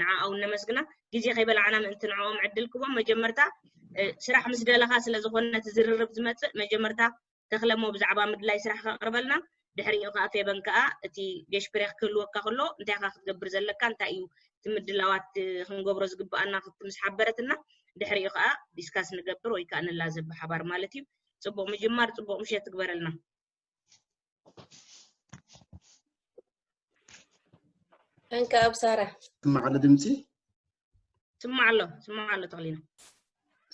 ንዓኣ እውን ነመስግና። ግዜ ከይበላዕና ምእንቲ ንዕኦም ዕድል ክቦም መጀመርታ ስራሕ ምስ ደለኻ ስለ ዝኾነ እቲ ዝርርብ ዝመፅእ መጀመርታ ተኽለሞ ብዛዕባ ምድላይ ስራሕ ከቕርበልና፣ ድሕሪኡ ከዓ ፌበን ከዓ እቲ ገሽፕሬክ ክህልወካ ከሎ እንታይ ኢኻ ክትገብር ዘለካ፣ እንታይ እዩ እቲ ምድላዋት ክንገብሮ ዝግብኣና ምስ ሓበረትና ድሕሪኡ ከዓ ዲስካስ ንገብር ወይ ከዓ ንላዘብ ብሓባር ማለት እዩ። ፅቡቕ ምጅማር፣ ፅቡቕ ምሸት ትግበረልና። እንካ ኣብ ሳራ ስማዕ ኣሎ ድምፂ ስማዕ ኣሎ ስማዕ ኣሎ ተኽሊና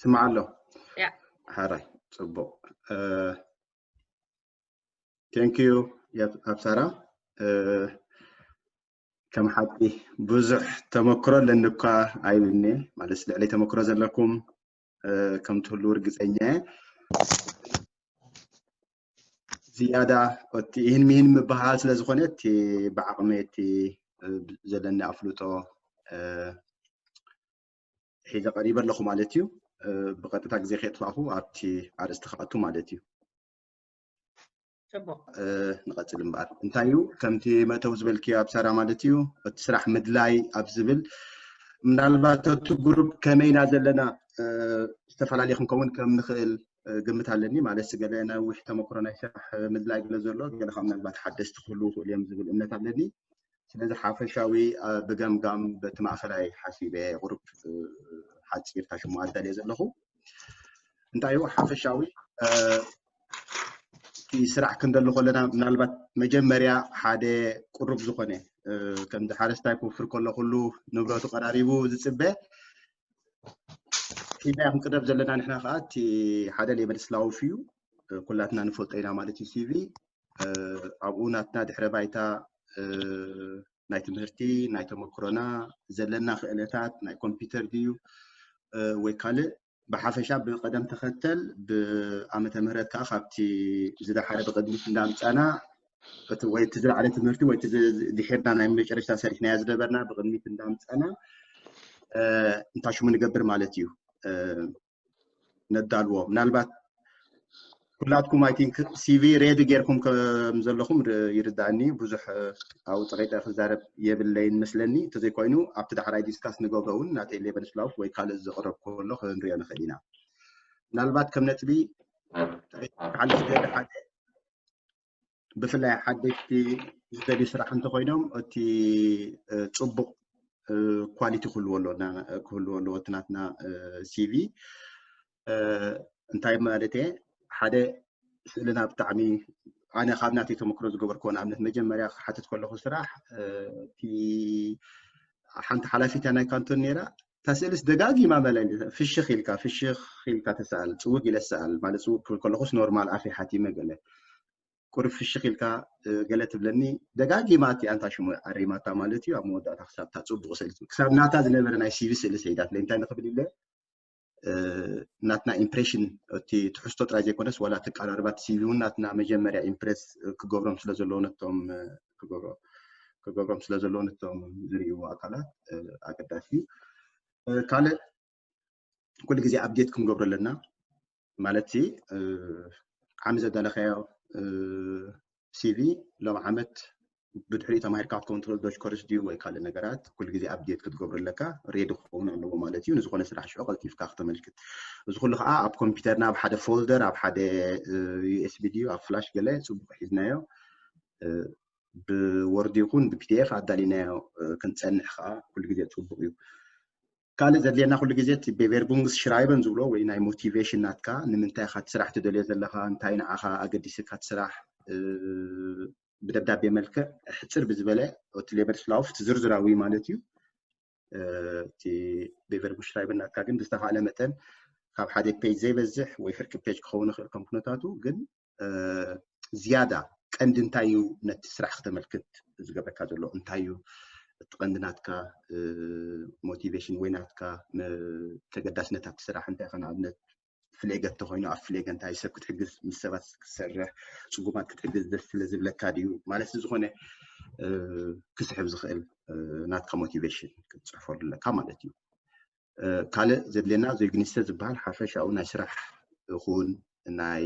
ስማዕ ኣሎ ያ ሓራይ ፅቡቕ ቴንክ ዩ ኣብ ሳራ ከም ሓቂ ብዙሕ ተመክሮ ኣለኒ እኳ ኣይብልኒ ማለት ልዕለይ ተመክሮ ዘለኩም ከም ትህሉ ርግፀኛ ዝያዳ እቲ ይህን ሚህን ምበሃል ስለ ዝኾነ እቲ ብዓቕሚ እቲ ዘለኒ ኣፍልጦ ሒዘ ቀሪበ ኣለኹ ማለት እዩ። ብቐጥታ ግዜ ከየጥፋእኹ ኣብቲ ኣርእስቲ ክኣቱ ማለት እዩ። ፅቡቕ ንቐፅል እምበኣር እንታይ እዩ ከምቲ መእተዊ ዝበልክዮ ኣብ ሳራ ማለት እዩ እቲ ስራሕ ምድላይ ኣብ ዝብል ምናልባት እቲ ግሩፕ ከመይና ዘለና ዝተፈላለየ ክንከውን ከም ንኽእል ግምት ኣለኒ ማለት ገለ ነዊሕ ተመክሮ ናይ ስራሕ ምድላይ ገለ ዘሎ ገለ ካብ ምናልባት ሓደስቲ ክህልዉ ይኽእሉ እዮም ዝብል እምነት ኣለኒ ስለዚ ሓፈሻዊ ብገምጋም በቲ ማእኸላይ ሓሲበ ቁሩብ ሓፂር ታሽሙ ኣዳልየ ዘለኹ እንታይ እዩ ሓፈሻዊ እቲ ስራሕ ክንደሉ ከለና ምናልባት መጀመርያ ሓደ ቁሩብ ዝኾነ ከምዚ ሓረስታይ ክውፍር ከሎ ኩሉ ንብረቱ ቀራሪቡ ዝፅበ ሒዝና ክንቅረብ ዘለና ንሕና ከዓ እቲ ሓደ ሌበል ስላውፍ እዩ ኩላትና ንፈልጦ ኢና ማለት እዩ ሲቪ ኣብኡ ናትና ድሕረ ባይታ ናይ ትምህርቲ ናይ ተመክሮና ዘለና ክእለታት ናይ ኮምፒውተር ድዩ ወይ ካልእ ብሓፈሻ ብቀደም ተኸተል ብኣመተ ምህረት ከዓ ካብቲ ዝደሓረ ብቅድሚት እንዳምፃና ወይ እቲ ዝለዓለ ትምህርቲ ወይ ድሒርና ናይ መጨረሽታ ሰሪሕናያ ዝነበርና ብቅድሚት እንዳምፃና እንታይ ሽሙ ንገብር ማለት እዩ ነዳልዎ ምናልባት ኩላትኩም ኣይ ቲንክ ሲቪ ሬዲ ጌርኩም ከም ዘለኹም ይርዳእኒ ብዙሕ ኣብ ፀቂጠ ክዛረብ የብለይን መስለኒ እንተዘይኮይኑ ኣብቲ ዳሕራይ ዲስካስ ንገብሮ እውን ናተይ ሌቨል ስላውፍ ወይ ካልእ ዘቕረብ ከሎ ክንሪኦ ንኽእል ኢና ምናልባት ከም ነጥቢ ሓንቲ ሓደ ብፍላይ ሓደሽቲ ዝደልዩ ስራሕ እንተኮይኖም እቲ ፅቡቅ ኳሊቲ ክህልዎ ኣለዎ እቲ ናትና ሲቪ እንታይ ማለት ሓደ ስእልና ብጣዕሚ ኣነ ካብ ናተይ ተመክሮ ዝገበርክዎ ንኣብነት መጀመርያ ክሓትት ከለኩ ስራሕ እቲ ሓንቲ ሓላፊት ናይ ካንቶን ነራ እታ ስእልስ ደጋጊማ መለ ፍሽኽ ኢልካ ፍሽኽ ኢልካ ተሰኣል ፅውግ ኢለ ሰኣል ማለት ፅውግ ክብል ከለኩስ ኖርማል ኣፈይ ሓቲመ ገለ ቁሩብ ፍሽኽ ኢልካ ገለ ትብለኒ ደጋጊማ እቲኣ እንታይ ሽሙ ኣሪማታ ማለት እዩ ኣብ መወዳእታ ክሳብ እታ ፅቡቕ ስእሊ ክሳብ ናታ ዝነበረ ናይ ሲቪ ስእሊ ሰይዳትለይ እንታይ ንኽብል ኢለ ናትና ኢምፕሬሽን እቲ ትሕዝቶ ጥራይ ዘይኮነስ ዋላ ተቀራርባት ሲቪ እውን ናትና መጀመርያ ኢምፕሬስ ክገብሮም ስለ ዘለዎ ነቶም ክገብሮም ስለ ዘለዎ ነቶም ዝርእይዎ ኣካላት ኣገዳሲ እዩ ካልእ ኩሉ ግዜ ኣፕዴት ክንገብሮ ኣለና ማለት ዓሚ ዘዳለካዮ ሲቪ ሎም ዓመት ብድሕሪኡ ተማሂርካ ክትከውን ትኽእል ዶች ኮርስ ድዩ ወይ ካልእ ነገራት ኩሉ ግዜ ኣፕዴት ክትገብሩ ኣለካ ሬዲ ክኸውን ኣለዎ ማለት እዩ ንዝኾነ ስራሕ ሽዑ ቀልጢፍካ ክተመልክት እዚ ኩሉ ከዓ ኣብ ኮምፒውተርና ኣብ ሓደ ፎልደር ኣብ ሓደ ዩኤስቢ ድዩ ኣብ ፍላሽ ገለ ፅቡቅ ሒዝናዮ ብወርድ ይኹን ብፒዲኤፍ ኣዳሊናዮ ክንፀንሕ ከዓ ኩሉ ግዜ ፅቡቅ እዩ ካልእ ዘድልየና ኩሉ ግዜ እቲ ቤቨርቡንግስ ሽራይበን ዝብሎ ወይ ናይ ሞቲቬሽን ናትካ ንምንታይ ኢኻ እቲ ስራሕ ትደልዮ ዘለካ እንታይ ንዓኻ ኣገዲስካ እቲ ስራሕ ብደብዳቤ መልክዕ ሕፅር ብዝበለ እቲ ሌቨል ስላውፍ እቲ ዝርዝራዊ ማለት እዩ እቲ ቤቨርቡንግስ ሽራይበን ናትካ ግን ብዝተኻእለ መጠን ካብ ሓደ ፔጅ ዘይበዝሕ ወይ ፍርቂ ፔጅ ክኸውን ይኽእል ከም ኩነታቱ ግን ዝያዳ ቀንዲ እንታይ እዩ ነቲ ስራሕ ክተመልክት ዝገብረካ ዘሎ እንታይ እዩ እቲ ቀንዲ ናትካ ሞቲቬሽን ወይ ናትካ ተገዳስነት ኣብቲ ስራሕ እንታይ ከ ንኣብነት ፍሌገ እንተኮይኑ ኣብ ፍሌገ እንታይ ሰብ ክትሕግዝ ምስ ሰባት ክትሰርሕ ፅጉማት ክትሕግዝ ደስ ስለ ዝብለካ ድዩ ማለት ዝኾነ ክስሕብ ዝኽእል ናትካ ሞቲቬሽን ክትፅሕፈሉ ኣለካ ማለት እዩ ካልእ ዘድልየና ዜግኒስተ ዝበሃል ሓፈሻዊ ናይ ስራሕ ይኹን ናይ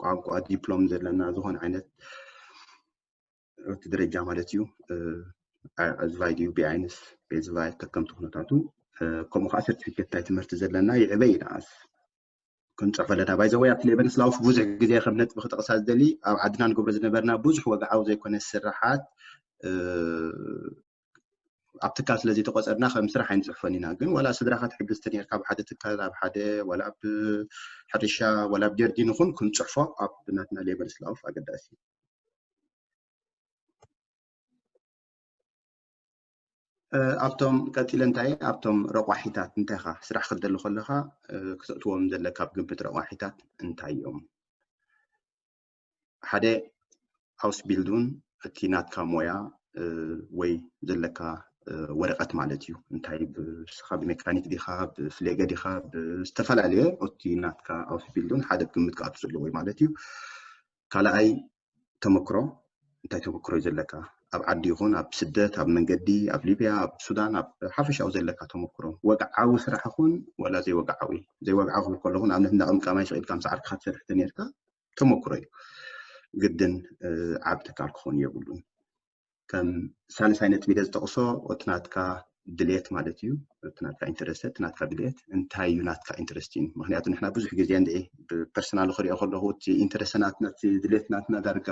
ቋንቋ ዲፕሎም ዘለና ዝኾነ ዓይነት እቲ ደረጃ ማለት እዩ ኣዝቫይ ድዩ ቢኣይንስ ቤዝቫይ ከከምቲ ኩነታቱ። ከምኡ ከዓ ሰርቲፊኬት ናይ ትምህርቲ ዘለና ይዕበ ይንኣስ ክንፅሕፈ ኣለና። ባይዘወይ ኣብቲ ሌበንስላውፍ ብዙሕ ግዜ ከም ነጥቢ ክጠቕሳ ዝደሊ ኣብ ዓድና ንገብሮ ዝነበርና ብዙሕ ወግዓዊ ዘይኮነ ስራሓት ኣብ ትካል ስለዚ ተቆፀርና ከም ስራሕ ኣይንፅሕፎን ኢና። ግን ዋላ ስድራካ ትሕግዝቲ ነርካ ኣብ ሓደ ትካል ኣብ ሓደ ዋላ ኣብ ሕርሻ ዋላ ኣብ ጀርዲን ይኹን ክንፅሕፎ ኣብ ናትና ሌበንስላውፍ ኣገዳሲ እዩ። ኣብቶም ቀፂለ እንታይ ኣብቶም ረቋሒታት እንታይ ኻ ስራሕ ክትደሊ ከለካ ክተእትዎም ዘለካ ኣብ ግምት ረቋሒታት እንታይ እዮም? ሓደ ኣውስቢልዱን እቲ ናትካ ሞያ ወይ ዘለካ ወረቀት ማለት እዩ። እንታይ ብስኻ ብሜካኒክ ዲኻ ብፍሌገ ዲኻ ብዝተፈላለየ እቲ ናትካ ኣውስቢልዱን ሓደ ግምት ክኣቱ ዘለዎ ማለት እዩ። ካልኣይ ተመክሮ እንታይ ተመክሮ እዩ ዘለካ ኣብ ዓዲ ይኹን ኣብ ስደት ኣብ መንገዲ ኣብ ሊብያ ኣብ ሱዳን ኣብ ሓፈሻዊ ዘለካ ተመክሮ ወግዓዊ ስራሕ ይኹን ወላ ዘይወግዓዊ ዘይወግዓዊ ክብል ከለኹ ንኣብነት እንዳቐምቃማይ ስቕ ኢልካ ምስ ዓርክኻ ትሰርሕ ተነርካ ተመክሮ እዩ ግድን ዓብ ትካል ክኾን የብሉን። ከም ሳልሳይ ነጥቢ ኢለ ዝጠቕሶ እቲ ናትካ ድሌት ማለት እዩ። እቲ ናትካ ኢንተረስት እቲ ናትካ ድሌት እንታይ እዩ ናትካ ኢንተረስት እዩ። ምክንያቱ ንሕና ብዙሕ ግዜ እንደ ብፐርሰናል ክሪኦ ከለኹ እቲ ኢንተረስት ናትና እቲ ድሌት ናትና ዳርጋ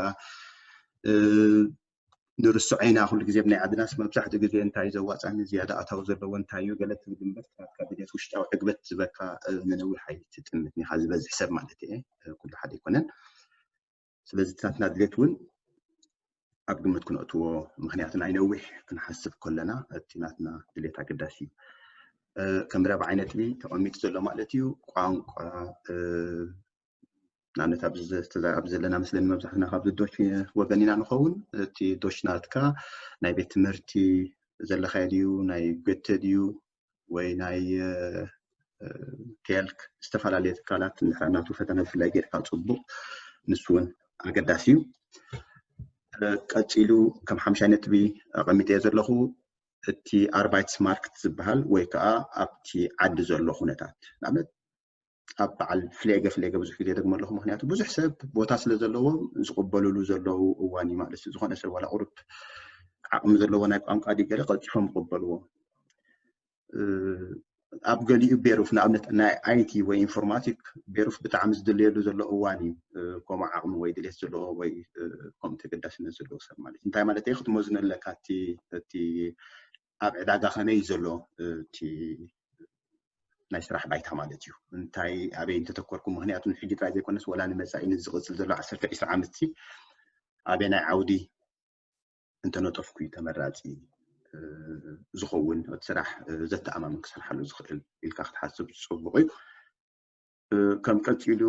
ንርስዖ ኢና። ኩሉ ግዜ ብናይ ዓድናስ መብዛሕትኡ ግዜ እንታይ ዘዋፃኒ ዝያዳ ኣታዊ ዘለዎ እንታይ እዩ ገለ ትብል እምበር ናትካ ድሌት ውሽጣዊ ዕግበት ዝበካ ንነዊሕ ኣይትጥምት ኢኻ ዝበዝሕ ሰብ ማለት እየ። ኩሉ ሓደ ኣይኮነን። ስለዚ እቲ ናትና ድሌት እውን ኣብ ግምት ክነእትዎ ምክንያቱ ናይ ነዊሕ ክንሓስብ ከለና እቲ ናትና ድሌት ኣገዳሲ እዩ። ከም ራብዓይ ነጥቢ ተቐሚጡ ዘሎ ማለት እዩ ቋንቋ ንኣብነት ኣብዚ ዘለና መስለኒ መብዛሕትና ካብ ዶች ወገን ኢና ንኸውን። እቲ ዶች ናትካ ናይ ቤት ትምህርቲ ዘለካዮ ድዩ ናይ ገተ ድዩ ወይ ናይ ቴልክ ዝተፈላለየ ትካላት እንድሕር ናቱ ፈተነ ብፍላይ ጌርካ ፅቡቅ ንሱ እውን ኣገዳሲ እዩ። ቀፂሉ ከም ሓምሻይ ነጥቢ ኣቐሚጠዮ ዘለኹ እቲ ኣርባይትስ ማርክት ዝበሃል ወይ ከዓ ኣብቲ ዓዲ ዘሎ ኩነታት ንኣብነት ኣብ በዓል ፍሌገ ፍሌገ ብዙሕ ግዜ ደግሞ ኣለኹ ምክንያቱ ብዙሕ ሰብ ቦታ ስለ ዘለዎም ዝቕበሉሉ ዘለዉ እዋን እዩ ማለት እዩ። ዝኾነ ሰብ ዋላ ቁሩብ ዓቕሚ ዘለዎ ናይ ቋንቋ ድዩ ገለ ቀልጢፎም ይቕበልዎ። ኣብ ገሊኡ ቤሩፍ ንኣብነት ናይ ኣይቲ ወይ ኢንፎርማቲክ ቤሩፍ ብጣዕሚ ዝድለየሉ ዘሎ እዋን እዩ። ከምኡ ዓቕሚ ወይ ድሌት ዘለዎ ወይ ከምኡ ተገዳስነት ዘለዎ ሰብ ማለት እዩ። እንታይ ማለት እዩ ክትመዝኖ ኣለካ እቲ እቲ ኣብ ዕዳጋ ከመይ እዩ ዘሎ እቲ ናይ ስራሕ ባይታ ማለት እዩ። እንታይ ኣበይ እንተተኮርኩ ምክንያቱ ንሕጂ ጥራይ ዘይኮነስ ወላ ንመፃኢ ንዝቕፅል ዘሎ ዓሰርተ ዒስራ ዓመት ኣበይ ናይ ዓውዲ እንተነጠፍኩ እዩ ተመራፂ ዝኸውን እቲ ስራሕ ዘተኣማምን ክሰርሓሉ ዝኽእል ኢልካ ክትሓስብ ዝፅቡቕ እዩ። ከም ቀፂሉ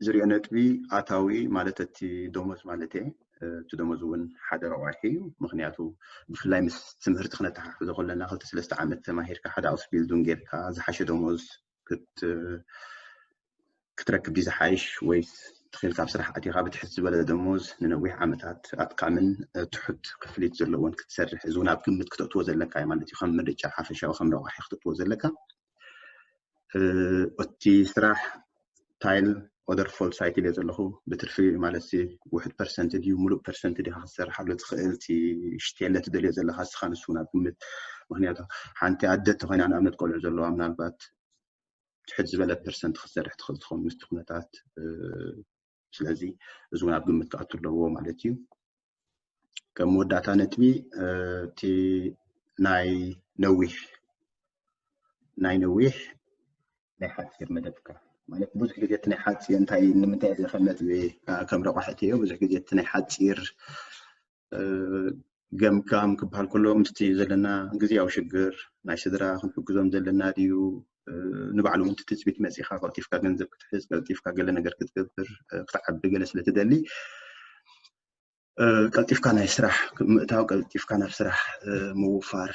ዝሪኦ ነጥቢ ኣታዊ ማለት እቲ ደሞዝ ማለት እየ። እቲ ደሞዝ እውን ሓደ ረቋሒ እዩ። ምክንያቱ ብፍላይ ምስ ትምህርቲ ክነተሓሕዞ ከለና ክልተ ሰለስተ ዓመት ተማሂርካ ሓደ ኣውስቢልዱን ጌርካ ዝሓሸ ደሞዝ ክትረክብ ድዩ ዝሓይሽ ወይስ ትኽእል ካብ ስራሕ ኣቲኻ ብትሕት ዝበለ ደሞዝ ንነዊሕ ዓመታት ኣጥቃምን ትሑት ክፍሊት ዘለዎን ክትሰርሕ እዚ እውን ኣብ ግምት ክተእትዎ ዘለካ ማለት እዩ። ከም ምርጫ ሓፈሻዊ ከም ረቋሒ ክተእትዎ ዘለካ እቲ ስራሕ ታይል ኦደር ፎል ሳይት ኢለ ዘለኹ ብትርፊ ማለት ውሕድ ፐርሰንት ድዩ ሙሉእ ፐርሰንት ዲኻ ክትሰርሓሉ ትኽእል እቲ ሽቴለ ትደልዮ ዘለካ እስኻ ንሱ ናብ ግምት ምክንያቱ ሓንቲ ኣደ ተኮይና ንኣብነት ቆልዑ ዘለዋ ምናልባት ትሕት ዝበለ ፐርሰንት ክትሰርሕ ትኽእል ትኸውን ምስቲ ኩነታት ስለዚ እዚ እውን ኣብ ግምት ክኣቱ ኣለዎ ማለት እዩ። ከም መወዳእታ ነጥቢ እቲ ናይ ነዊሕ ናይ ነዊሕ ናይ ሓፂር መደብካ ማለት ብዙሕ ግዜ እቲ ናይ ሓፂር እንታይ ንምንታይ ዘኸም ነጥቢ ከም ረቋሕቲ እዮ ብዙሕ ግዜ እቲ ናይ ሓፂር ገምጋም ክበሃል ከሎ ምስቲ ዘለና ግዜያዊ ሽግር ናይ ስድራ ክንሕግዞም ዘለና ድዩ ንባዕሉ እውን ትፅቢት መፂኻ ቀልጢፍካ ገንዘብ ክትሕዝ ቀልጢፍካ ገለ ነገር ክትገብር ክትዓቢ ገለ ስለትደሊ ቀልጢፍካ ናይ ስራሕ ምእታው ቀልጢፍካ ናብ ስራሕ ምውፋር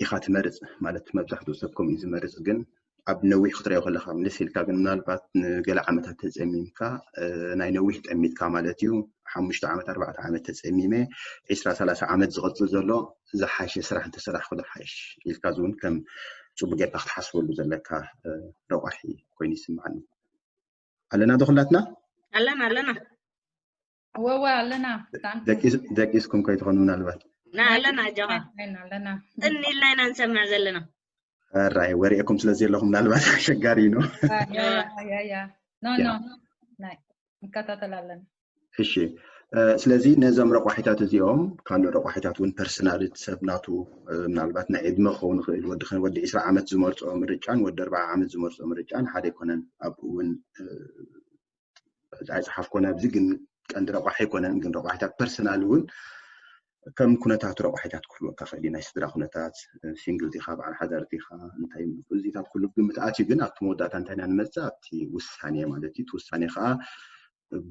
ኢኻ ትመርፅ ማለት መብዛሕትኡ ሰብ ከምኡ ዝመርፅ ግን ኣብ ነዊሕ ክትሪኦ ከለካ ምልስ ኢልካ ግን ምናልባት ንገለ ዓመታት ተፀሚምካ ናይ ነዊሕ ጠሚትካ ማለት እዩ ሓሙሽተ ዓመት ኣርባዕተ ዓመት ተፀሚመ ዒስራ ሰላሳ ዓመት ዝቐፅል ዘሎ ዝሓሸ ስራሕ እንተሰራሕኩ ዝሓሽ ኢልካ እውን ከም ፅቡቅ ጌርካ ክትሓስበሉ ዘለካ ረቋሒ ኮይኑ ይስምዓኒ ኣለና ዶ ኩላትና ኣለና ኣለና ወወ ኣለና ደቂስኩም ከይትኾኑ ምናልባት ና ኣለና ኣጆኻ። ኣለና ኣለና ጥን ኢልና ኢና ንሰምዕ ዘለና። ራይ ወሬኩም ስለ ዘለኹም ምናልባት ኣሸጋሪ ነው። ያ ያ ያ ያ ኖ ኖ ናይ እንከታተል ኣለና። እሺ ስለዚ ነዞም ረቋሒታት እዚኦም ካልእ ረቋሒታት እውን ፐርሰናል ሰብ ናቱ ምናልባት ናይ ዕድመ ክኸውን ይኽእል ወዲ ወዲ ዕስራ ዓመት ዝመርፆ ምርጫን ወዲ ኣርባዓ ዓመት ዝመርፆ ምርጫን ሓደ ኣይኮነን። ኣብኡ እውን ኣይፀሓፍኮን ኣብዚ ግን ቀንዲ ረቋሒ ኣይኮነን ግን ረቋሒታት ፐርሰናል እውን ከም ኩነታቱ ረቋሒታት ክህልወካ ክእል ናይ ስድራ ኩነታት ሲንግል ዲኻ በዓል ሓዳር ዲኻ እንታይ እዚታት ኩሉ ግምት ኣትዩ ግን ኣብቲ መወዳእታ እንታይ ኢና ንመፅእ ኣብቲ ውሳኔ ማለት እዩ። እቲ ውሳኔ ከዓ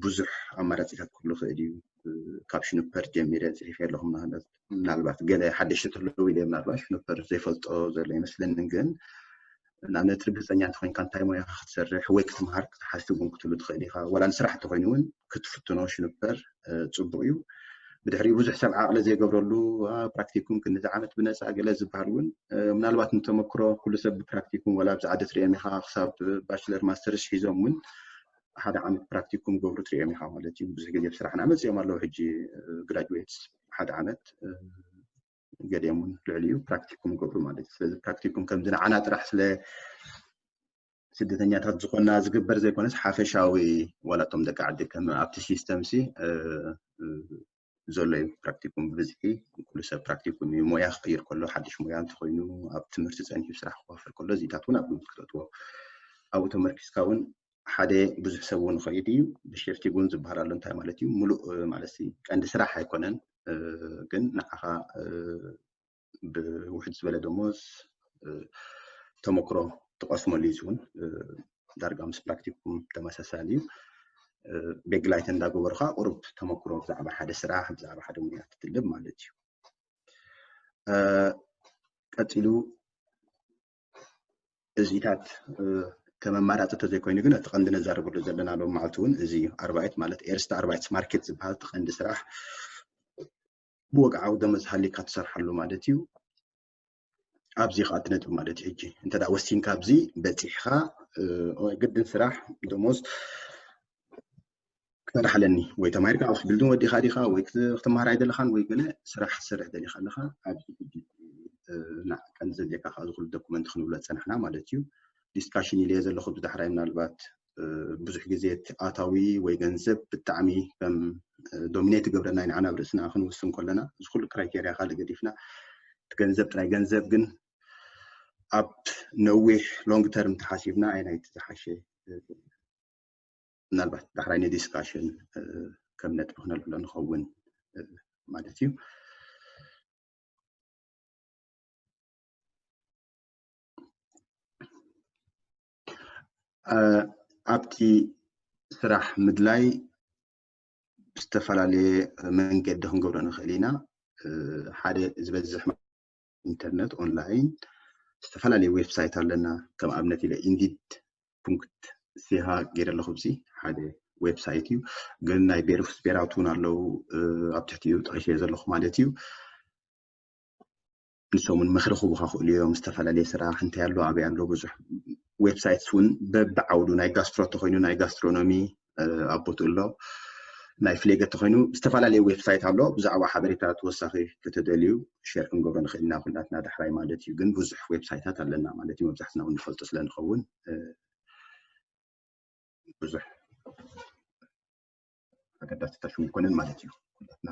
ብዙሕ ኣማራፂታት ክህሉ ክእል እዩ። ካብ ሽኑፐር ጀሚረ ፅሒፈ ኣለኹ ምናልባት ገለ ሓደሽቲ ትህልው ኢለ ምናልባት ሽኑፐር ዘይፈልጦ ዘሎ ይመስለንን ግን ንኣብነት ርግፀኛ እንተኮይንካ እንታይ ሞያካ ክትሰርሕ ወይ ክትምሃር ክትሓስብ እውን ክትህሉ ትኽእል ኢኻ። ዋላ ንስራሕ እንተኮይኑ እውን ክትፍትኖ ሽኑፐር ፅቡቅ እዩ። ብድሕሪኡ ብዙሕ ሰብ ዓቕሊ ዘይገብረሉ ፕራክቲኩም ክንዚ ዓመት ብነፃ ገለ ዝበሃል እውን ምናልባት ንተመክሮ ኩሉ ሰብ ብፕራክቲኩም ዋላ ኣብዚ ዓዲ ትሪኦም ኢኻ ክሳብ ባችለር ማስተርስ ሒዞም እውን ሓደ ዓመት ፕራክቲኩም ገብሩ ትሪኦም ኢኻ ማለት እዩ። ብዙሕ ግዜ ብስራሕና መፅኦም ኣለዉ ሕጂ ግራጁዌትስ ሓደ ዓመት ገሊኦም እውን ልዕሊኡ ፕራክቲኩም ገብሩ ማለት እዩ። ስለዚ ፕራክቲኩም ከምዚ ንዓና ጥራሕ ስለ ስደተኛታት ዝኾና ዝግበር ዘይኮነስ ሓፈሻዊ ዋላ እቶም ደቂ ዓዲ ከም ኣብቲ ሲስተም ሲ ዘሎ እዩ። ፕራክቲኩም ብብዝሒ ኩሉ ሰብ ፕራክቲኩም እዩ። ሞያ ክቅይር ከሎ ሓድሽ ሞያ እንተኮይኑ ኣብ ትምህርቲ ፀኒሑ ስራሕ ክዋፈር ከሎ እዚታት እውን ኣብ ግምት ክተእትዎ ኣብኡ ተመርኪስካ እውን ሓደ ብዙሕ ሰብ እውን ይኸይድ እዩ። ብሸፍቲ እውን ዝበሃል ኣሎ እንታይ ማለት እዩ? ሙሉእ ማለት ቀንዲ ስራሕ ኣይኮነን ግን ንዓኻ ብውሕድ ዝበለ ደሞዝ ተመክሮ ትቐስመሉ እዩ። እውን ዳርጋ ምስ ፕራክቲኩም ተመሳሳሊ እዩ። ቤግላይት እንዳገበርካ ቁሩብ ተመክሮ ብዛዕባ ሓደ ስራሕ ብዛዕባ ሓደ ሙያ ትትልብ ማለት እዩ። ቀፂሉ እዚታት ከም ኣማራፂ ተዘይኮይኑ ግን እቲ ቀንዲ ነዛርበሉ ዘለና ሎም መዓልቲ እውን እዚ እዩ። ኣርባይት ማለት ኤርስታ ኣርባይት ማርኬት ዝበሃል እቲ ቀንዲ ስራሕ ብወግዓዊ ደሞዝ ሃሊካ ትሰርሓሉ ማለት እዩ። ኣብዚ ከዓ እቲ ነጥቢ ማለት እዩ። ሕጂ እንተ ወሲንካ ኣብዚ በፂሕካ ግድን ስራሕ ደሞዝ ክሰርሕ ኣለኒ ወይ ተማሂርካ ኣብ ቢልዲንግ ወዲኻ ዲኻ ወይ ክትመሃር ኣይደለኻን ወይ ገለ ስራሕ ክትሰርሕ ደሊኻ ኣለኻ ኣብዚ ሕጂ ቀንዲ ዘድልየካ ከዓ ዝኩሉ ዶኩመንት ክንብሎ ዝፀናሕና ማለት እዩ። ዲስካሽን ኢለየ ዘለኹ ብዳሕራይ ምናልባት ብዙሕ ግዜ ኣታዊ ወይ ገንዘብ ብጣዕሚ ከም ዶሚኔት ይገብረና ንዓና ኣብ ርእስና ክንውስን ከለና እዚ ኩሉ ክራይቴሪያ ካልእ ገዲፍና ገንዘብ ጥራይ ገንዘብ ግን ኣብ ነዊሕ ሎንግ ተርም ተሓሲብና ኣየናይቲ ዝሓሸ ምናልባት ዳሕራይ ንዲስካሽን ከም ነጥቢ ክነልዕሎ ንኸውን ማለት እዩ። ኣብቲ ስራሕ ምድላይ ብዝተፈላለየ መንገዲ ክንገብሮ ንኽእል ኢና። ሓደ ዝበዝሕ ኢንተርነት ኦንላይን ዝተፈላለየ ዌብሳይት ኣለና። ከም ኣብነት ኢለ ኢንዲድ ፑንክት ሲሃ ገይረ ኣለኹ። እዚ ሓደ ዌብሳይት እዩ፣ ግን ናይ ቤሩፍ ስፔራት እውን ኣለዉ ኣብ ትሕቲኡ ጠቂሰ ዘለኹ ማለት እዩ። ንሶም እውን ምኽሪ ክቡኻ ክእሉ እዮም። ዝተፈላለየ ስራሕ እንታይ ኣሎ ኣበይ ኣሎ ብዙሕ ዌብሳይትስ እውን በብዓውዱ ናይ ጋስትሮ ተኮይኑ ናይ ጋስትሮኖሚ ኣብ ቦትኡ ኣሎ ናይ ፍሌገት ተኮይኑ ዝተፈላለየ ዌብሳይት ኣሎ። ብዛዕባ ሓበሬታ ተወሳኺ ከተደልዩ ሸር ክንገብሮ ንኽእል ኢና ኩላትና ዳሕራይ ማለት እዩ። ግን ብዙሕ ዌብሳይታት ኣለና ማለት እዩ። መብዛሕትና እውን ንፈልጦ ስለ ንኸውን ብዙሕ ኣገዳሲ ተሽሙ ይኮነን ማለት እዩ። ኩላትና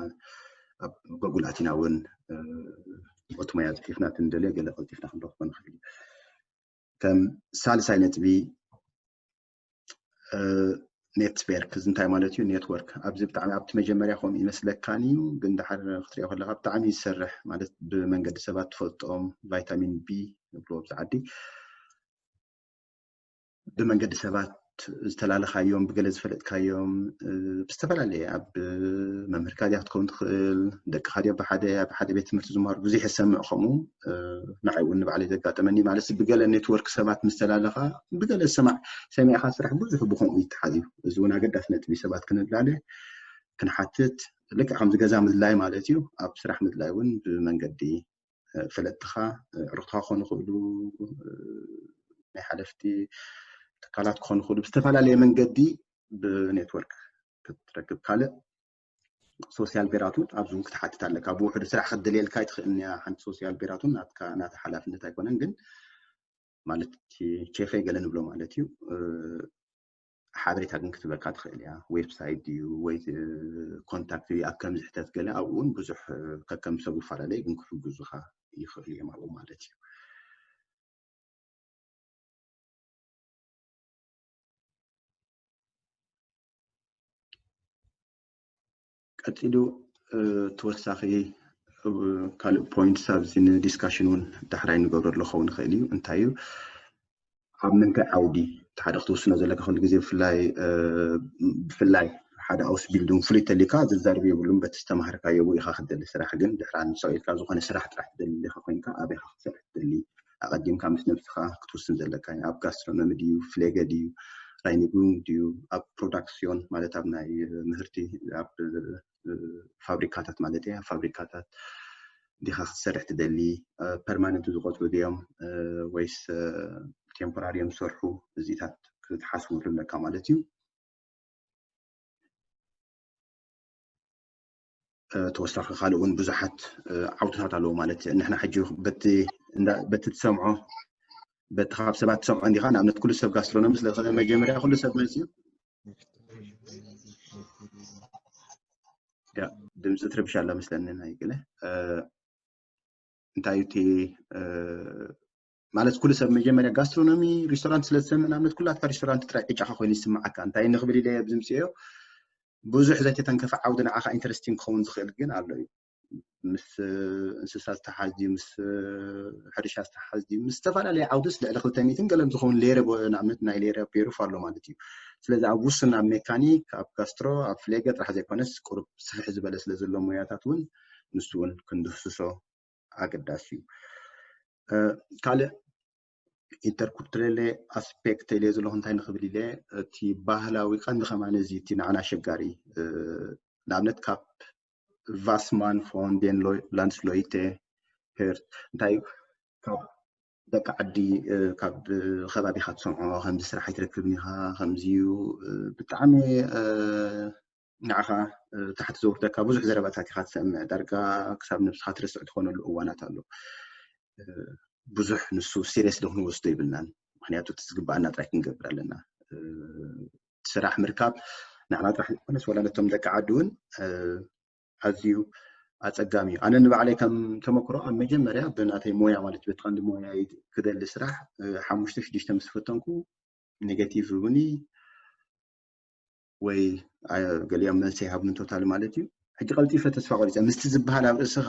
ኣብ ጎጉል ኣቲና እውን እቲ ሞያ ፅሒፍና ትንደልዮ ገለ ቀልጢፍና ክንረክቦ ንኽእል እዩ። ከም ሳልሳይ ነጥቢ ኔትወርክ እዚ እንታይ ማለት እዩ? ኔትወርክ ኣብዚ ብጣዕሚ ኣብቲ መጀመርያ ከምኡ ይመስለካን እዩ፣ ግን ድሓር ክትሪኦ ከለካ ብጣዕሚ ዝሰርሕ ማለት ብመንገዲ ሰባት ትፈልጦም ቫይታሚን ቢ ንብሎ ኣብዚ ዓዲ ብመንገዲ ሰባት ዝተላለኻዮም ብገለ ዝፈለጥካዮም ብዝተፈላለየ ኣብ መምህርካ ድያ ክትከውን ትኽእል ደቅኻ ድዮ ብሓደ ኣብ ሓደ ቤት ትምህርቲ ዝመሃሩ ብዙሕ የሰምዕ ከምኡ ንዓይ እውን ንባዕለይ ዘጋጠመኒ ማለት ብገለ ኔትወርክ ሰባት ምስ ተላለኻ ብገለ ዝሰማዕ ሰሚዕኻ ስራሕ ብዙሕ ብከምኡ ይተሓዝ እዩ። እዚ እውን ኣገዳሲ ነጥቢ ሰባት ክንላለ ክንሓትት ልክዕ ከምዚ ገዛ ምድላይ ማለት እዩ። ኣብ ስራሕ ምድላይ እውን ብመንገዲ ፈለጥትኻ ዕሩኽትኻ ክኾኑ ይኽእሉ ናይ ሓለፍቲ ትካላት ክኾኑ ይኽእሉ ብዝተፈላለየ መንገዲ ብኔትወርክ ክትረክብ ካልእ ሶሲያል ቤራት እውን ኣብዚ እውን ክትሓትት ኣለካ። ብውሕዱ ስራሕ ክትደልየልካ ኣይትኽእልን እያ ሓንቲ ሶሲያል ቤራት እውን ናትካ ናታ ሓላፍነት ኣይኮነን፣ ግን ማለት ቼፈ ገለ ንብሎ ማለት እዩ። ሓበሬታ ግን ክትበካ ትኽእል እያ። ዌብሳይት ድዩ ወይ ኮንታክት ድዩ ኣብ ከምዚ ሕተት ገለ ኣብኡ እውን ብዙሕ ከከም ሰብ ይፈላለዩ ግን ክሕግዙኻ ይኽእሉ እዮም ኣብኡ ማለት እዩ። ቀፂሉ ተወሳኺ ካልእ ፖይንት ኣብዚ ንዲስካሽን እውን ዳሕራይ ንገብረሉ ክኸውን ይኽእል እዩ። እንታይ እዩ ኣብ ምንታይ ዓውዲ እቲ ሓደ ክትውስኖ ዘለካ ኩሉ ግዜ ብፍላይ ብፍላይ ሓደ ኣውስ ቢልዲንግ ፍሉይ ተሊካ ዝዛርብ የብሉን። በቲ ዝተማሃርካዮ ብኡ ኢኻ ክትደሊ ስራሕ ግን ድሕራ ንስቕ ኢልካ ዝኾነ ስራሕ ጥራሕ ትደሊ ኢኻ ኮይንካ ኣበይ ኢኻ ክትሰርሕ ትደሊ ኣቐዲምካ ምስ ነብስኻ ክትውስን ዘለካ እዩ። ኣብ ጋስትሮኖሚ ድዩ ፍሌገ ድዩ ራይኒጉንግ ድዩ ኣብ ፕሮዳክሲዮን ማለት ኣብ ናይ ምህርቲ ኣብ ፋብሪካታት ማለት እየ ፋብሪካታት ዲኻ ክትሰርሕ ትደሊ ፐርማነንት ዝቆፅሩ ድዮም ወይስ ቴምፖራሪ እዮም ዝሰርሑ እዚታት ክትሓስቡ ኣለካ ማለት እዩ። ተወሳኺ ካልእ እውን ብዙሓት ዓውድታት ኣለዉ ማለት ንሕና ሕጂ በቲ ትሰምዖ በቲ ካብ ሰባት ትሰምዖ እንዲኻ ንኣብነት ኩሉ ሰብ ጋስትሮኖሚ ስለዝኸደ መጀመርያ ኩሉ ሰብ መፅዩ ድምፂ ትርብሽ ኣላ መስለኒ ናይ ገለ እንታይ እቲ ማለት ኩሉ ሰብ መጀመርያ ጋስትሮኖሚ ሪስቶራንት ስለ ዝሰምዕ ንኣብነት ኩላትካ ሪስቶራንት ጥራይ ዕጫኻ ኮይኑ ይስምዓካ እንታይ ንኽብል ኢለ ኣብዚ ምፅዮ ብዙሕ ዘይተተንከፈ ዓውዲ ንዓኻ ኢንተረስቲንግ ክኸውን ዝኽእል ግን ኣሎ እዩ ምስ እንስሳ ዝተሓዝ ድዩ ምስ ሕርሻ ዝተሓዝ ድዩ ምስ ዝተፈላለዩ ዓውድስ ልዕሊ ክልተ ሚእትን ገለም ዝኸውን ሌረ ንኣብነት ናይ ሌረ ቤሩፍ ኣሎ ማለት እዩ ስለዚ ኣብ ውስን ኣብ ሜካኒክ ኣብ ጋስትሮ ኣብ ፍሌገ ጥራሕ ዘይኮነስ ቁሩብ ስፍሕ ዝበለ ስለ ዘሎ ሞያታት እውን ንሱ እውን ክንድህስሶ ኣገዳሲ እዩ ካልእ ኢንተርኩትለለ ኣስፔክት ኢለ ዘለኹ እንታይ ንኽብል ኢለ እቲ ባህላዊ ቀንዲ ከማን እዚ እቲ ንዓና ኣሸጋሪ ንኣብነት ካብ ቫስማን ፎንዴን ላንስ ሎይተ ሄርት እንታይ ካብ ደቂ ዓዲ ካብ ከባቢኻ ትሰምዖ ከምዚ ስራሕ ኣይትረክብን ኢኻ ከምዚ እዩ ብጣዕሚ ንዓኻ ታሕቲ ዘውርደካ ብዙሕ ዘረባታት ኢኻ ትሰምዕ ዳርጋ ክሳብ ነብስኻ ትርስዕ ትኾነሉ እዋናት ኣሎ ብዙሕ ንሱ ሲሪየስ ዶ ክንወስዶ ይብልናን ምክንያቱ እቲ ዝግባኣና ጥራይ ክንገብር ኣለና ስራሕ ምርካብ ንዓና ጥራሕ ዘይኮነስ ወላ ነቶም ደቂ ዓዲ እውን ኣዝዩ ኣፀጋሚ እዩ ኣነ ንባዕለይ ከም ተመክሮ ኣብ መጀመርያ ብናተይ ሞያ ማለት በቲ ቀንዲ ሞያ ክደሊ ስራሕ ሓሙሽተ ሽዱሽተ ምስ ፈተንኩ ኔጋቲቭ እውን ወይ ገሊኦም መልሲ ይሃብኒ ቶታል ማለት እዩ ሕጂ ቀልጢፈ ተስፋ ቆሪፀ ምስቲ ዝበሃል ኣብ ርእስኻ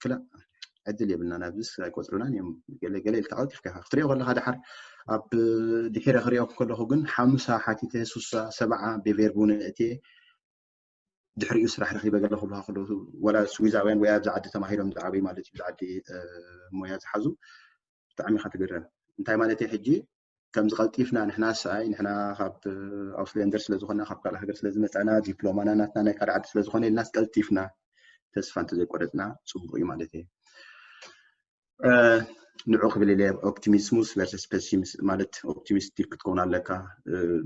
ክላ ዕድል የብልና ናብዚስ ኣይቆፅሩናን እዮም ገለ ገለ ኢልካ ቀልጢፍካ ኢኻ ክትሪኦ ከለካ ድሓር ኣብ ድሒረ ክሪኦ ከለኹ ግን ሓምሳ ሓቲተ ሱሳ ሰብዓ ብቬርቡ ንእትየ ድሕሪኡ ስራሕ ረኺበ ገለ ክብልካ ከለዉ ወላ ስዊዛውያን ወይ ኣብዚ ዓዲ ተማሂሮም ዝዓበዩ ማለት እዩ ዓዲ ሞያ ዝሓዙ ብጣዕሚ ኢኻ ትግረም እንታይ ማለት እዩ ሕጂ ከምዚ ቀልጢፍና ንሕና ሰኣይ ንሕና ካብ ኣውስሌንደር ስለ ዝኾና ካብ ካልእ ሃገር ስለ ዝመፃና ዲፕሎማና ናትና ናይ ካልእ ዓዲ ስለ ዝኾነ ኢልናስ ቀልጢፍና ተስፋ እንተዘይቆረፅና ፅቡቅ እዩ ማለት እዩ ንዑ ክብል ኢለ ኦፕቲሚዝሙስ ቨርሰስ ፐሲሚስ ማለት ኦፕቲሚስቲክ ክትከውን ኣለካ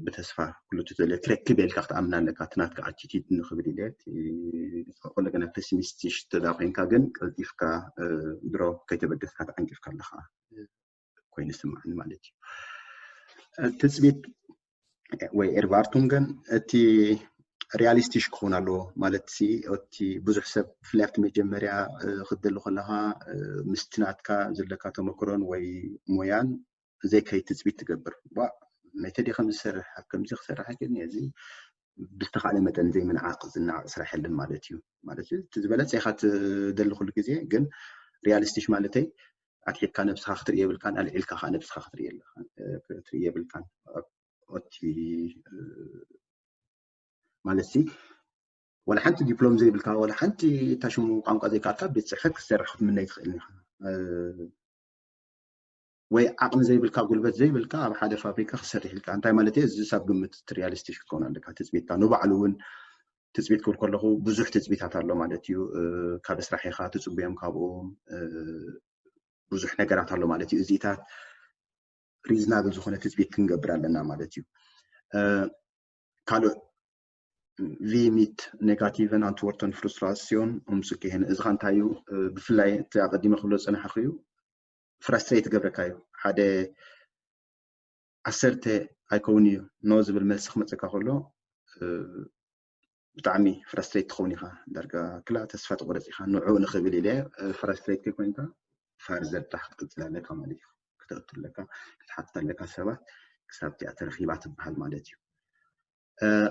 ብተስፋ ኩሉ ትደልዮ ክረክብ ኢልካ ክትኣምን ኣለካ እቲ ናትካ ኣቲቲድ ንክብል ኢለ ከሎ ገና ፐሲሚስቲሽ ተዳ ኮይንካ ግን ቀልጢፍካ ድሮ ከይተበገስካ ተዓንቂፍካ ኣለካ ኮይኑ ይስምዓኒ ማለት እዩ ትፅቢት ወይ ኤርቫርቱንገን እቲ ሪያሊስቲሽ ክኸውን ኣለዎ ማለት ሲ እቲ ብዙሕ ሰብ ብፍላይ ኣብቲ መጀመርያ ክትደሊ ከለካ ምስቲ ናትካ ዘለካ ተመክሮን ወይ ሞያን ዘይከይ ትፅቢት ትገብር መይተ ዲ ከም ዝሰርሕ ኣብ ከምዚ ክሰርሕ ግን እዚ ብዝተኻለ መጠን ዘይምንዓቕ ዝነዓቕ ስራሕ የለን ማለት እዩ ማለት እዩ እቲ ዝበለፀ ኢካ ትደሊ ኩሉ ግዜ ግን ሪያሊስቲሽ ማለተይ ኣትሒትካ ነብስኻ ክትርኢ የብልካን ኣልዒልካ ከዓ ነብስኻ ክትርኢ የብልካን እቲ ማለት ሲ ወላ ሓንቲ ዲፕሎም ዘይብልካ ወላ ሓንቲ እታ ሽሙ ቋንቋ ዘይከኣልካ ቤት ፅሕፈት ክትሰርሕ ክትምነይ ትኽእል ኢኻ ወይ ዓቕሚ ዘይብልካ ጉልበት ዘይብልካ ኣብ ሓደ ፋብሪካ ክሰርሕ ኢልካ እንታይ ማለት እዩ እዚ ሳብ ግምት ሪያሊስቲሽ ክትከውን ኣለካ ትፅቢትካ ንባዕሉ እውን ትፅቢት ክብል ከለኹ ብዙሕ ትፅቢታት ኣሎ ማለት እዩ ካብ ስራሕ ኢኻ ትፅቡዮም ካብኡ ብዙሕ ነገራት ኣሎ ማለት እዩ እዚታት ሪዝናብል ዝኾነ ትፅቢት ክንገብር ኣለና ማለት እዩ ካልእ ቪሚት ኔጋቲቭን ኣንትወርቶን ፍሩስትራሲዮን ኡምስኬህን እዚ ኸ እንታይ እዩ? ብፍላይ እቲ ኣቐዲመ ክብሎ ዝጸናሕኩ እዩ፣ ፍራስትሬት ይገብረካ እዩ። ሓደ ዓሰርተ ኣይከውን እዩ ኖ ዝብል መልሲ ክመፀካ ከሎ ብጣዕሚ ፍራስትሬት ትኸውን ኢኻ። ዳርጋ ክላ ተስፋ ትቆረፅ ኢኻ። ንዑ ንኽብል ኢለ ፍራስትሬት ከይኮንካ ፋርዘር ጥራሕ ክትቅፅል ኣለካ ማለት እዩ። ክተእቱ ኣለካ፣ ክትሓትት ኣለካ ሰባት ክሳብ እቲኣ ተረኺባ ትበሃል ማለት እዩ።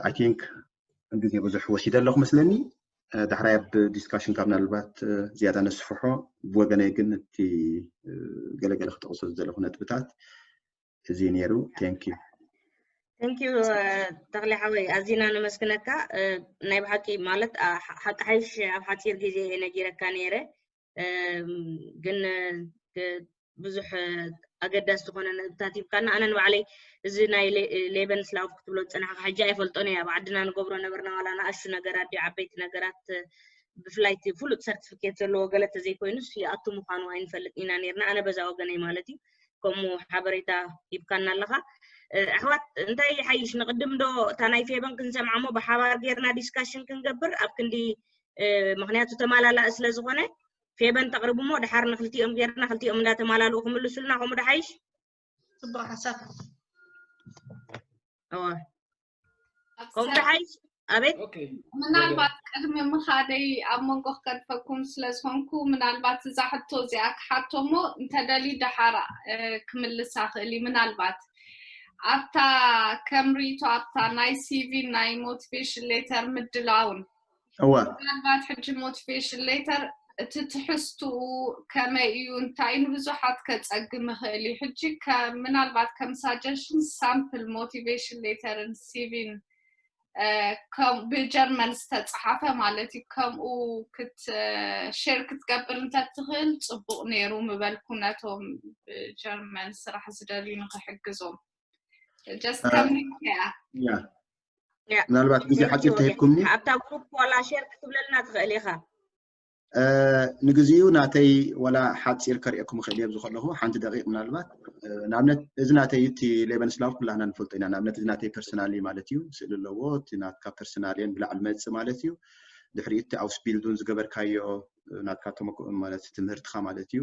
ኣይ ቲንክ ግዜ ብዙሕ ወሲደ ኣለኹ መስለኒ። ዳሕራይ ኣብ ዲስካሽን ካብ ምናልባት ዝያዳ ነስፍሖ። ብወገነይ ግን እቲ ገለገለ ክጠቕሶ ዝደለኹ ነጥብታት እዚ ነይሩ። Thank you። Thank you ተኽሊ ሓወይ፣ ኣዚና ነመስግነካ። ናይ ብሓቂ ማለት ሓቂ ሓይሽ ኣብ ሓፂር ግዜ ነጊረካ ነይረ፣ ግን ብዙሕ ኣገዳሲ ዝኾነ ነጥብታት ሂብካና። ኣነ ንባዕለይ እዚ ናይ ሌበን ስላውፍ ክትብሎ ዝፀናሕካ ሕጂ ኣይፈልጦን እየ። ኣብ ዓድና ንገብሮ ነበርና፣ ዋላ ንኣሽቱ ነገራት ድዩ ዓበይቲ ነገራት፣ ብፍላይ እቲ ፍሉጥ ሰርቲፊኬት ዘለዎ ገለ ተዘይኮይኑስ ይኣቱ ምዃኑ ኣይንፈልጥ ኢና ነርና። ኣነ በዛ ወገነይ ማለት እዩ። ከምኡ ሓበሬታ ሂብካና ኣለኻ። ኣሕዋት እንታይ ይሓይሽ ንቕድም ዶ እታ ናይ ፌበን ክንሰምዓ እሞ ብሓባር ጌርና ዲስካሽን ክንገብር ኣብ ክንዲ፣ ምኽንያቱ ተማላላእ ስለ ዝኾነ ፌበን ተቕርብ እሞ ድሓር ንክልቲኦም ጌርና ክልቲኦም እንዳተማላልኡ ክምልሱልና ከምኡ ድሓይሽ። ፅቡቅ ሓሳብ። እወ ከምኡ ድሓይሽ። ኣቤት ምናልባት ቅድሚ ምኻደይ ኣብ መንጎ ክገድፈኩም ስለ ዝኾንኩ ምናልባት እዛ ሕቶ እዚኣ ክሓቶ እሞ እንተደልዩ ደሓር ክምልሳ ክእል እዩ። ምናልባት ኣብታ ከም ሪኢቶ ኣብታ ናይ ሲቪ ናይ ሞቲቬሽን ሌተር ምድላውን እወ ምናልባት ሕጂ ሞቲቬሽን ሌተር እቲ ትሕዝትኡ ከመይ እዩ እንታይ ንብዙሓት ከፀግም ይኽእል እዩ። ሕጂ ምናልባት ከም ሳጀሽን ሳምፕል ሞቲቬሽን ሌተርን ሲቪን ብጀርመን ዝተፀሓፈ ማለት እዩ። ከምኡ ክት ሼር ክትገብር እንተትኽእል ፅቡቕ ነይሩ ምበልኩ ነቶም ብጀርመን ስራሕ ዝደልዩ ንክሕግዞም። ጀስት ከም ያ ምናልባት ግዜ ሓፂር ተሂብኩምኒ ኣብታ ግሩፕ ዋላ ሼር ክትብለልና ትኽእል ኢኻ። ንግዚኡ ናተይ ዋላ ሓፂር ከርእየኩም እኽእል እየ ኣብዚ ከለኹ ሓንቲ ደቂቕ ምናልባት። ንኣብነት እዚ ናተይ እቲ ሌበን ስላውፍ ኩላህና ንፈልጦ ኢና። ንኣብነት እዚ ናተይ ፐርሰናሊ ማለት እዩ፣ ስእሊ ኣለዎ። እቲ ናትካ ፐርሰናልየን ብላዕሊ መፅእ ማለት እዩ። ድሕሪኡ እቲ ኣውስቢልዱን ዝገበርካዮ ናትካ ተመክሮ ማለት ትምህርትኻ ማለት እዩ።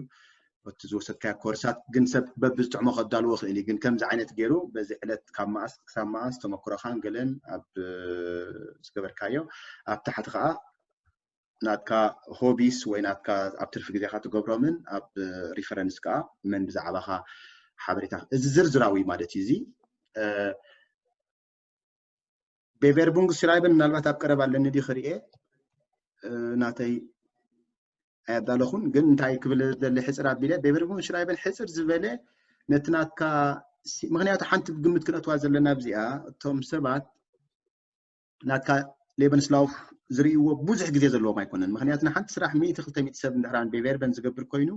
እቲ ዝወሰድካዮ ኮርሳት ግን ሰብ በብዝጥዕሞ ከዳልዎ ይኽእል እዩ። ግን ከምዚ ዓይነት ገይሩ በዚ ዕለት ካብ መኣስ ክሳብ መኣስ ተመክሮኻን ገለን ኣብ ዝገበርካዮ ኣብ ታሕቲ ከዓ ናትካ ሆቢስ ወይ ናትካ ኣብ ትርፊ ግዜኻ ትገብሮምን ኣብ ሪፈረንስ ከዓ መን ብዛዕባኻ ሓበሬታ እዚ ዝርዝራዊ ማለት እዩ። እዚ ቤቨርቡንግ ሽራይበን ምናልባት ኣብ ቀረባ ኣለኒ ድዩ ክርኤ ናተይ ኣያዳለኹን ግን እንታይ ክብል ደሊ ሕፅር ኣቢለ ቤቨርቡንግ ሽራይበን ሕፅር ዝበለ ነቲ ናትካ ምክንያቱ ሓንቲ ግምት ክነእትዋ ዘለና ኣብዚኣ እቶም ሰባት ናትካ ሌበንስላውፍ ዝርእይዎ ብዙሕ ግዜ ዘለዎም ኣይኮነን። ምክንያቱ ንሓንቲ ስራሕ ሚእቲ ክልተ ሚእቲ ሰብ እንድሕራን ቤቬርበን ዝገብር ኮይኑ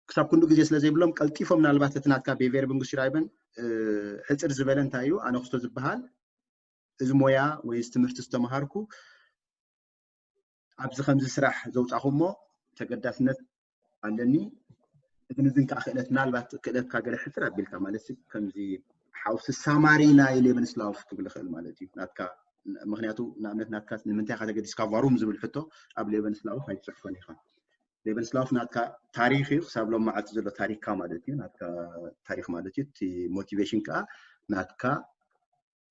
ክሳብ ክንዱ ግዜ ስለ ዘይብሎም ቀልጢፎም ምናልባት እቲ ናትካ ቤቬርበን ጉሽራይበን ሕፅር ዝበለ እንታይ እዩ ኣነክስቶ ዝበሃል እዚ ሞያ ወይ እዚ ትምህርቲ ዝተምሃርኩ ኣብዚ ከምዚ ስራሕ ዘውፃኹሞ ተገዳስነት ኣለኒ። እዝን እዝን ከዓ ክእለት ምናልባት ክእለትካ ገለ ሕፅር ኣቢልካ ማለት ከምዚ ሓውሲ ሳማሪ ናይ ሌበንስላውፍ ክብል ይኽእል ማለት እዩ ናትካ ምክንያቱ ንኣብነት ናትካ ንምንታይ ኢኻ ተገዲስካ ቫሩም ዝብል ሕቶ ኣብ ሌበንስላውፍ ኣይትፅሕፎን ኢኻ። ሌበንስላውፍ ናትካ ታሪክ እዩ ክሳብ ሎም መዓልቲ ዘሎ ታሪክካ ማለት እዩ ናትካ ታሪክ ማለት እዩ። እቲ ሞቲቬሽን ከዓ ናትካ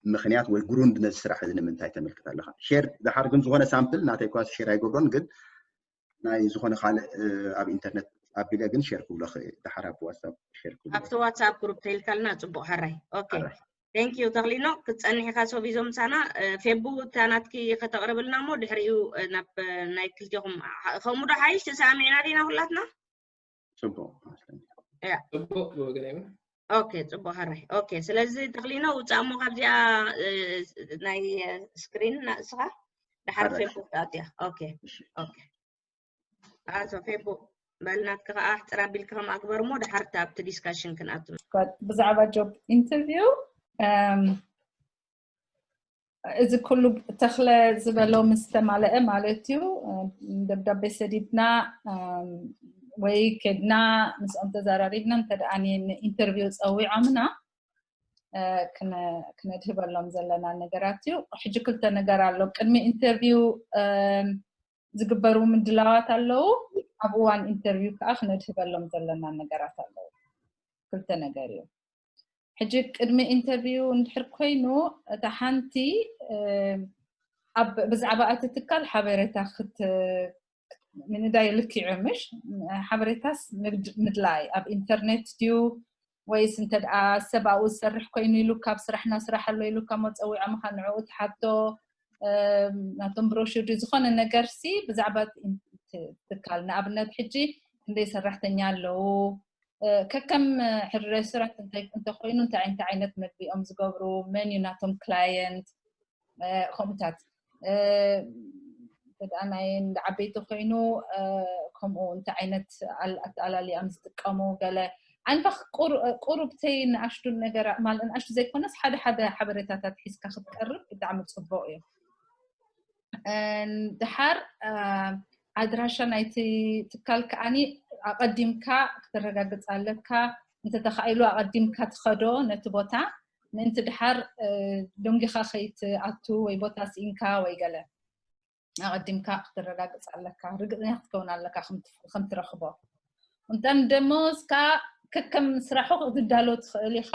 ምክንያት ወይ ግሩንድ ነዚ ስራሕ እዚ ንምንታይ ተመልክት ኣለካ? ሼር ድሓር ግን ዝኾነ ሳምፕል ናተይ ኳስ ሼር ኣይገብሮን ግን ናይ ዝኾነ ካልእ ኣብ ኢንተርነት ኣቢለ ግን ሼር ክብሎ ክእል ድሓር ኣብ ዋትሳፕ ሼር ክብሎ ኣብቲ ዋትሳፕ ግሩፕ ተይልካልና ጽቡቕ ሕራይ ኦኬ Thank you ተኽሊኖ ክትጸንሕ ኢኻ ሰብ ይዞም ምሳና ፌቡ እታ ናትኪ ከተቕርብልና እሞ ድሕሪኡ ናብ ናይ ክልቴኹም ከምኡ ዶ ሓይሽ ተሰማሚዕና ዲና ኩላትና ጽቡቕ ጽቡቕ ብወገነይ እውን ኦኬ ጽቡቅ ሕራይ ኦኬ ስለዚ ተኽሊኖ ውፃእ እሞ ካብዚኣ ናይ ስክሪን ናእስኻ ድሓር ፌቡ ክትኣትያ ኦኬ ኦኬ ኣቶ ፌቡ በልናትካ ከዓ ኣሕፅር ኣቢልካ ከም ኣግበር እሞ ድሓር ኣብቲ ዲስካሽን ክንኣቱ ብዛዕባ ጆብ ኢንተርቪው እዚ ኩሉ ተኽለ ዝበሎ ምስ ተማለአ ማለት እዩ ደብዳቤ ሰዲድና ወይ ከድና ምስኦም ተዘራሪብና እንተ ንኢንተርቪው ፀዊዖምና ክነድህበሎም ዘለና ነገራት እዩ። ሕጂ ክልተ ነገር ኣሎ። ቅድሚ ኢንተርቪው ዝግበሩ ምድላዋት ኣለዉ። ኣብ እዋን ኢንተርቪው ከዓ ክነድህበሎም ዘለና ነገራት ኣለዉ። ክልተ ነገር እዩ። ሕጂ ቅድሚ ኢንተርቪው እንድሕር ኮይኑ፣ እታ ሓንቲ ኣብ ብዛዕባ እቲ ትካል ሓበሬታ ምንዳይ ልክዑ ምሽ ሓበሬታስ ምድላይ ኣብ ኢንተርኔት ድዩ ወይስ እንተ ደኣ ሰብ ኣብኡ ዝሰርሕ ኮይኑ ኢሉ ካብ ስራሕ ናብ ስራሕ ኣሎ ኢሉ ካብ መፀዊዖምኻ ንዕኡ ትሓቶ ናቶም ብሮሹር ድዩ ዝኾነ ነገር ሲ ብዛዕባ ትካል ንኣብነት ሕጂ ክንደይ ሰራሕተኛ ኣለዉ ከከም ሕሪ ሬስቶራንት እንተኮይኑ እንታይ እንታይ ዓይነት መግቢ እዮም ዝገብሩ መን እዩ ናቶም ክላየንት ከምኡታት ተደኣ ናይ እንዳ ዓበይቲ ኮይኑ ከምኡ እንታይ ዓይነት ኣተኣላልያም ዝጥቀሙ ገለ ዓንታ ቁሩብተይ ንኣሽቱ ነገራት ማለት ንኣሽቱ ዘይኮነስ ሓደ ሓደ ሓበሬታታት ሒዝካ ክትቀርብ ብጣዕሚ ፅቡቅ እዩ። ድሓር ኣድራሻ ናይቲ ትካል ከዓኒ ኣቐዲምካ ክተረጋግፅ ኣለካ። እንተተኻኢሉ ኣቐዲምካ ትኸዶ ነቲ ቦታ ምእንቲ ድሓር ደንጊኻ ከይትኣቱ ወይ ቦታ ስኢንካ ወይ ገለ ኣቐዲምካ ክትረጋግፅ ኣለካ። ርግፀኛ ክትከውን ኣለካ ከም ትረኽቦ። እንተን ደሞዝካ ከከም ስራሑ ክትዳሎ ትኽእል ኢኻ።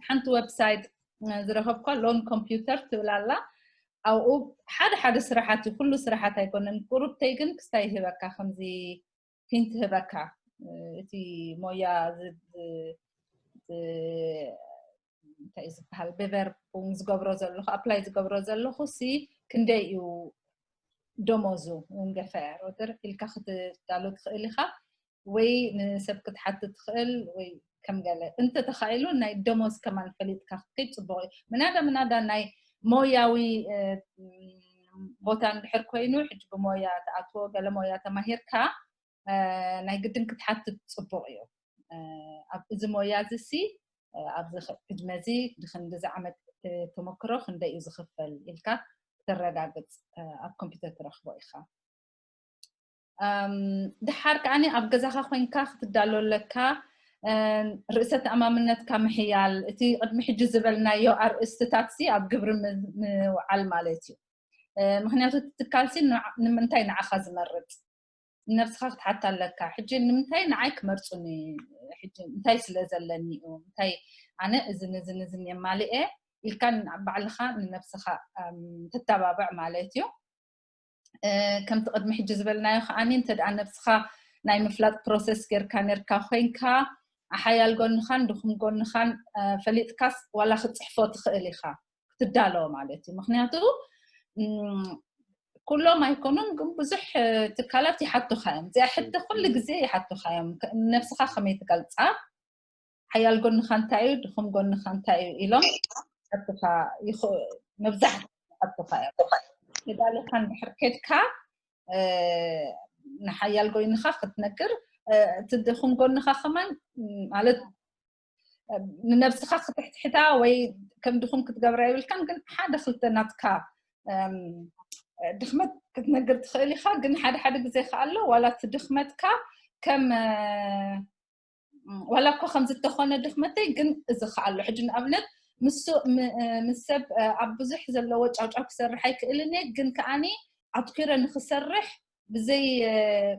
ሓንቲ ዌብሳይት ዝረኸብኳ ሎን ኮምፒውተር ትብል ኣላ። ኣብኡ ሓደ ሓደ ስራሓት እዩ፣ ኩሉ ስራሓት ኣይኮነን። ቁሩብተይ ግን ክስታይ ይህበካ ከምዚ ሂንት ህበካ እቲ ሞያ እንታይ ዝበሃል ብቨርብ ዝገብሮ ዘለኹ ኣፕላይ ዝገብሮ ዘለኹ ሲ ክንደይ እዩ ደሞዙ ውንገፈ ሮደር ኢልካ ክትዳሎ ትኽእል ኢኻ ወይ ንሰብ ክትሓትት ትኽእል ወይ ከም ገለ እንተተኻኢሉ ናይ ደሞዝ ከማን ፈሊጥካ ክትከይድ ፅቡቅ እዩ። ምናዳ ምናዳ ናይ ሞያዊ ቦታ እንድሕር ኮይኑ ሕጂ ብሞያ ተኣትዎ ገለ ሞያ ተማሂርካ ናይ ግድን ክትሓትት ፅቡቅ እዩ። ኣብ እዚ ሞያ እዚ ሲ ኣብዚ ዕድመ እዚ ንክንድዚ ዓመት ተመክሮ ክንደይ እዩ ዝኽፈል ኢልካ ክተረጋግፅ ኣብ ኮምፒውተር ትረኽቦ ኢኻ። ድሓር ከዓኒ ኣብ ገዛኻ ኮይንካ ክትዳሎ ኣለካ። ርእሰ ተኣማምነትካ ምሕያል፣ እቲ ቅድሚ ሕጂ ዝበልናዮ ኣርእስትታት ሲ ኣብ ግብሪ ምውዓል ማለት እዩ። ምክንያቱ እቲ ትካል ሲ ንምንታይ ንዓኻ ዝመርፅ ነብስኻ ክትሓታ ኣለካ። ሕጂ ንምንታይ ንዓይ ክመርፁኒ ሕጂ እንታይ ስለ ዘለኒ እዩ እንታይ ኣነ እዝን እዝን እዝን የማልኤ ኢልካ ባዕልኻ ንነብስኻ ትተባብዕ ማለት እዩ። ከምቲ ቅድሚ ሕጂ ዝበልናዮ ከዓኒ እንተ ደኣ ነብስኻ ናይ ምፍላጥ ፕሮሰስ ጌርካ ነርካ ኮይንካ ሓያል ጎንኻን ድኹም ጎንኻን ፈሊጥካስ ዋላ ክትፅሕፎ ትኽእል ኢኻ ክትዳሎ ማለት እዩ። ምክንያቱ ኩሎም ኣይኮኑን ግን ብዙሕ ትካላት ይሓቱኻ እዮም። እዚኣ ሕቶ ኩሉ ግዜ ይሓቱኻ እዮም። ነብስኻ ከመይ ትገልፃ ሓያል ጎንኻ እንታይ እዩ ድኹም ጎንኻ እንታይ እዩ ኢሎም ይሓቱኻ። መብዛሕትኡ ይሓቱኻ እዮም። ተዳሊኻ እንድሕር ከድካ ንሓያል ጎንኻ ክትነግር እቲ ድኹም ጎንኻ ከማን ማለት ንነብስኻ ክትሕትሕታ ወይ ከም ድኹም ክትገብራ የብልካን ግን ሓደ ክልተ ናትካ ድኽመት ክትነግር ትኽእል ኢኻ። ግን ሓደ ሓደ ግዜ ከኣሎ ዋላ እቲ ድኽመትካ ከም ዋላ እኳ ከም ዝተኾነ ድኽመተይ ግን እዚ ከኣሎ ሕጂ ንኣብነት ምስ ሰብ ኣብ ብዙሕ ዘለዎ ጫውጫው ክሰርሕ ኣይክእልን እየ ግን ከዓኒ ኣትኪረ ንክሰርሕ ብዘይ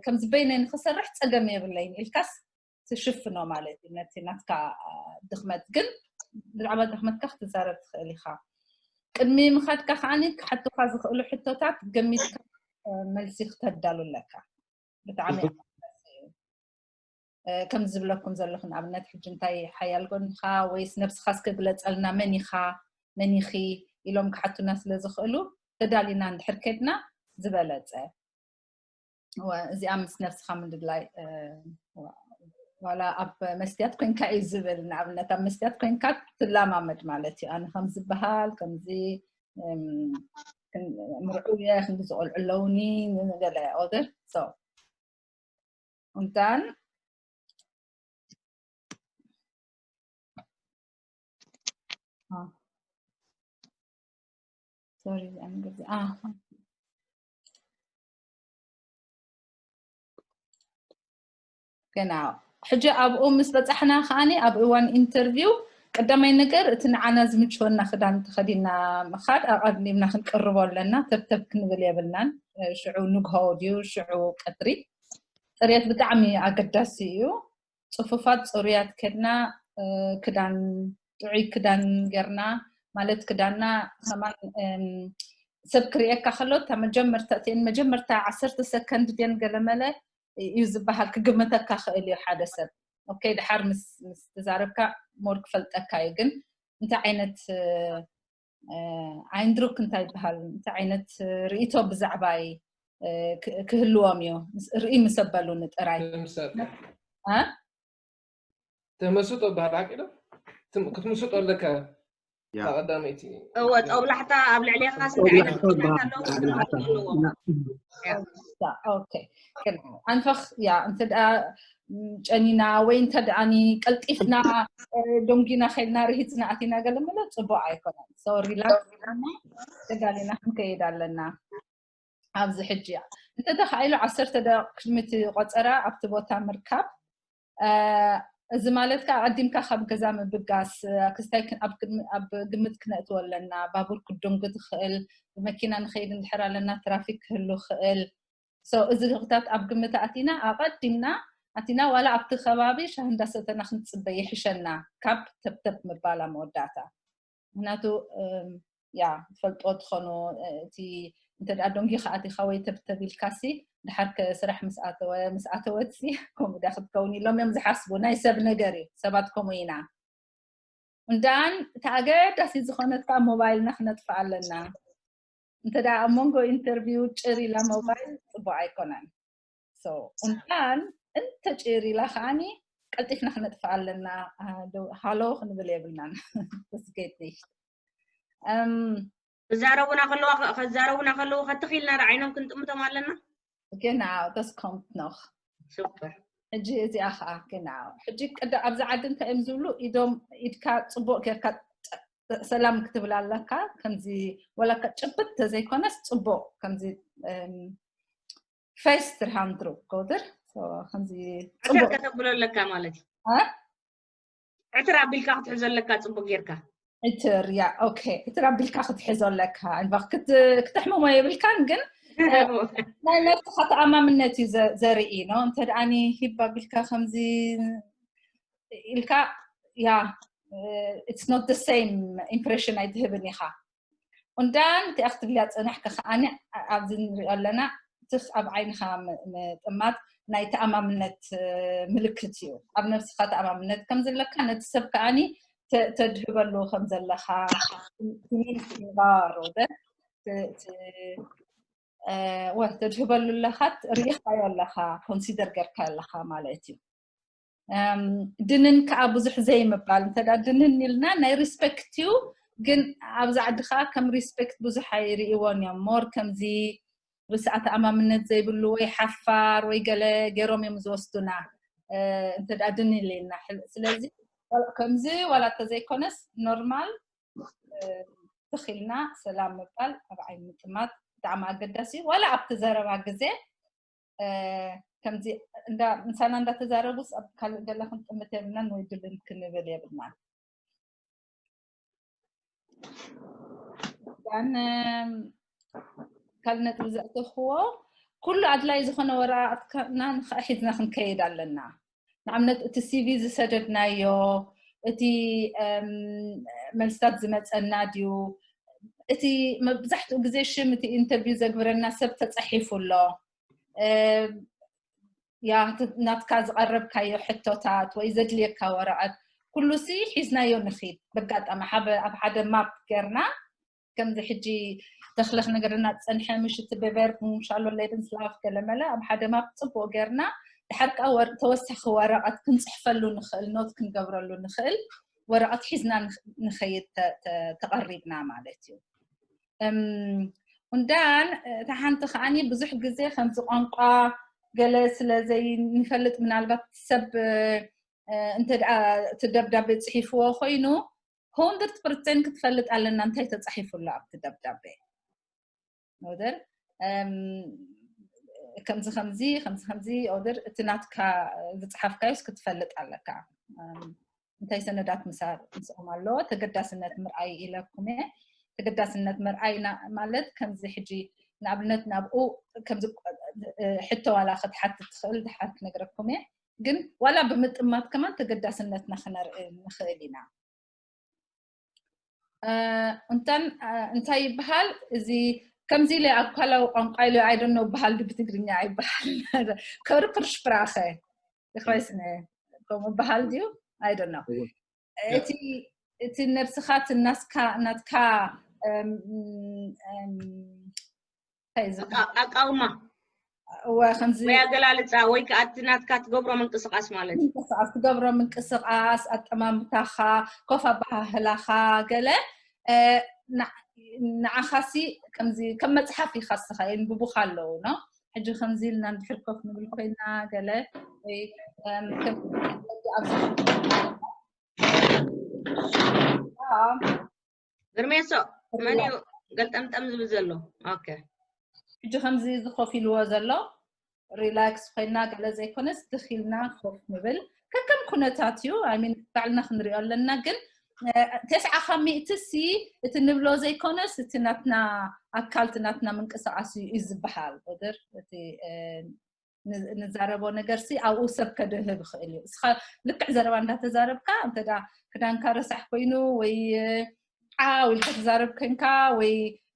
ከም ዝበይነ ንክሰርሕ ፀገም የብለይን ኢልካስ ትሽፍኖ ማለት እዩ ነቲ ናትካ ድኽመት ግን ብዛዕባ ድኽመትካ ክትዛረብ ትኽእል ኢኻ። ቅድሚ ምኻድካ ከዓኒ ክሓቱካ ዝኽእሉ ሕቶታት ገሚትካ መልሲ ክተዳሉ ኣለካ። ብጣዕሚ ከም ዝብለኩም ዘለኹ ንኣብነት ሕጂ እንታይ ሓያል ጎንኻ ወይስ ነብስኻ እስከ ግለፀልና መን ኢኻ መን ኢኺ ኢሎም ክሓቱና ስለ ዝኽእሉ ተዳሊና እንድሕር ከድና ዝበለፀ። እዚኣ ምስ ነብስኻ ምድላይ ዋላ ኣብ መስትያት ኮንካ እዩ ዝብል ንኣብነት ኣብ መስትያት ኮንካ ትላማመድ ማለት እዩ። ኣነ ከም ዝበሃል ከምዚ ምርዑየ ክንዲ ዝቆልዑ ኣለውኒ ገለ ኦደር እንታን ገና ሕጂ ኣብኡ ምስ በፃሕና ከዓኒ ኣብ እዋን ኢንተርቪው ቀዳማይ ነገር እቲ ንዓና ዝምችወና ክዳን ተኸዲና ምኻድ ኣቐዲምና ክንቅርቦ ኣለና። ተብተብ ክንብል የብልናን። ሽዑ ንግሆ ድዩ ሽዑ ቀትሪ፣ ፅርየት ብጣዕሚ ኣገዳሲ እዩ። ፅፉፋት ፅሩያት ከድና ክዳን ጥዑይ ክዳን ገርና፣ ማለት ክዳና ከማን ሰብ ክርእየካ ከሎ እታ መጀመርታ እተን መጀመርታ ዓሰርተ ሰከንድ ድን ገለመለ እዩ ዝበሃል፣ ክግምተካ ክእል እዩ ሓደ ሰብ። ኦኬ፣ ድሓር ምስ ምስ ተዛረብካ ሞር ክፈልጠካ እዩ። ግን እንታይ ዓይነት ኣይንድሩክ እንታይ ይበሃል፣ እንታይ ዓይነት ርእይቶ ብዛዕባይ ክህልዎም እዩ? ርኢ ምስ ኣበሉኒ ጥራይ። ተመስጦ በሃል ሓቂ ዶ? ክትምስጦ ኣለካ። ቀዳመይቲ እወ፣ ጦብላሕታ ኣብ ልዕሌኻ ስንት ዓይነት ኩነታት ኣለዎ ክትፈልጡ ኣለዎ። ኦኬ፣ ኣንፈኽ ያ እንተ ደኣ ጨኒና ወይ እንተ ደኣኒ ቀልጢፍና ዶንጊና ከይድና ርሂፅና ኣቲና ገለ ምለ ፅቡቅ ኣይኮነን። ሶ ሪላክስ ተጋሊና ክንከይድ ኣለና። ኣብዚ ሕጂ እያ እንተ ተኻኢሉ ዓሰርተ ደቂቕ ቅድሚ እቲ ቆፀራ ኣብቲ ቦታ ምርካብ። እዚ ማለት ከዓ ኣቐዲምካ ካብ ገዛ ምብጋስ ክስታይ ኣብ ግምት ክነእትዎ ኣለና። ባቡር ክድንጉ ትኽእል፣ ብመኪና ንኸይድ እንድሕር ኣለና ትራፊክ ክህሉ ክእል። እዚ ህቕታት ኣብ ግምት ኣቲና ኣቐዲምና ኣቲና ዋላ ኣብቲ ከባቢ ሻሂ እንዳሰተና ክንፅበ ይሕሸና ካብ ተብተብ ምባላ መወዳእታ። ምክንያቱ ያ ትፈልጦ ትኾኑ እቲ እንተ ደኣ ደንጊኻ ኣቲኻ ወይ ተብተብ ኢልካሲ ድሓር ከ ስራሕ ምስ ኣተወ ምስ ኣተወትሲ ከምኡ ድያ ክትከውን ኢሎም እዮም ዝሓስቡ። ናይ ሰብ ነገር እዩ። ሰባት ከምኡ ኢና። እንዳን እቲ ኣገዳሲ ዝኾነት ከዓ ሞባይልና ክነጥፍኣ ኣለና። እንተ ደኣ ኣብ መንጎ ኢንተርቪው ጭር ኢላ ሞባይል ፅቡቅ ኣይኮነን። እምባን እንተጭር ኢላ ከዓኒ ቀልጢፍና ክነጥፍእ ኣለና። ሃሎ ክንብል የብልናን። ስጌት ኒሽት ክዛረቡና ከለዋ ከዛረቡና ከለዉ ከትኺልና ዶ ዓይኖም ክንጥምቶም ኣለና። Genau, das kommt noch. Super. ሕጂ እዚኣ ከዓ genau ሕጂ ቅድ ኣብዚ ዓዲ እንታይ እዮም ዝብሉ ኢዶም ኢድካ ፅቡቅ ጌርካ ሰላም ክትብል ኣለካ። ከምዚ ወላካ ጭብጥ ተዘይኮነስ ፅቡቅ ከምዚ face ter hand ሩ ጎድር ከምዚ ዕትር ከተብሎ ኣለካ ማለት እዩ። ዕትር ኣቢልካ ክትሕዞ ኣለካ ፅቡቅ ጌርካ። ዕትር ያ ኦኬ፣ ዕትር ኣቢልካ ክትሕዞ ኣለካ። ክትሕምሞ የብልካን፣ ግን ናይ ነብስኻ ተኣማምነት እዩ ዘርኢ ነው። እንተ ደኣኒ ሂብ ኣቢልካ ከምዚ ኢልካ ያ it's not the same impression ኣይትህብን ኢኻ። ኡንዳን እቲኣ ክትብልያ ፀናሕካ ከዓኒ ኣብዚ ንሪኦ ኣለና ትኽ ኣብ ዓይንኻ ምጥማት ናይ ተኣማምነት ምልክት እዩ። ኣብ ነብስኻ ተኣማምነት ከም ዘለካ ነቲ ሰብ ከዓኒ ተድህበሉ ከም ዘለኻ ትሚን ትሚባሮ ወ ተድህበሉ ኣለኻ ርኢኻዮ ኣለኻ ኮንሲደር ገርካ ኣለኻ ማለት እዩ። ድንን ከዓ ብዙሕ ዘይምባል እንተ ድንን ኢልና ናይ ሪስፔክት እዩ። ግን ኣብዚ ዓዲ ከዓ ከም ሪስፔክት ብዙሕ ኣይርእይዎን እዮም። ሞር ከምዚ ርእሰ ተኣማምነት ዘይብሉ ወይ ሓፋር ወይ ገለ ገይሮም እዮም ዝወስዱና እንተ ድንን ኢልና። ስለዚ ከምዚ ዋላ እንተዘይኮነስ ኖርማል ትኺልና ሰላም ምባል ኣብ ዓይኒ ምጥማት ብጣዕሚ ኣገዳሲ እዩ። ዋላ ኣብቲ ዘረባ ግዜ ከምዚ እንዳ ምሳና እንዳተዛረቡስ ኣብ ካልእ ገለ ክንጥምት የብልናን ወይ ድልን ክንብል የብልናን። ያን ካልእ ነጥቢ ዘእተኽዎ ኩሉ ኣድላይ ዝኾነ ወረቃቅትና ንኸዓ ሒዝና ክንከይድ ኣለና። ንኣብነት እቲ ሲቪ ዝሰደድናዮ እቲ መልስታት ዝመፀና ድዩ እቲ መብዛሕትኡ ግዜ ሽም እቲ ኢንተርቪው ዘግብረና ሰብ ተፃሒፉ ኣሎ። ያ ናትካ ዝቐረብካዮ ሕቶታት ወይ ዘድልየካ ወረቐት ኩሉሲ ሒዝናዮ ንኺድ። በጋጣሚ ኣብ ሓደ ማፕ ገርና ከምዚ ሕጂ ተኽለ ክነገረና ዝፀንሐ ምሽቲ ብቨርብ ሙሻሎ ሌብን ስላፍ ገለመለ ኣብ ሓደ ማፕ ፅቡቅ ገርና ድሓር ከዓ ተወሳኺ ወረቐት ክንፅሕፈሉ ንኽእል ኖት ክንገብረሉ ንኽእል ወረቐት ሒዝና ንኸይድ ተቐሪብና ማለት እዩ። እንዳን እታ ሓንቲ ከዓኒ ብዙሕ ግዜ ከምዚ ቋንቋ ገለ ስለ ዘይንፈልጥ ምናልባት ሰብ እንተ እቲ ደብዳቤ ፅሒፍዎ ኮይኑ hundert Prozent ክትፈልጥ ኣለና እንታይ ተፃሒፉ ኣሎ ኣብቲ ደብዳቤ ወደር ከምዚ ከምዚ ከምዚ ከምዚ ወደር እቲ ናትካ ዝፅሓፍካዮስ ክትፈልጥ ኣለካ። እንታይ ሰነዳት ምሳር ምስኦም ኣለዎ? ተገዳስነት ምርኣይ ኢለኩም እየ። ተገዳስነት ምርኣይ ማለት ከምዚ ሕጂ ንኣብነት ናብኡ ከምዚ ሕቶ ዋላ ክትሓትት ትኽእል ድሓር ክነግረኩም እየ። ግን ዋላ ብምጥማት ከማን ተገዳስነትና ክነርኢ ንኽእል ኢና። እንተን እንታይ ይበሃል እዚ? ከምዚ ኢለ ኣኳላዊ ቋንቋ ኢለ ኣይደኖ በሃል ድ ብትግርኛ ኣይበሃል። ከርክር ሽፕራኸ ይኸስነ ከምኡ በሃል ድዩ? ኣይደኖ እቲ እቲ ነብስኻ ናትካ ኣቃውማ ወይ ኣገላልፃ ወይ ከዓ እቲ ናትካ ትገብሮ ምንቅስቃስ ማለት እዩ። ምንቅስቃስ ትገብሮ ምንቅስቃስ፣ ኣጠማምታኻ፣ ኮፍ ኣበሃህላኻ ገለ ንዓኻሲ ከምዚ ከም መፅሓፍ ኢኻ ስኻ የንብቡኻ ኣለዉ ኖ። ሕጂ ከምዚ ኢልና እንድሕር ኮፍ ንብል ኮይና ገለ ወይ ኣብዚ ግርሜሶ መን እዩ ገልጠምጠም ዝብል ዘሎ? ኦኬ ሕጂ ከምዚ እዚ ኮፍ ኢልዎ ዘሎ ሪላክስ ኮይና ገለ ዘይኮነስ ትኺልና ኮፍ ንብል ከከም ኩነታት እዩ። ኣይ ሚን ባዕልና ክንሪኦ ኣለና። ግን ተስዓ ካብ ሚእቲ ሲ እቲ ንብሎ ዘይኮነስ እቲ ናትና ኣካል እቲ ናትና ምንቅስቃስ እዩ ዝበሃል። ወደር እቲ ንዛረቦ ነገር ሲ ኣብኡ ሰብ ከድህብ ይኽእል እዩ። እስኻ ልክዕ ዘረባ እንዳተዛረብካ እንተ ክዳንካ ረሳሕ ኮይኑ ወይ ዓው ኢልካ ትዛረብ ኮንካ ወይ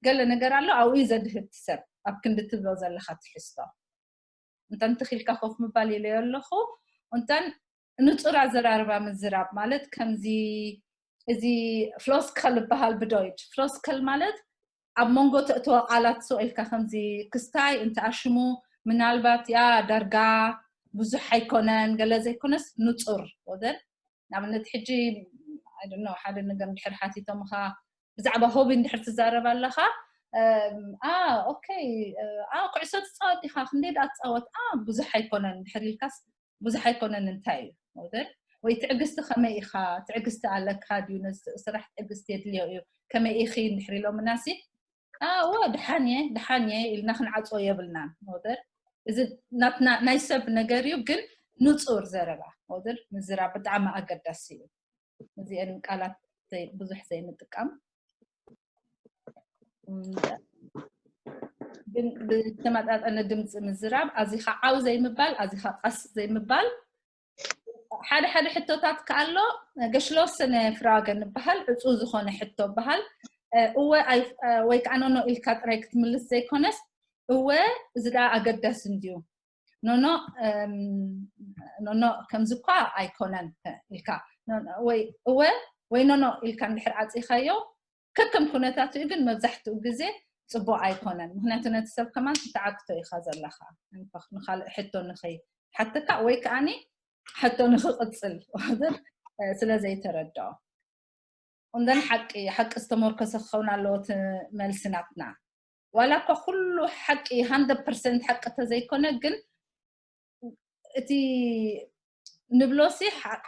ገለ ነገር ኣሎ ኣብኡ እዩ ዘድህብ ሰብ ኣብ ክንዲ ትብሎ ዘለኻ ትሕዝቶ። እንተን ትኺልካ ኮፍ ምባል ኢለዮ ኣለኹ። እንተን ንጹር ኣዘራርባ ምዝራብ ማለት ከምዚ እዚ ፍሎስከል ይበሃል ብዶይች። ፍሎስከል ማለት ኣብ መንጎ ተእተወ ቃላት ስቕ ኢልካ ከምዚ ክስታይ እንተኣሽሙ ምናልባት ያ ዳርጋ ብዙሕ ኣይኮነን ገለ ዘይኮነስ ንጹር ወደን ንኣብነት ሕጂ ሓደ ነገር እንድሕር ሓቲቶምኻ ብዛዕባ ሆቢ እንድሕር ትዛረብ ኣለኻ ኦኬ ኩዕሶ ትፃወት ዲኻ ክንደይ ደኣ ትፃወት ብዙሕ ኣይኮነን እንድሕር ኢልካስ ብዙሕ ኣይኮነን እንታይ እዩ ወደን ወይ ትዕግስቲ ከመይ ኢኻ ትዕግስቲ ኣለካ ድዩ ነዚ ስራሕ ትዕግስቲ የድልዮ እዩ ከመይ ኢኺ እንድሕር ኢሎምና ሲ ኣወ ድሓን እየ ድሓን እየ ኢልና ክንዓፅዎ የብልናን ወደር እዚ ናትና ናይ ሰብ ነገር እዩ ግን ንፁር ዘረባ ወደር ምዝራብ ብጣዕሚ ኣገዳሲ እዩ እዚአን ቃላት ብዙሕ ዘይንጥቀም ግን ብተመጣጠነ ድምፂ ምዝራብ ኣዚኻ ዓው ዘይምባል ኣዚኻ ቀስ ዘይምባል ሓደ ሓደ ሕቶታት ከኣሎ ገሽለወሰነ ፍራገ ንበሃል ዕፁ ዝኾነ ሕቶ በሃል እወ ወይ ከዓ ኖኖ ኢልካ ጥራይ ክትምልስ ዘይኮነስ እወ እዚ ደኣ ኣገዳሲ እንድዩ ኖኖ ኖኖ ከምዚ እኳ ኣይኮነን ኢልካ ወይ እወ ወይ ኖኖ ኢልካ እንድሕር ዓፂኻዮ ከከም ኩነታትኡ ግን መብዛሕትኡ ግዜ ፅቡቅ ኣይኮነን ምክንያቱ ነቲ ሰብ ከማን ትተዓግቶ ኢካ ዘለካ ንካልእ ሕቶ ንኸይ ሓተካ ወይ ከዓኒ ሕቶ ንክቅፅል ስለ ዘይተረድኦ እምበን ሓቂ ሓቂ ዝተመርኮሰ ክኸውን ኣለዎ እቲ መልሲ ናትና ዋላ እኳ ኩሉ ሓቂ ሃንደርድ ፐርሰንት ሓቂ ተዘይኮነ ግን እቲ ንብሎሲ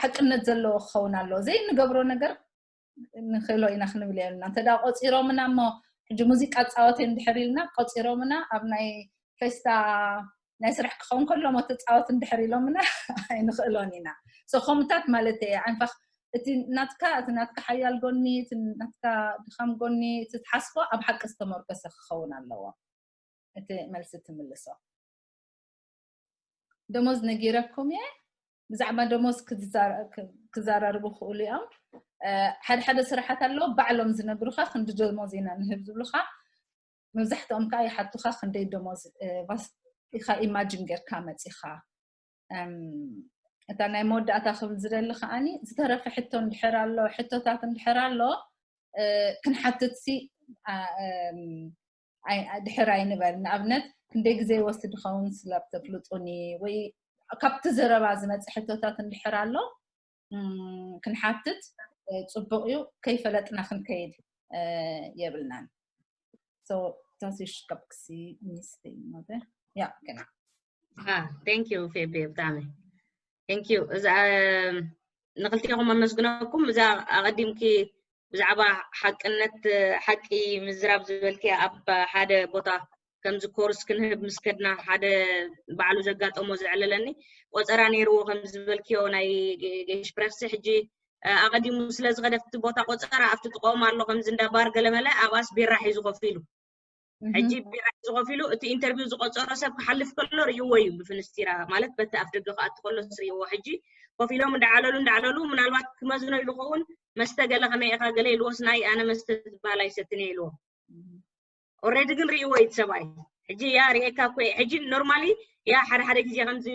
ሓቅነት ዘለዎ ክኸውን ኣለዎ ዘይንገብሮ ነገር ንክእሎ ኢና ክንብል የብልና እንተ ቆፂሮምና እሞ ሕጂ ሙዚቃ ፃወት እንድሕር ኢልና ቆፂሮምና ኣብ ናይ ፌስታ ናይ ስራሕ ክኸውን ከሎ ሞ ተፃወት እንድሕር ኢሎምና ኣይንክእሎን ኢና ከምኡታት ማለት እየ ዓንፋኽ እቲ ናትካ እቲ ናትካ ሓያል ጎኒ እቲ ናትካ ድኻም ጎኒ እቲ ትሓስቦ ኣብ ሓቂ ዝተመርኮሰ ክኸውን ኣለዎ እቲ መልሲ ትምልሶ ደሞዝ ነጊረኩም እየ ብዛዕባ ደሞዝ ክዛራርቡ ክእሉ እዮም ሓደ ሓደ ስራሓት ኣለዎ ባዕሎም ዝነግሩካ ክንዲ ደሞዝ ኢና ንህብ ዝብሉካ መብዛሕትኦም ከዓ ይሓቱካ ክንደይ ደሞዝ ኢካ ኢማጅን ጌርካ መፂካ እታ ናይ መወዳእታ ክብል ዝደሊ ከዓኒ ዝተረፈ ሕቶ እንድሕር ኣሎ ሕቶታት እንድሕር ኣሎ ክንሓትት ሲ ድሕር ኣይንበል ንኣብነት ክንደይ ግዜ ይወስድ ይኸውን ስላብ ተፍልጡኒ ወይ ካብቲ ዘረባ ዝመፀ ሕቶታት እንድሕር ኣሎ ክንሓትት ፅቡቅ እዩ ከይፈለጥና ክንከይድ የብልናን ተሲሽ ከብክሲ ሚኒስትሪ ሞተር ያ ገና thank you ፌቤ ብጣዕሚ thank you እዛ ንክልቲኹም ኣመስግነኩም እዛ ኣቐዲምኪ ብዛዕባ ሓቅነት ሓቂ ምዝራብ ዝበልኪ ኣብ ሓደ ቦታ ከምዚ ኮርስ ክንህብ ምስ ከድና ሓደ ባዕሉ ዘጋጠሞ ዘዕለለኒ ቆፀራ ነይርዎ ከም ዝበልክዮ ናይ ጌሽ ፕረክሲ ሕጂ ኣቐዲሙ ስለ ዝኸደ ኣብቲ ቦታ ቆጸራ ኣብቲ ጥቕኦም ኣሎ ከምዚ እንዳ ባር ገለመለ ኣብኣስ ቢራ ሒዙ ኮፍ ኢሉ ሕጂ ቢራ ሒዙ ኮፍ ኢሉ እቲ ኢንተርቪው ዝቆጸሮ ሰብ ክሓልፍ ከሎ ርእይዎ እዩ ብፍንስቲራ ማለት በቲ ኣፍ ደገ ክኣቱ ከሎስ ርእይዎ ሕጂ ኮፍ ኢሎም እንዳዓለሉ እንዳዓለሉ ምናልባት ክመዝኖ ኢሉ ኸውን መስተ ገለ ከመይ ኢኻ ገለ ኢልዎስ ናይ ኣነ መስተ ዝበሃል ኣይሰትን እየ ኢልዎ already ግን ርእይዎ እዩ እቲ ሰብኣይ ሕጂ ያ ርእየካ እኮ እየ ሕጂ normally ያ ሓደ ሓደ ግዜ ከምዚ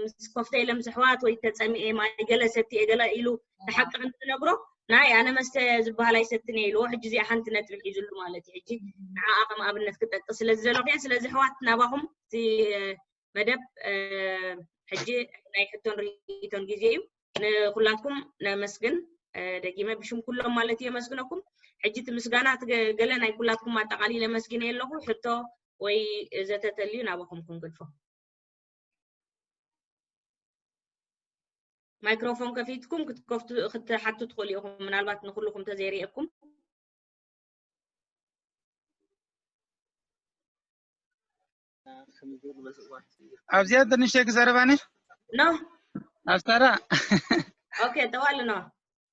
ምስ ኮፍተ ኢለ ምስ ኣሕዋት ወይ ተጸሚኤ ማይ ገለ ሰትየ ገለ ኢሉ ንሓቂ ከምትነግሮ ናይ ኣነ መስተ ዝበሃል ኣይሰትን እየ ኢልዎ ሕጂ እዚኣ ሓንቲ ነጥቢ ሒዙሉ ማለት እዩ ሕጂ ንዓኣ ከም ኣብነት ክጠቅስ ስለ ዝደለኹ እየ ስለዚ ኣሕዋት ናባኹም እቲ መደብ ሕጂ ናይ ሕቶን ርእይቶን ግዜ እዩ ንኩላትኩም ነመስግን ደጊመ ብሽም ኩሎም ማለት እዩ የመስግነኩም ሕጂ እቲ ምስጋና ገለ ናይ ኩላትኩም ኣጠቃሊለ መስጊነ ኣለኹ ሕቶ ወይ ዘተተልዩ ናባኹም ክንገድፎ ማይክሮፎን ከፊትኩም ክትከፍቱ ክትሓቱ ትኽእሉ ኢኹም ምናልባት ንኩልኩም ተዘይርእየኩም ኣብዚኣ ትንሽ ክዛረባኒ ኖ ኣፍታራ ኦኬ ጠዋል ኖ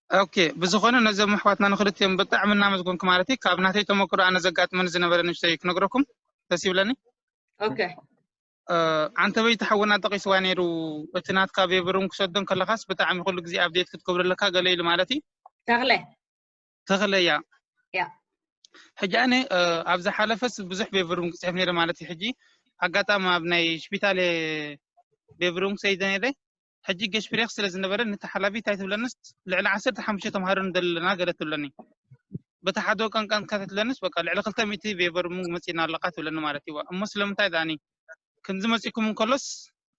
ኦኬ ብዝኾነ ነዞም ኣሕዋትና ንክልቲኦም ብጣዕሚ እናመስገንኩ ማለት እዩ ካብ ናተይ ተመክሮ ኣነ ዘጋጥመኒ ዝነበረ ንሽተይ ክነግረኩም ደስ ይብለኒ ኦኬ ዓንተበይ ተሓውና ጠቂስዋ ነይሩ እቲ ናትካ ቬቨሩን ክሰዶን ከለካስ ብጣዕሚ ኩሉ ግዜ ኣብዴት ክትገብሩ ኣለካ ገለ ኢሉ ማለት እዩ ተኽለ ተኽለ እያ ያ ሕጂ ኣነ ኣብ ዝሓለፈስ ብዙሕ ቬቨሩን ክፅሕፍ ነይረ ማለት እዩ ሕጂ ኣጋጣሚ ኣብ ናይ ሽፒታል ቬቨሩን ክሰይደ ነይረ ሕጂ ገሽፕሬክ ስለ ዝነበረ ነቲ ሓላፊት ኣይትብለንስ ልዕሊ ዓሰርተ ሓሙሽተ ተምሃሮ ንደሊ ኣለና ገለ ትብለኒ በቲ ሓደ ቀንቀን ከትትለንስ በቃ ልዕሊ ክልተ ሚእቲ ቬቨር ሙንግ መፂና ኣለካ ትብለኒ ማለት እዩ እሞ ስለምንታይ ዳኒ ከምዚ መፂኩም እንከሎስ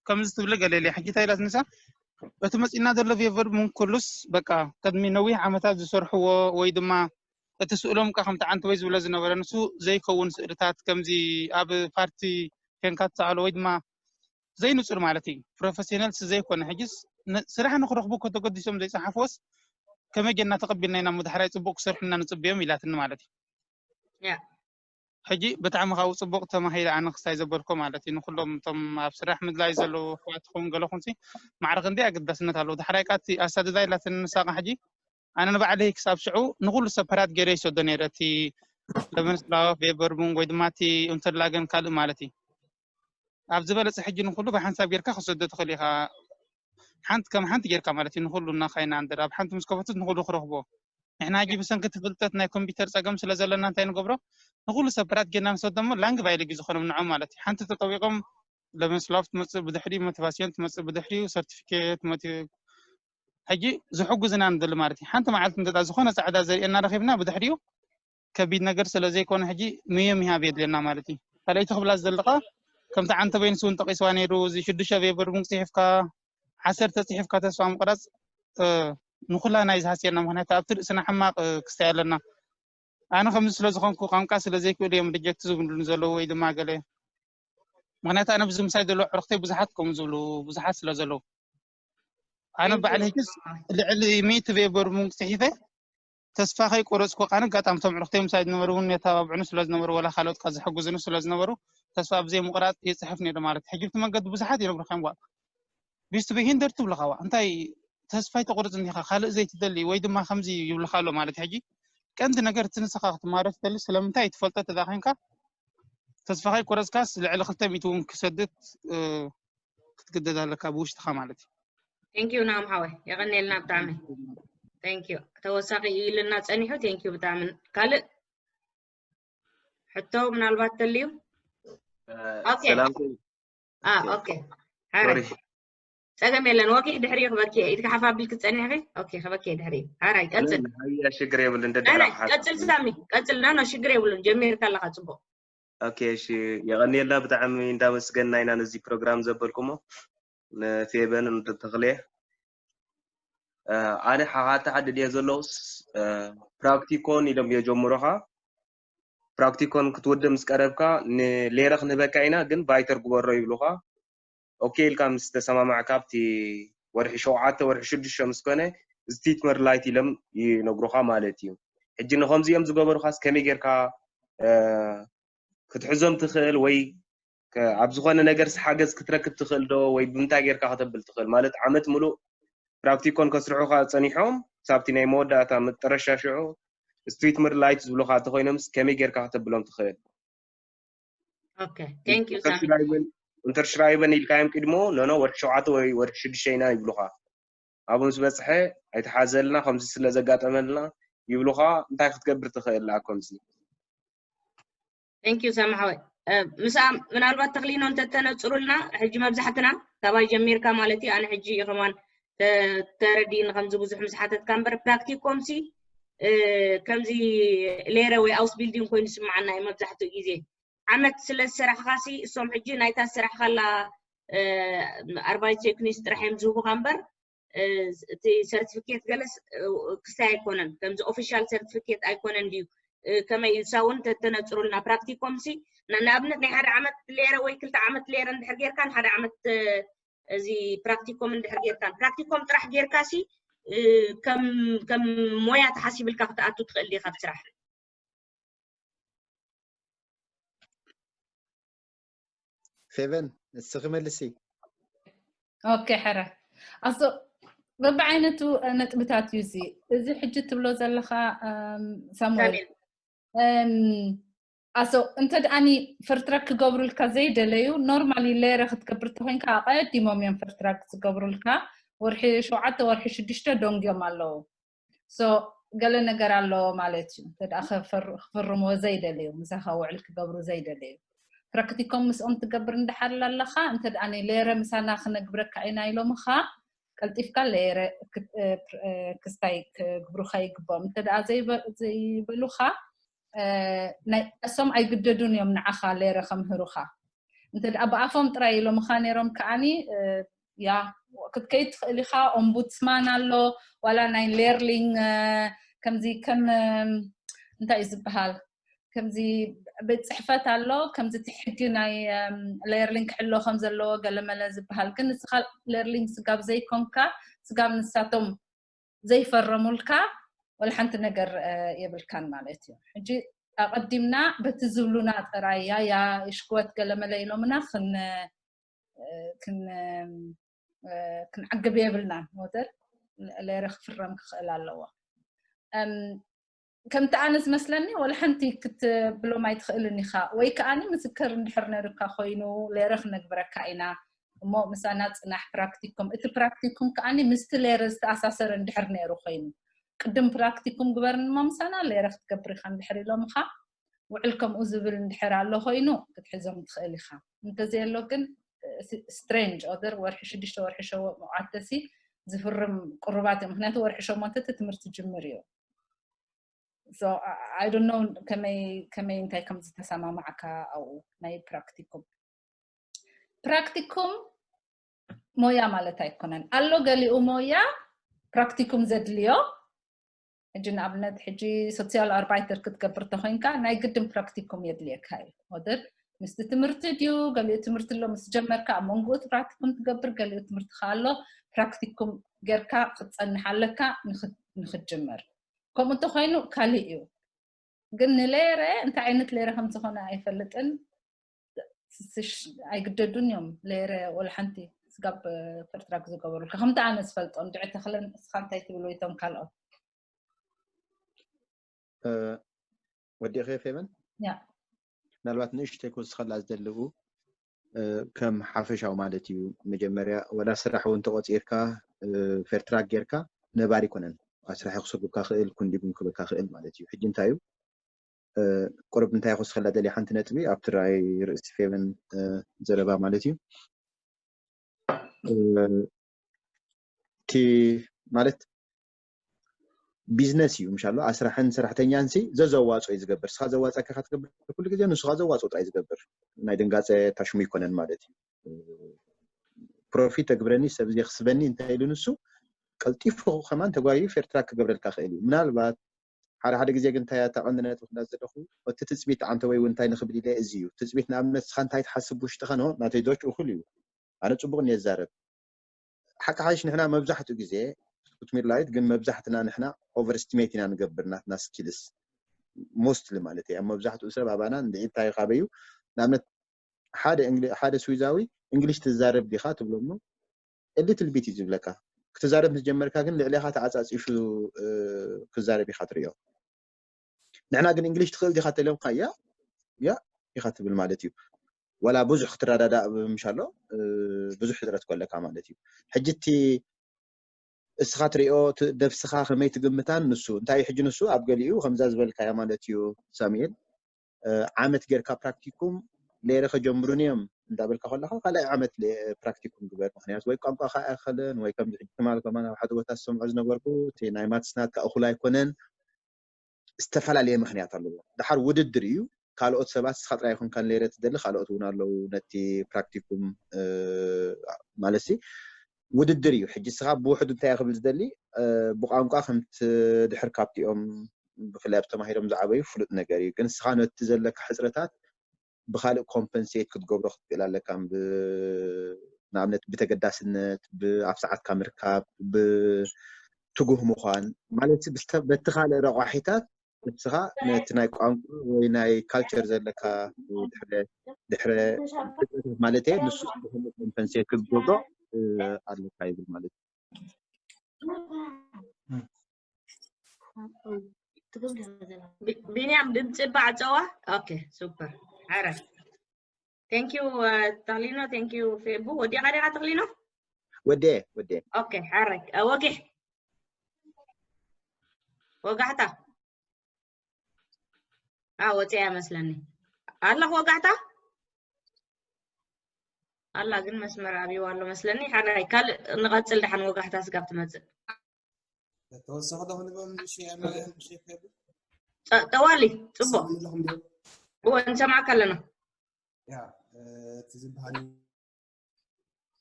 ከምዚ ትብሊ ገለ ኢለ ሕጂ እንታይ ኢላት ንሳ እቲ መፂና ዘሎ ቬቨር ሙንግ ኩሉስ በቃ ቅድሚ ነዊሕ ዓመታት ዝሰርሕዎ ወይ ድማ እቲ ስእሎም ቃ ከምቲ ዓንተ ወይ ዝብሎ ዝነበረ ንሱ ዘይከውን ስእልታት ከምዚ ኣብ ፓርቲ ኬንካ ትሰኣሎ ወይ ድማ ዘይንጹር ማለት እዩ ፕሮፌሽናልስ ዘይኮነ ሕጅስ ስራሕ ንክረኽቡ ከተገዲሶም ዘይጸሓፍዎስ ከመይ ጌርና ተቐቢልና ኢና ምድሕራይ ጽቡቕ ክሰርሑና ንጽብዮም ኢላትኒ ማለት እዩ ያ ሕጂ ብጣዕሚ ካብኡ ጽቡቕ ተማሂረ ኣነ ክስታይ ዘበልኮ ማለት እዩ ንኩሎም እቶም ኣብ ስራሕ ምድላይ ዘለዉ ኣሕዋትኹም ገለኹምሲ ማዕረ ክንደይ ኣገዳስነት ኣለዎ ዳሕራይ ቃ እቲ ኣሳድዳ ኢላትኒ ንሳ ቃ ሕጂ ኣነ ንባዕለይ ክሳብ ሽዑ ንኩሉ ሰፐራት ገይረ ይሰዶ ነይረ እቲ ለመንስላወፍ ቬበርቡንግ ወይ ድማ እቲ ኡንተርላገን ካልእ ማለት እዩ ኣብ ዝበለፀ ሕጂ ንኩሉ ብሓንሳብ ጌርካ ክሰዶ ትኽእል ኢኻ ሓንቲ ከም ሓንቲ ጌርካ ማለት እዩ ንኩሉ እናኻይና እንደር ኣብ ሓንቲ ምስ ከፈቱት ንኩሉ ክረኽቦ ንሕና ሕጂ ብሰንኪ እቲ ፍልጠት ናይ ኮምፒውተር ፀገም ስለ ዘለና እንታይ ንገብሮ ንኩሉ ሰፐራት ጌርና ንሰዶ እሞ ላንግ ቫይል እዩ ዝኾኖም ንዖም ማለት እዩ ሓንቲ ተጠዊቆም ለመንስላወፍ ትመፅእ ብድሕሪኡ ሞቲቫሲዮን ትመፅእ ብድሕሪኡ ሰርቲፊኬት ሕጂ ዝሕጉዝና ንደሊ ማለት እዩ ሓንቲ መዓልቲ እንተ ዝኾነ ፃዕዳ ዘርእየና ረኺብና ብድሕሪኡ ከቢድ ነገር ስለ ዘይኮነ ሕጂ ምየ ምሃብ የድልየና ማለት እዩ ካልኣይቲ ክብላ ዝደለኻ ከምቲ ዓንተ በይንስ እውን ጠቂስዋ ነይሩ እዚ ሽዱሽተ ቬበር እውን ፅሒፍካ ዓሰርተ ፅሒፍካ ተስፋ ምቁራፅ ንኩላ ናይ ዝሃስየና ምክንያቱ ኣብቲ ርእስና ሕማቅ ክስታይ ኣለና ኣነ ከምዚ ስለ ዝኾንኩ ቋንቋ ስለ ዘይክእሉ እዮም ሪጀክት ዝብሉኒ ዘለዉ ወይ ድማ ገለ ምክንያቱ ኣነ ብዚ ምሳይ ዘለዉ ዕርክተይ ብዙሓት ከምኡ ዝብሉ ብዙሓት ስለ ዘለዉ ኣነ ባዕሊ ሕጅስ ልዕሊ ሚእቲ ቬበር ሙንግ ፅሒፈ ተስፋ ከይቆረፅኩ ኣነ ኣጋጣሚ ቶም ዕርክተይ ምሳይ ዝነበሩ እውን የተባብዑኒ ስለ ዝነበሩ ወላ ካልኦት ካ ዝሕግዙኒ ስለ ዝነበሩ ተስፋ ብዘይ ምቁራፅ ይፅሕፍ ነይሩ ማለት ሕጂ ብቲ መንገዲ ብዙሓት ይነግሩካ እዮም ቢስት ብሂንደር ትብልካ ዋ እንታይ ተስፋ ኣይተቆርፅን ኢኻ ካልእ ዘይትደሊ ወይ ድማ ከምዚ ይብልካ ኣሎ ማለት ሕጂ ቀንዲ ነገር እቲ ንስኻ ክትማሃሮ ትደሊ ስለምንታይ ትፈልጦ ተዛ ኮይንካ ተስፋ ከይቆረፅካስ ልዕሊ ክልተ ሚእቲ እውን ክሰድድ ክትግደድ ኣለካ ብውሽጥኻ ማለት እዩ ቴንኪዩ ናም ሓወይ የቐኒልና ብጣዕሚ ቴንኪዩ ተወሳኺ እዩ ኢልና ፀኒሑ ቴንኪዩ ብጣዕሚ ካልእ ሕቶ ምናልባት ተልዩ ኦኬ ሰላም አ ኦኬ ሓራይ ሶሪ ጸገም የለን ወጊሕ ድሕሪኡ ክበኪ ኢድካ ሓፍ ኣቢልክ ጸኒሕኺ ኦኬ ክበኪ ድሕሪኡ ሓራይ ቀጽል ሃያ ሽግር የብልን ናይ ናይ ደደራ ቀጽል ሳሚ ቀጽል ና ኖ ሽግር የብሉን ጀሚርካ ኣለኻ ጽቡቕ ኦኬ እሺ የቐንየልና ብጣዕሚ እንዳመስገንና ኢና ነዚ ፕሮግራም ዘበልኩሞ ንፌበን ንተኽልየ ኣነ ሓሓተ ዓዲ ድየ ዘለኹስ ፕራክቲኮን ኢሎም የጀምሩኻ ፕራክቲኮን ክትወደ ምስ ቀረብካ ንሌረ ክንህበካ ኢና ግን ቫይተር ግበሮ ይብሉኻ ኦኬ ኢልካ ምስ ተሰማማዕካ ኣብቲ ወርሒ ሸውዓተ ወርሒ ሽዱሽተ ምስ ኮነ ስቲትመር ላይት ኢሎም ይነግሩኻ ማለት እዩ ሕጂ ንኸምዚኦም ዝገበሩኻስ ከመይ ጌርካ ክትሕዞም ትኽእል ወይ ኣብ ዝኾነ ነገርስ ሓገዝ ክትረክብ ትኽእል ዶ ወይ ብምንታይ ጌርካ ከተብል ትኽእል ማለት ዓመት ምሉእ ፕራክቲኮን ከስርሑኻ ጸኒሖም ክሳብቲ ናይ መወዳእታ መጠረሻ ሽዑ ስትሪት ምር ላይት ዝብሉኻ እንተኾይኖምስ ከመይ ጌርካ ከተብሎም ትኽእል? Okay, thank you. እንተርሽራይበን ኢልካዮም ቅድሞ ኖኖ ወርሒ ሸውዓተ ወይ ወርሒ ሽዱሽተ ኢና ይብሉኻ። ኣብኡ ምስ በፅሐ ኣይተሓዘልና ከምዚ ስለ ዘጋጠመልና ይብሉኻ። እንታይ ክትገብር ትኽእል ኣብ ከምዚ? Thank you ሳማሓወይ። ምስኣ ምናልባት ተኽሊኖ እንተተነፅሩልና ሕጂ መብዛሕትና ካባይ ጀሚርካ ማለት እዩ። ኣነ ሕጂ ከማን ተረዲእኒ ከምዚ ብዙሕ ምስ ሓተትካ እምበር ፕራክቲኮም ሲ ከምዚ ሌረ ወይ ኣውስ ቢልዲንግ ኮይኑ ስምዓና እዩ መብዛሕትኡ ግዜ። ዓመት ስለ ዝሰራሕካ ሲ እሶም ሕጂ ናይታ ዝሰራሕካላ ኣርባይ ቴክኒስ ጥራሕ እዮም ዝህቡካ እምበር እቲ ሰርቲፊኬት ገለስ ክስታይ ኣይኮነን። ከምዚ ኦፊሻል ሰርቲፊኬት ኣይኮነን ድዩ? ከመይ እዩ? እሳ እውን ተተነፅሩልና። ፕራክቲኮም ሲ ንኣብነት ናይ ሓደ ዓመት ሌረ ወይ ክልተ ዓመት ሌረ እንድሕር ጌርካ ንሓደ ዓመት እዚ ፕራክቲኮም እንድሕር ጌርካ ፕራክቲኮም ጥራሕ ጌርካ ሲ ከም ሞያ ተሓሲብልካ ክትኣቱ ትኽእል ዲኻ ኣብ ስራሕ? ፌቨን እስኺ መልሲ። ኦኬ ሕረ ኣሶ በብዓይነቱ ነጥብታት እዩ እዚ። እዚ ሕጂ ትብሎ ዘለኻ ሳሙኤል ኣሶ እንተ ደኣኒ ፈርትራክ ክገብሩልካ ዘይደለዩ ኖርማሊ ሌረ ክትገብር ተኮይንካ ኣቀዲሞም እዮም ፈርትራክ ዝገብሩልካ። ወርሒ ሸውዓተ ወርሒ ሽዱሽተ ደንግዮም ኣለዉ። ሶ ገለ ነገር ኣለዎ ማለት እዩ። እንተ ደኣ ክፍርምዎ ዘይደለዩ ምሳኻ ውዕል ክገብሩ ዘይደለዩ ፕራክቲኮም ምስኦም ትገብር እንዳሓር ኣለኻ። እንተ ደኣ ሌረ ምሳና ክነግብረካ ኢና ኢሎምኻ ቀልጢፍካ ሌረ ክስታይ ክግብሩኻ ይግብኦም። እንተ ደኣ ዘይበሉኻ ናይ እሶም ኣይግደዱን እዮም ንዓኻ ሌረ ከምህሩኻ። እንተ ደኣ ብኣፎም ጥራይ ኢሎምኻ ነይሮም ከዓኒ ያ ክትከይድ ትኽእል ኢኻ። ኦምቡድስማን ኣሎ ዋላ ናይ ሌርሊንግ ከምዚ ከም እንታይ እዩ ዝበሃል ከምዚ ቤት ፅሕፈት ኣሎ ከምዚ እቲ ሕጊ ናይ ሌርሊንግ ክሕሎ ከም ዘለዎ ገለመለ ዝበሃል ግን ንስኻ ሌርሊንግ ስጋብ ዘይኮንካ ስጋብ ንሳቶም ዘይፈረሙልካ ወላ ሓንቲ ነገር የብልካን ማለት እዩ። ሕጂ ኣቐዲምና በቲ ዝብሉና ጥራይ ያ ያ ሽክወት ገለመለ ኢሎምና ክንዓግብ የብልናን። ሞተር ሌረ ክፍረም ክኽእል ኣለዎ። ከምቲ ኣነ ዝመስለኒ ወላ ሓንቲ ክትብሎም ኣይትኽእልን ኢኻ ወይ ከዓኒ ምስክር እንድሕር ነርካ ኮይኑ ሌረ ክነግብረካ ኢና እሞ ምሳና ፅናሕ ፕራክቲኩም እቲ ፕራክቲኩም ከዓኒ ምስቲ ሌረ ዝተኣሳሰረ እንድሕር ነይሩ ኮይኑ ቅድም ፕራክቲኩም ግበርኒ እሞ ምሳና ሌረ ክትገብር ኢኻ እንድሕር ኢሎምኻ ውዕል ከምኡ ዝብል እንድሕር ኣሎ ኮይኑ ክትሕዞም ትኽእል ኢኻ። እንተዘየሎ ግን ስትሬንጅ ኦደር ወርሒ ሽዱሽተ ወርሒ ሸወ መውዓተሲ ዝፍርም ቅሩባት እዮም። ምክንያቱ ወርሒ ሸሞንተ እቲ ትምህርቲ ጅምር እዩ። I don't know ከመይ እንታይ ከም ዝተሰማማዕካ ኣብኡ ናይ ፕራክቲኩም ፕራክቲኩም ሞያ ማለት ኣይኮነን ኣሎ ገሊኡ ሞያ ፕራክቲኩም ዘድልዮ ሕጂ ንኣብነት ሕጂ ሶሲያል ኣርባይተር ክትገብር ተኮይንካ ናይ ግድን ፕራክቲኩም የድልየካ እዩ ወደር ምስቲ ትምህርቲ ድዩ ገሊኡ ትምህርቲ ኣሎ ምስ ጀመርካ ኣብ መንጎኡ ፕራክቲኩም ትገብር ገሊኡ ትምህርቲ ኣሎ ፕራክቲኩም ጌርካ ክትፀንሕ ኣለካ ንክትጅምር ከምኡ እንተኮይኑ ካሊእ እዩ ግን ንሌረ እንታይ ዓይነት ሌረ ከም ዝኾነ ኣይፈልጥን ኣይግደዱን እዮም ሌረ ወላ ሓንቲ ስጋብ ፈርትራክ ዝገበሩልካ ከምቲ ኣነ ዝፈልጦ እንድዒ ተኽለን እስኻ እንታይ ትብል ወይቶም ካልኦት ወዲእኸ ፌቨን ያ ምናልባት ንእሽተይ ክወስኸላ ዝደለኹ ከም ሓፈሻዊ ማለት እዩ መጀመርያ ወላ ስራሕ እውን ተቆፂርካ ፈርትራክ ጌርካ ነባሪ ይኮነን ስራሕ ክሰጉካ ክእል ኩንዲጉን ክበካ ክእል ማለት እዩ ሕጂ እንታይ እዩ ቁሩብ እንታይ ክወስኸላ ደልየ ሓንቲ ነጥቢ ኣብቲ ራእይ ርእሲ ፌቨን ዘረባ ማለት እዩ እቲ ማለት ቢዝነስ እዩ ምሻሎ ኣስራሕን ሰራሕተኛን ሲ ዘዘዋፅኦ እዩ ዝገብር ስኻ ዘዋፀካ ክትገብር ኩሉ ግዜ ንስኻ ዘዋፅኦ ጥራይ ዝገብር ናይ ድንጋፀ ታሽሙ ይኮነን ማለት እዩ ፕሮፊት ተግብረኒ ሰብ እዚ ክስበኒ እንታይ ኢሉ ንሱ ቀልጢፉ ከማን ተጓዩ ፌርትራክ ክገብረልካ ክእል እዩ ምናልባት ሓደ ሓደ ግዜ ግን እንታይ ኣታ ቀንዲ ነጥቢ ክዳ ዘለኹ እቲ ትፅቢት ዓንተ ወይ እንታይ ንክብል ኢለ እዚ እዩ ትፅቢት ንኣብነት ስኻ እንታይ ትሓስብ ውሽጥኻ ኖ ናተይ ዶች እኩል እዩ ኣነ ፅቡቅ እየ ዝዛረብ ሓቂ ሓይሽ ንሕና መብዛሕትኡ ግዜ ቱትሚር ላይት ግን መብዛሕትና ንሕና ኦቨር ስቲሜት ኢና ንገብር ናትና ስኪልስ ሞስትሊ ማለት እየ መብዛሕትኡ ሰብ ኣባና እንድዒ እንታይ ካበዩ ንኣብነት ሓደ ሓደ ስዊዛዊ እንግሊሽ ትዛረብ ዲኻ ትብሎ እሞ ሊትል ቢት እዩ ዝብለካ ክትዛረብ ምስ ጀመርካ ግን ልዕሌኻ ተዓፃፂፉ ክዛረብ ኢኻ ትሪኦ። ንሕና ግን እንግሊሽ ትኽእል ዲኻ ተለምካ እያ እያ ኢኻ ትብል ማለት እዩ። ዋላ ብዙሕ ክትረዳዳእ ምሻሎ ብዙሕ ሕፅረት ኮለካ ማለት እዩ። ሕጂ እቲ እስኻ ትሪኦ ነብስኻ ከመይ ትግምታን ንሱ እንታይ እዩ ሕጂ ንሱ ኣብ ገሊኡ ከምዛ ዝበልካያ ማለት እዩ። ሳሙኤል ዓመት ጌርካ ፕራክቲኩም ሌረ ከጀምሩን እዮም እንዳበልካ ከለካ ካልኣይ ዓመት ፕራክቲኩም ግበር። ምክንያቱ ወይ ቋንቋ ከኣኸለን ወይ ከምዚ ሕጂ ትማል ከማን ኣብ ሓደ ቦታ ዝሰምዖ ዝነበርኩ እቲ ናይ ማትስ ናትካ እኹል ኣይኮነን ዝተፈላለየ ምክንያት ኣለዎ። ድሓር ውድድር እዩ። ካልኦት ሰባት ንስኻ ጥራይ ይኹንካ ሌረ ትደሊ ካልኦት እውን ኣለዉ ነቲ ፕራክቲኩም ማለት ውድድር እዩ። ሕጂ ንስኻ ብውሕዱ እንታይ ክብል ዝደሊ ብቋንቋ ከምቲ ድሕር ካብቲኦም ብፍላይ ኣብ ተማሂሮም ዝዓበዩ ፍሉጥ ነገር እዩ። ግን ንስኻ ነቲ ዘለካ ሕፅረታት ብካልእ ኮምፐንሴት ክትገብሮ ክትክእል ኣለካ። ንኣብነት ብተገዳስነት፣ ኣብ ሰዓትካ ምርካብ፣ ብትጉህ ምዃን ማለት በቲ ካልእ ረቋሒታት ንስኻ ነቲ ናይ ቋንቋ ወይ ናይ ካልቸር ዘለካ ድሕረ ድሕረ ማለት ንሱ ብክልእ ኮምፐንሴት ክትገብሮ ኣለካ ይብል ማለት እዩ። ቢንያም ድምፂ ባዕፀዋ። ኦኬ ሱፐር። ሓረ thank you ተኽሊኖ፣ thank you ፌቡ። ወዲኻ ዲኻ ተኽሊኖ? ወዴ ወዴ ኦኬ ሓረ ወጊሕ ወጋሕታ ወፂኣ መስለኒ ኣለኹ ወጋሕታ ኣላ ግን መስመር ኣብይዋ ኣሎ መስለኒ። ሓራይ ካልእ ንቐፅል ደሓን ወጋሕታ ስጋብ ትመፅእ ተወሰኺ ዶ ክንበም ንሽ ጠዋሊ ፅቡቅ እወ ንሰማዕካ ኣለና። ያ እቲ ዝበሃል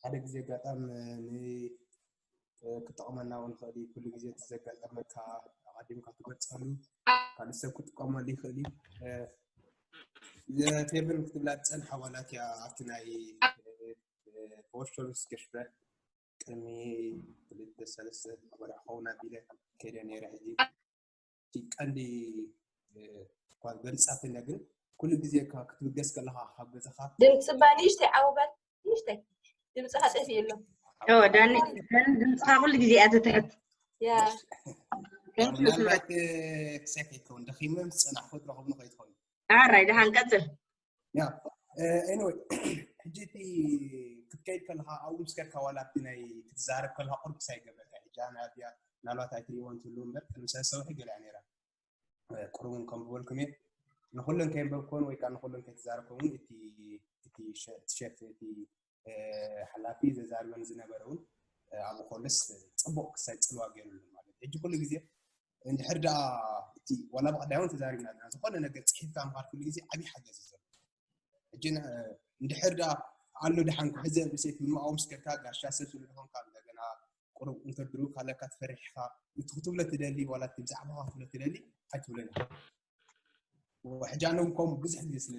ሓደ ግዜ ኣጋጣም ክጠቕመና እውን ይኽእል እዩ። ኩሉ ግዜ እቲ ዘጋጠመካ ኣቐዲምካ ትገልፀሉ ካልእ ሰብ ክጥቀመሉ ይኽእል እዩ። ፌብን ክትብላ ዝፀንሓ ዋላት እያ ኣብቲ ናይ ፖወርሾልስ ገሽበ ቅድሚ ክልተ ሰለስተ ወርሒ ክኸውን ኣቢለ ከይደ ነይረ። ሕጂ እቲ ቀንዲ እኳ ገልፃትለ ግን ኩሉ ግዜ ክትብገስ ከለካ ካብ ገዛካ ድምፂ ባ ንእሽተይ ዓውበል ንእሽተይ ድምፅኻ ጠፊኡ ኣሎ። ዳኒ ድምፅኻ ኩሉ ግዜ እያ ትትሕት። ያ ምናልባት ክሳይ ከይከውን ደኺመ ምስ ፀናሕኩ ትረኽብኒ ከይትኸውን ኣራይ ደሓን ቀፅል። ያ ኤኒወይ ሕጂ እቲ ክትከይድ ከለካ ኣብኡ ምስ ከድካ ዋላ ኣብቲ ናይ ክትዛረብ ከለካ ቁርብ ክሳይ ገብረካ ሕጂ ኣነ ኣብያ ምናልባት ኣይትሪእዎ እንትህሉ እምበር ቅድሚ ሰለስተ ወርሒ ገሊኣ ነይራ ቁሩብ እውን ከም ዝበልኩም እየ ንኩለን ከየንበብኩዎን ወይ ከዓ ንኩለን ከይተዛረብኩን እውን እቲ እቲ ሸፍ እቲ ሓላፊ ዘዛርበን ዝነበረ እውን ኣብኡ ከሎስ ፅቡቅ ክሳይ ፅልዋ ገይሩሉ ማለት ሕጂ ኩሉ ግዜ እንድሕር ደኣ እቲ ዋላ ብቀዳይ እውን ተዛሪብና ኣለና ዝኾነ ነገር ፅሒፍካ ምኻድ ኩሉ ግዜ ዓብዪ ሓገዝ እዩ ዘሎ ሕጂ እንድሕር ደኣ ኣሎ ደሓን ክሕዘ ብሰይፊ ምኣው ምስ ከድካ ጋሻ ሰብ ስለ ዝኾንካ እንደገና ቁሩብ እንተድሩ ካለካ ትፈርሕ ኢኻ እቲ ክትብሎ ትደሊ ዋላ እቲ ብዛዕባኻ ክትብሎ ትደሊ ኣይትብሎን ኢኻ ሕጂ ኣነ እውን ከምኡ ብዙሕ ግዜ ስለ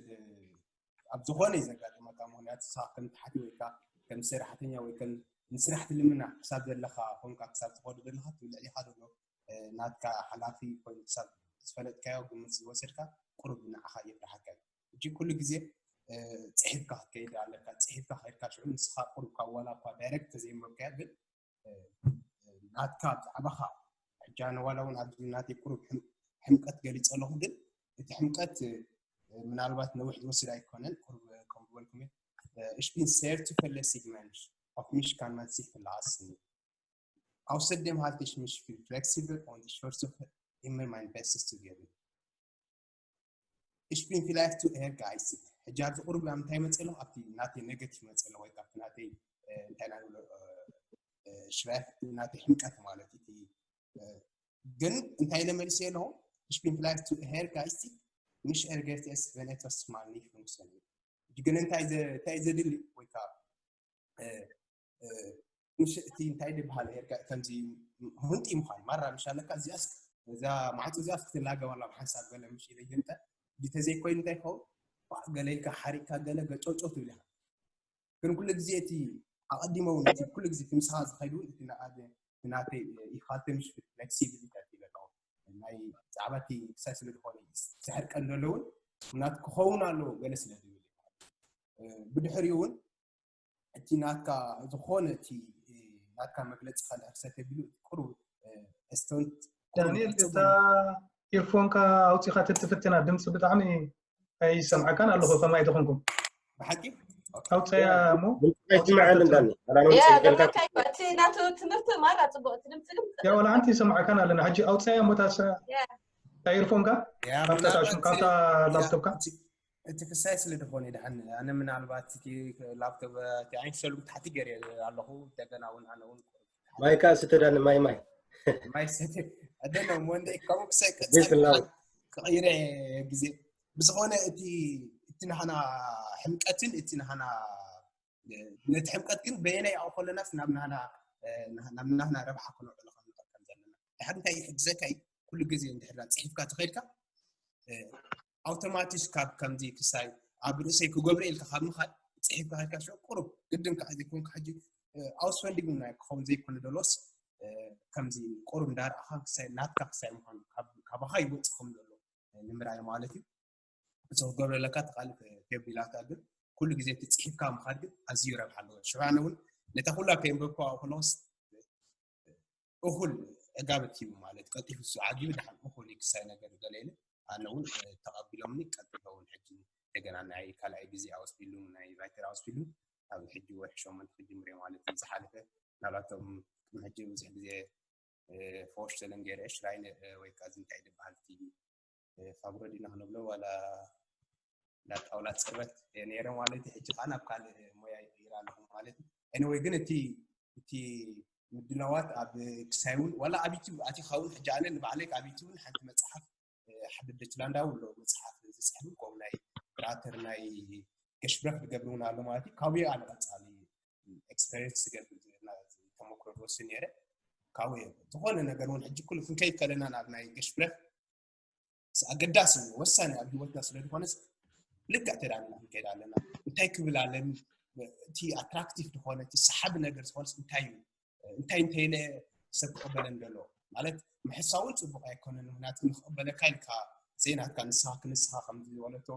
ኣብ ዝኾነ እዩ ዘጋጥመካ ምክንያቱ ንስኻ ከም ተሓቲ ወይ ከዓ ከም ሰራሕተኛ ወይ ከም ንስራሕ ትልምና ክሳብ ዘለካ ኮንካ ክሳብ ትኸዱ ዘለካ እቲ ልዕሊኻ ዘሎ ናትካ ሓላፊ ኮይኑ ክሳብ ዝፈለጥካዮ ግምት ዝወሰድካ ቁሩብ ንዓኻ የፍርሓካ እዩ ሕጂ ኩሉ ግዜ ፅሒፍካ ክትከይድ ኣለካ ፅሒፍካ ከይድካ ሽዑ ንስኻ ቁሩብ ካብ ዋላ እኳ ዳይረክት ተዘይንበብካዮ ግን ናትካ ብዛዕባኻ ሕጂ ኣነ ዋላ እውን ኣብዚ ናተይ ቁሩብ ሕምቀት ገሊፀ ኣለኹ ግን እቲ ሕምቀት ምናልባት ነዊሕ ዝወስድ ኣይኮነን ቁሩብ ከም ዝበልኩም ich bin sehr zuverlässig Mensch auf mich kann man sich verlassen außerdem halte ich mich viel flexibel und ich versuche immer mein Bestes zu geben ich bin vielleicht zu ehrgeizig ሕጂ ኣብዚ ቁሩብ ኣብ እንታይ መፀ ኣለኹ ኣብቲ ናተይ ኔጋቲቭ መፀ ኣለኹ ወይ ካብቲ ናተይ እንታይ ኢና ንብሎ ሽራፍ ናተይ ሕምቀት ማለት እቲ ግን እንታይ ኢለ መሊሰ ኣለኹ ich bin vielleicht zu ehrgeizig mich ärgert es wenn etwas mal nicht funktioniert ግን እንታይ እንታይ ዘድሊ ወይ ከዓ ምሽ እቲ እንታይ ዝበሃል ከምዚ ህንጢ ምዃን ማራ ምሽ ኣለካ እዚኣስ እዛ ማዕፆ እዚኣስ ክትላገብ ኣላ ብሓንሳብ ገለ ምሽ ኢለ ይህንጠ እንተዘይኮይኑ እንታይ ይኸውን ባዕ ገለ ኢልካ ሓሪቕካ ገለ ገጮጮ ትብል ኢኻ ግን ኩሉ ግዜ እቲ ኣቐዲመ እውን እቲ ኩሉ ግዜ እቲ ምሳኻ ዝኸይድ እውን እቲ ናኣደ ናተይ ኢኻልተ ምሽ ፍሌክሲቢሊቲ ይበልኦ ናይ ዛዕባ እቲ ክሳይ ስለ ዝኾነ ዝሕርቀን ዘሎ እውን ናት ክኸውን ኣለዎ ገለ ስለ ዝብል ብድሕሪኡ እውን እቲ ናትካ ዝኾነ እቲ ኣካ መግለፂ ካልእ ክሰት የብሉ ቁሩብ ስቶንት ዳንኤል እታ ኢርፎንካ ኣውፂኻ ተትፍትና ድምፂ ብጣዕሚ ኣይሰምዓካን ኣለኹ ከማይ ተኾንኩም ብሓቂ ኣውፀያ እሞ ኣይስማዓልን ዳኒ እቲ ናቱ ትምህርቲ ማራ ፅቡቅ እቲ ድምፂ ግን ያ ወላ ሓንቲ ይሰምዓካን ኣለና ሕጂ ኣውፀያ እሞ ታሳ ኢርፎንካ ካብታ ላፕቶፕካ እቲ ክሳይ ስለ ዝኾነ ድሓን ኣነ ምናልባት እቲ ላፕቶፕ እቲ ዓይን ሰሉ ታሕቲ ገር ኣለኹ እንደገና እውን ኣነ እውን ማይካ ስተዳኒ ማይ ማይ ማይ ሰተ ኣደነ ሞንደ ከምኡ ክሳይ ቤት ላው ክቕይረ ግዜ ብዝኾነ እቲ እቲ ናህና ሕምቀትን እቲ ናህና ነቲ ሕምቀት ግን በየናይ ይኣው ከለናስ ናብ ናህና ናብ ናህና ረብሓ ክነውዕሎ ከም ንኽእል ከም ዘለና ድሓር እንታይ ይሕግዘካ እዩ ኩሉ ግዜ እንድሕር ጽሒፍካ ተኸይድካ ኣውቶማቲስ ካብ ከምዚ ክሳይ ኣብ ርእሰይ ክገብረ ኢልካ ካብ ምኻድ ጽሒፍካ ከድካ ሽዑ ቁሩብ ግድን ከዓ ዘይኮንካ ሕጂ ኣውስፈንዲግ ናይ ክኸውን ዘይኮነ ደሎስ ከምዚ ቁሩብ እንዳረኣኻ ክሳይ ናትካ ክሳይ ምዃኑ ካባኻ ይወፅእ ከም ዘሎ ንምርኣይ ማለት እዩ እሱ ክገብረለካ ተቃልፍ ከቢላታ ግን ኩሉ ግዜ እቲ ፅሒፍካ ምኻድ ግን ኣዝዩ ረብሓ ኣለዎ ሽዑ ኣነ እውን ነታ ኩላ ከየንበብካ ከለስ እኹል ዕጋበት ሂቡ ማለት ቀልጢፉ እሱ ዓጊቡ ድሓን እኹል ክሳይ ነገር ገለ ኢለ ኣነ እውን ተቐቢሎምኒ ቀልጢፈ እውን ሕጂ እንደገና ናይ ካልኣይ ግዜ ኣወስቢሉ ናይ ራይተር ኣወስቢሉ ኣብ ሕጂ ወርሒ ሸሞንተ ክጅምር እየ ማለት እዩ ዝሓለፈ ናብላቶም ቅድሚ ሕጂ ብዙሕ ግዜ ፎርሽ ተለንገረ ሽራይን ወይ ከዓ እንታይ ዝበሃል ፋብሮ ዲና ክንብሎ ዋላ ላጣውላ ፅርበት ነይረ ማለት እዩ ሕጂ ከዓ ናብ ካልእ ሞያ ይቅይር ኣለኹ ማለት እዩ anyway ግን እቲ እቲ ምድላዋት ኣብ ክሳይ እውን ዋላ ኣብ ዩቱብ ኣቲኻ እውን ሕጂ ኣነ ንባዕለይ ኣብ ዩቱብ እውን ሓንቲ መፅሓፍ ሓደ ደችላንዳዊ ኣሎ መፅሓፍ ዝፅሕፍ ከምኡ ናይ ራተር ናይ ገሽብረክ ዝገብር እውን ኣሎ ማለት እዩ ካብኡ ኣነ ቀፃሊ ኤክስፐሪንስ ዝገብር ተመክሮ ዝወስድ ነይረ ካብኡ እዮም ዝኾነ ነገር እውን ሕጂ ኩሉ ክንከይድ ከለና ናብ ናይ ገሽብረክ ኣገዳሲ ወሳኒ ኣብ ህይወትና ስለ ዝኾነስ ልክዕ ተዳልና ክንከይድ ኣለና እንታይ ክብል ኣለኒ እቲ ኣትራክቲቭ ዝኾነ እቲ ሰሓቢ ነገር ዝኾነስ እንታይ እዩ እንታይ እንተይለ ሰብ ክቕበለን ዘሎ ማለት ምሕሳውን ፅቡቅ ኣይኮነን ምክንያቱ ንክቕበለካ ኢልካ ዘይናትካ ንስኻ ክንስኻ ከም ዝበለቶ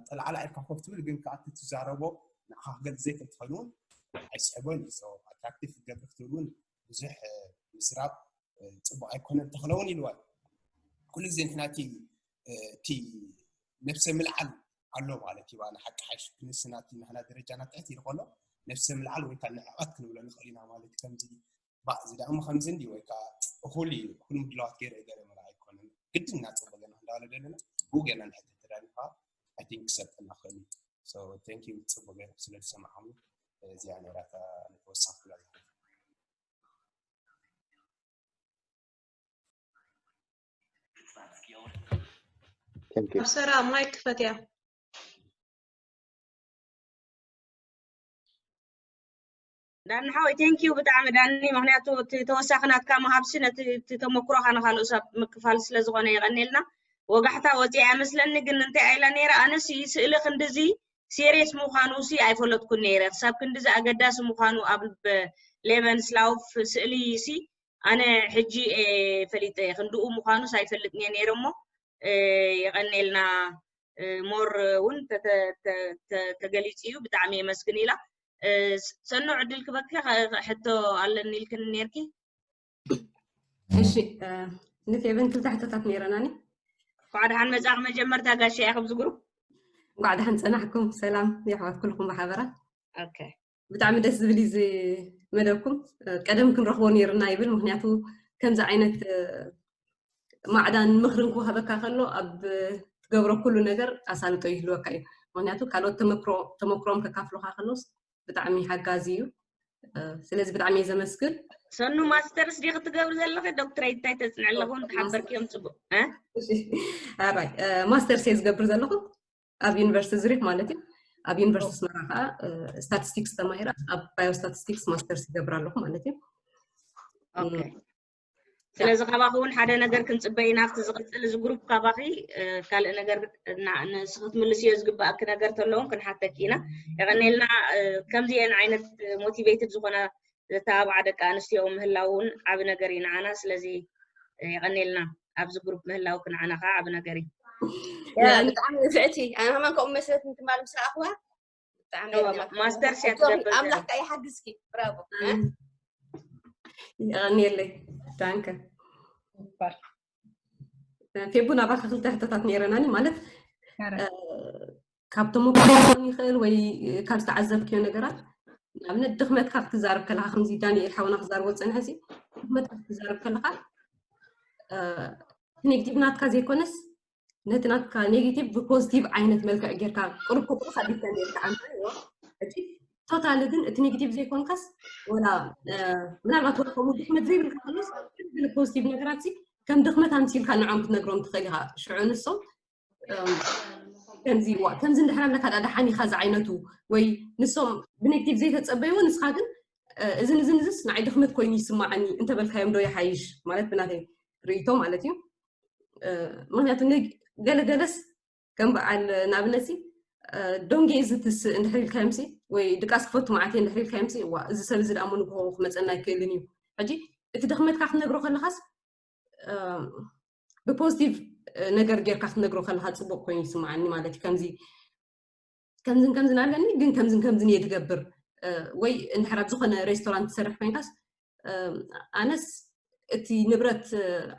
ጠልዓላ ኢልካ ኮፍ ትብል ግን ከዓ እቲ ትዛረቦ ንዓኻ ክገልፅ ዘይክእል ትኸውን እውን ኣይስሕቦን እዩ ኣትራክቲቭ ክትገብር ክትብል እውን ብዙሕ ምስራብ ፅቡቅ ኣይኮነን ተኽለውን ኢልዋ ኩሉ ግዜ ንሕና እቲ እቲ ነብሰ ምልዓል ኣሎ ማለት እዩ ንሓቂ ሓሽ ክንስና እቲ ንሕና ደረጃና ትሕት ኢሉ ከሎ ነብሰ ምልዓል ወይ ከዓ ንዕቐት ክንብሎ ንኽእል ኢና ማለት እዩ ከምዚ ባእ እዚ ደኣ እሞ ከምዚ እንዲ ወይ ከዓ እኹል እዩ እኹል ምድላዋት ገይረ ገለ ምላ ኣይኮነን ግድን እናፀበ ገና እንዳበለ ዘለና ብኡ ገና ንሕተ ተዳሊኻ I think ክሰልጠና ክእል እዩ so thank you ፅቡቅ ገይርኩም ስለ ዝሰማዕኹም እዚኣ ነራታ ንተወሳኺ ክላ Thank you. ኣብሰራ ማይክ ክፈት እያ ዳኒ ሓወይ thank you ብጣዕሚ ዳኒ ምክንያቱ እቲ ተወሳኺ ናትካ ምሃብሲ ነቲ እቲ ተመክሮካ ንካልኡ ሰብ ምክፋል ስለ ዝኾነ የቀኒልና ወጋሕታ ወፂኣ መስለኒ ግን እንታይ ኣይላ ነይረ ኣነሲ ስእሊ ክንድዚ serious ምዃኑ ሲ ኣይፈለጥኩን ነይረ ክሳብ ክንድዚ ኣገዳሲ ምዃኑ ኣብ Lebenslauf ስእሊ ሲ ኣነ ሕጂ እየ ፈሊጠ ክንድኡ ምዃኑስ ኣይፈልጥን እየ ነይረ እሞ የቐኔልና more እውን ተገሊፁ እዩ ብጣዕሚ የመስግን ኢላ ሰኖ ዕድል ክበኪ ሕቶ ኣለኒ ኢልክን ነርኪ እሺ ንፌቨን ክልተ ሕቶታት ነይረናኒ እንኳዕ ደሓን መፃእኺ መጀመርታ ጋሻ ኢኺ ኣብዚ ግሩፕ እንኳዕ ደሓን ፀናሕኩም ሰላም የሕዋት ኩልኩም ብሓበራ ኦኬ ብጣዕሚ ደስ ዝብል እዩ መደብኩም ቀደም ክንረኽቦ ነይርና ይብል ምክንያቱ ከምዚ ዓይነት ማዕዳን ምክርን ክወሃበካ ከሎ ኣብ ትገብሮ ኩሉ ነገር ኣሳልጦ ይህልወካ እዩ ምክንያቱ ካልኦት ተመክሮም ከካፍሉካ ከሎስ ብጣዕሚ ሓጋዚ እዩ ስለዚ ብጣዕሚ እየ ዘመስግን ሰኑ ማስተርስ ዲ ክትገብሪ ዘለኺ ዶክትሬት እንታይ ተፅንዐ ኣለኹ ተሓበርክዮም ፅቡቅ ማስተርስ እየ ዝገብር ዘለኹ ኣብ ዩኒቨርሲቲ ዝሪክ ማለት እዩ ኣብ ዩኒቨርሲቲ ስመራ ከዓ ስታቲስቲክስ ተማሂረ ኣብ ባዮስታቲስቲክስ ማስተርስ ይገብር ኣለኹ ማለት እዩ ስለዚ ካባኺ እውን ሓደ ነገር ክንፅበ ኢና ኣብቲ ዝቕፅል እዚ ግሩፕ ካባኺ ካልእ ነገር ንስኺ ትምልስዮ ዝግባእኪ ነገር ተለውን ክንሓተኪ ኢና የቐኔልና ከምዚአን ዓይነት ሞቲቬትድ ዝኾና ዘተባብዓ ደቂ ኣንስትዮ ምህላው እውን ዓብ ነገር እዩ ንዓና ስለዚ የቐኔልና ኣብዚ ግሩፕ ምህላውኪ ንዓና ከዓ ዓብ ነገር እዩ ብጣዕሚ ንፍዕቲ ኣነ ከማን ከምኡ መስለት ምትማል ምስ ረኣኽዋ ማስተርስ እያ ትገብር ኣምላኽ ከዓ ይሓግዝኪ ብራቮ የቐንየለይ። ዳንከ። ሱፐር። ፌቡ፣ ናባኻ ክልተ ሕቶታት ነይረናኒ። ማለት ኧረ። ካብ ተሞክሮ ክኸውን ይኽእል ወይ ካብ ዝተዓዘብክዮ ነገራት። ንኣብነት ድኽመትካ ክትዛረብ ከለኻ፣ ከምዚ ዳንኤል ሓውና ክዛርቦ ዝጸንሐ ሲ፣ ድኽመትካ ክትዛረብ ከለኻ ኔጌቲቭ ናትካ ዘይኮነስ፣ ነቲ ናትካ ኔጌቲቭ ብፖዚቲቭ ዓይነት መልክዕ ጌርካ፣ ቁሩብ ቁሩብ ሓዲግካ ኔርካ ኣንታ። ሕጂ ቶታሊ ግን እቲ ኔጌቲቭ ዘይኮንካስ፣ ወላ ምናልባት ወላ ከምኡ ድኽመት ዘይብልካ ከሎስ፣ ግን ፖዚቲቭ ነገራት ሲ ከም ድኽመት ኣምሲልካ ንዖም ክትነግሮም ትኽእል ኢኻ። ሽዑ ንሶም ከምዚ ዋ፣ ከምዚ እንድሕር ኣለካ ደኣ ደሓን ኢኻ ዝዓይነቱ፣ ወይ ንሶም ብኔጌቲቭ ዘይተጸበይዎ፣ ንስኻ ግን እዝን እዝን እዝስ ንዓይ ድኽመት ኮይኑ ይስማዓኒ እንተበልካዮም ዶ ይሓይሽ? ማለት ብናተይ ርእይቶ ማለት እዩ። ምክንያቱ ገለገለስ ከም በዓል ንኣብነት ሲ፣ ዶንጌ እዚ ትስእ እንድሕር ኢልካዮም ሲ፣ ወይ ድቃስ ክፈቱ መዓት እንድሕር ኢልካዮም ሲ፣ ዋ፣ እዚ ሰብ እዚ ደኣ ምንግሆ ክመጸና ኣይክእልን እዩ። ሕጂ እቲ ድኽመትካ ክትነግሮ ከለኻስ ብፖዚቲቭ ነገር ጌርካ ክትነግሮ ከለካ ጽቡቅ ኮይኑ ይስምዓኒ ማለት እዩ። ከምዚ ከምዝን ከምዝን ኣለኒ፣ ግን ከምዝን ከምዝን እየ ትገብር። ወይ እንድሕር ኣብ ዝኾነ ሬስቶራንት ትሰርሕ ኮይንካስ፣ ኣነስ እቲ ንብረት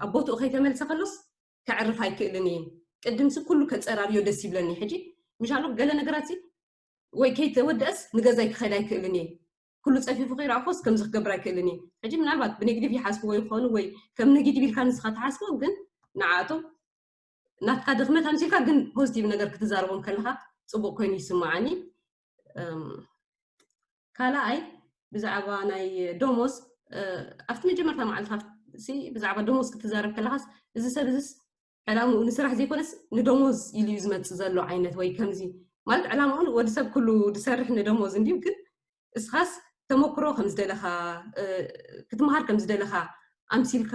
ኣብ ቦትኡ ከይተመልሰ ከሎስ ከዕርፍ ኣይክእልን እየ። ቅድምሲ ኩሉ ከጸራርዮ ደስ ይብለኒ። ሕጂ ምሻሎ ገለ ነገራት ወይ ከይተወደእስ ንገዛይ ክኸድ ኣይክእልን እየ። ኩሉ ጸፊፉ ከይረኣኹስ ከምዚ ክገብር ኣይክእልን እየ። ሕጂ ምናልባት ብኔጌቲቭ ይሓስብዎ ይኾኑ ወይ ከም ኔጌቲቭ ኢልካ ንስኻ ትሓስቦ፣ ግን ንዓኣቶም ናትካ ድኽመት ኣምሲልካ ግን ፖዚቲቭ ነገር ክትዛረቦም ከለኻ ጽቡቕ ኮይኑ ይስምዓኒ። ካልኣይ ብዛዕባ ናይ ደሞዝ ኣብቲ መጀመርታ መዓልትካ ሲ ብዛዕባ ደሞዝ ክትዛረብ ከለኻስ እዚ ሰብ እዚስ ዕላምኡ ንስራሕ ዘይኮነስ ንደሞዝ ኢሉ እዩ ዝመጽእ ዘሎ ዓይነት ወይ ከምዚ ማለት ዕላምኡ ወዲ ሰብ ኩሉ ዝሰርሕ ንደሞዝ እንዲዩ ግን እስኻስ ተመክሮ ከም ዝደለኻ ክትመሃር ከም ዝደለኻ ኣምሲልካ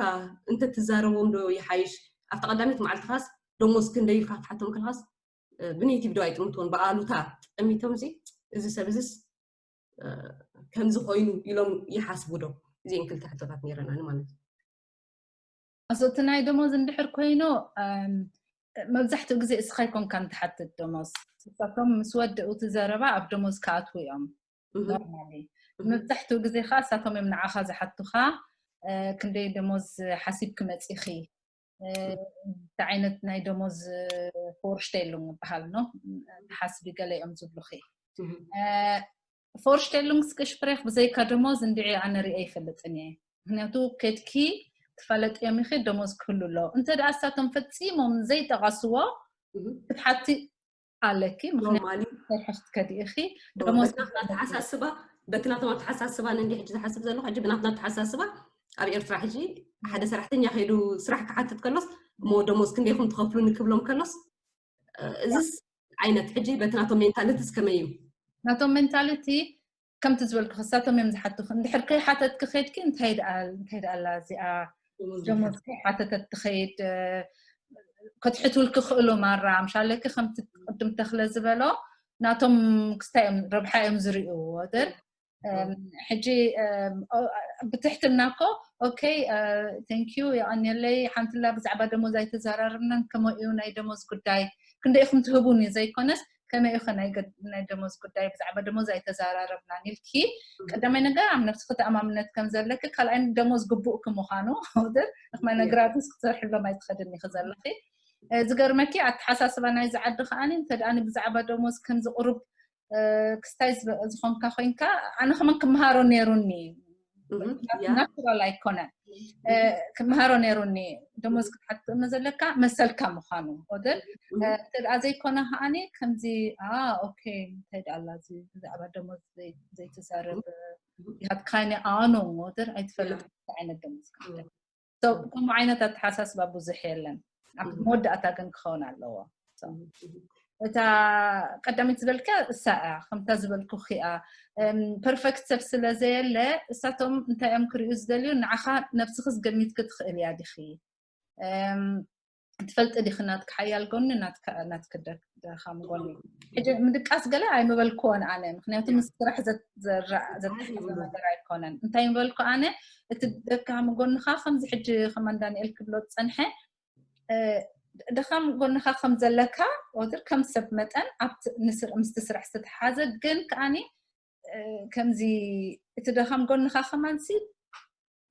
እንተትዛረቦም ዶ ይሓይሽ? ኣብቲ ቀዳመይቲ መዓልትኻስ ደሞዝ ክንደይ ኢልካ ክትሓቶም ከለኻስ ብኔጌቲቭ ዶ ኣይጥምትዎን ብኣሉታ ጠሚቶም ሲ እዚ ሰብ እዚስ ከምዚ ኮይኑ ኢሎም ይሓስቡ ዶ? እዚአን ክልተ ሕቶታት ነይረናኒ ማለት እዩ። እሱ እቲ ናይ ደሞዝ እንድሕር ኮይኑ መብዛሕትኡ ግዜ እስኻ ይኮንካን ትሓትት ደሞዝ። እሳቶም ምስ ወደኡ እቲ ዘረባ ኣብ ደሞዝ ክኣትዉ እዮም። ኖርማሊ መብዛሕትኡ ግዜ ከዓ እሳቶም እዮም ንዓኻ ዝሓቱኻ። ክንደይ ደሞዝ ሓሲብኪ መፂኺ? እንታይ ዓይነት ናይ ደሞዝ ፎርሽቴሉንግ ይበሃል ነው ትሓስቢ ገለ እዮም ዝብሉኺ። ፎርሽቴሉንግስ ገሽፕሬክ ብዘይካ ደሞዝ እንድዒ ኣነ ሪአ ይፈልጥን እየ። ምክንያቱ ከድኪ ትፋለጥዮም ኢኺ ደሞዝ ክህሉ ኣለዎ። እንተ ደኣ እሳቶም ፈጺሞም ዘይጠቐስዎ ክትሓቲ ኣለኪ። ምክንያቱ ሰርሐሽ ትከዲ ኢኺ ደሞዝ ኣተሓሳስባ በቲ ናቶም ኣተሓሳስባ ንንዲ ሕጂ ዝሓስብ ዘለኹ ሕጂ ብናትና ኣተሓሳስባ ኣብ ኤርትራ ሕጂ ሓደ ሰራሕተኛ ከይዱ ስራሕ ክሓትት ከሎስ እሞ ደሞዝ ክንደይኹም ትኸፍሉኒ ክብሎም ከሎስ እዚስ ዓይነት ሕጂ በቲ ናቶም ሜንታሊቲስ ከመይ እዩ? ናቶም ሜንታሊቲ ከምቲ ዝበልኩ ክሳቶም እዮም ዝሓቱኽ። እንድሕር ከይሓተትኪ ከይድኪ እንታይ ደኣ እንታይ ደኣ ኣላ እዚኣ ደሞዝ ከይሓተተት ትኸይድ ከትሕቱልኪ ክእሉ ማራ ምሻለኪ ከምቲ ቅድም ተኽለ ዝበሎ ናቶም ክስታይ እዮም ረብሓ እዮም ዝርእይዎ ወደር ሕጂ ብትሕትና እኮ ኦኬ ቴንክ ዩ የቐንየለይ ሓንትላ ብዛዕባ ደሞዝ ኣይተዘራረብናን ከመኡ ናይ ደሞዝ ጉዳይ ክንደ ኢኹም ትህቡኒ ዘይኮነስ ከመይ ኢኸ ናይ ደሞዝ ጉዳይ ብዛዕባ ደሞዝ ኣይተዘራረብናን ኢልኪ ቀዳማይ ነገር ኣብ ነብስኪ ተኣማምነት ከም ዘለኪ ካልኣይ ደሞዝ ግቡእኪ ምዃኑ ንክመ ነገራትስ ክትሰርሕሎም ኣይትኸድኒ ኢኺ ዘለኺ ዝገርመኪ ኣተሓሳስባ ናይዚ ዓዲ ከዓኒ እንተ ደኣ ብዛዕባ ደሞዝ ከምዚ ቁሩብ ክስታይ ዝኾንካ ኮይንካ ኣነ ከመን ክመሃሮ ነይሩኒ ናቹራል ኣይኮነን ክመሃሮ ነይሩኒ ደሞዝ ክትሓትእመ ዘለካ መሰልካ ምዃኑ ወደር እንተ ደኣ ዘይኮነ ከዓኒ ከምዚ ኦኬ እንታይ ደኣ ኣላ እዚ ብዛዕባ ደሞዝ ዘይትዛረብ you have kind of ኣኖ ወደር ኣይትፈልጥ ዓይነት ደሞዝ ክሓተት ከምኡ ዓይነት ኣተሓሳስባ ብዙሕ የለን ኣብ መወዳእታ ግን ክኸውን ኣለዎ እታ ቀዳሚት ዝበልካ እሳ እያ ከምታ ዝበልኩ ኪኣ ፐርፌክት ሰብ ስለ ዘየለ እሳቶም እንታይ እዮም ክርእዩ ዝደልዩ ንዓኻ ነብስኺ ዝገሚትኪ ትኽእል እያ ዲኺ ትፈልጢ ዲኺ ናትኪ ሓያል ጎኒ ናትኪ ደኻም ጎኒ ሕጂ ምድቃስ ገለ ኣይምበልክዎን ኣነ ምክንያቱ ምስ ስራሕ ዘተሓዘ ነገር ኣይኮነን እንታይ ምበልኩ ኣነ እቲ ደካም ጎንኻ ከምዚ ሕጂ ከማን ዳንኤል ክብሎ ዝፀንሐ ደኻም ጎንኻ ከም ዘለካ ወትር ከም ሰብ መጠን ምስቲ ስራሕ ዝተተሓዘ ግን ከዓኒ ከምዚ እቲ ደኻም ጎንኻ ከማንሲ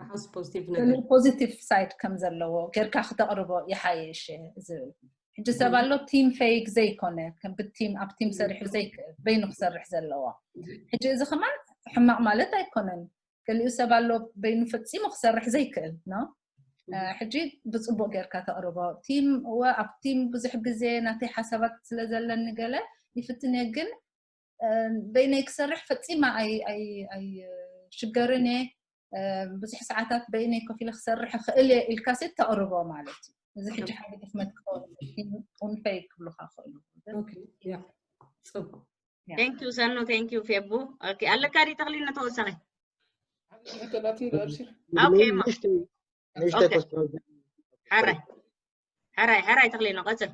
ንሓስ ፖዚቲቭ ነገር ፖዚቲቭ ሳይድ ከም ዘለዎ ጌርካ ክተቕርቦ ይሓይሽ ዝብል። ሕጂ ሰብ ኣሎ ቲም ፌክ ዘይኮነ ከም ብቲም ኣብ ቲም ሰሪሑ ዘይክእል በይኑ ክሰርሕ ዘለዎ። ሕጂ እዚ ከማን ሕማቕ ማለት ኣይኮነን። ገሊኡ ሰብ ኣሎ በይኑ ፈጺሙ ክሰርሕ ዘይክእል ነው። ሕጂ ብጽቡቕ ጌርካ ተቕርቦ ቲም ወ ኣብ ቲም ብዙሕ ግዜ ናተይ ሓሳባት ስለ ዘለኒ ገለ ይፍትን እየ፣ ግን በይነይ ክሰርሕ ፈጺማ ኣይሽገርን እየ። ብዙሕ ሰዓታት በይነይ ኮፍ ኢለ ክሰርሕ ክእል እየ ኢልካ ሴት ተቕርቦ ማለት እዩ። እዚ ሕጂ ሓደ ድኽመት ክኸውን ቲም ፌክ ክብሉካ ክእሉ። ጽቡቅ። Thank you ሰኑ፣ thank you ፌቡ። Okay ኣለካ ዲ ተኽሊል ንተወሰኸ ተላትን ደርሲ Okay ማ ንእሽተይ ንእሽተይ Okay። ኮስታ ሕራይ ሕራይ ሕራይ ተኽሊል ነው ቀጽል።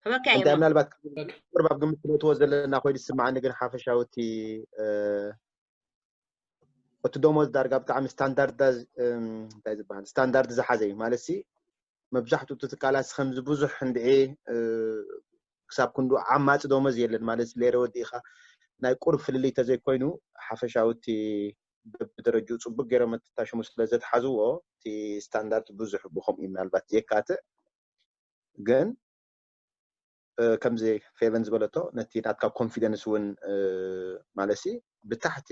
ክበካ እንታይ እየ ምናልባት ቁርብ ኣብ ግምት ክነእትዎ ዘለና ኮይኑ ዝስምዓኒ ግን ሓፈሻዊ እቲ እ፣ እቲ ደሞዝ ዳርጋ ብጣዕሚ ስታንዳርድ እንታይ ዝበሃል ስታንዳርድ ዝሓዘ እዩ ማለት ሲ መብዛሕትኡ እቲ ትካላት ከምዚ ብዙሕ እንድዒ እ፣ ክሳብ ክንዱ ዓማፂ ደሞዝ የለን ማለት ሲ ሌረ ወዲእኻ ናይ ቁርብ ፍልልይ ተዘይኮይኑ ሓፈሻዊ እቲ በብደረጅኡ ፅቡቅ ገይሮም ኣተታሽሙ ስለ ዘትሓዝዎ እቲ ስታንዳርድ ብዙሕ ብከምኡ ምናልባት የካትዕ ግን እ፣ ከምዚ ፌቨን ዝበለቶ ነቲ ናትካ ኮንፊደንስ እውን እ፣ ማለት ሲ ብታሕቲ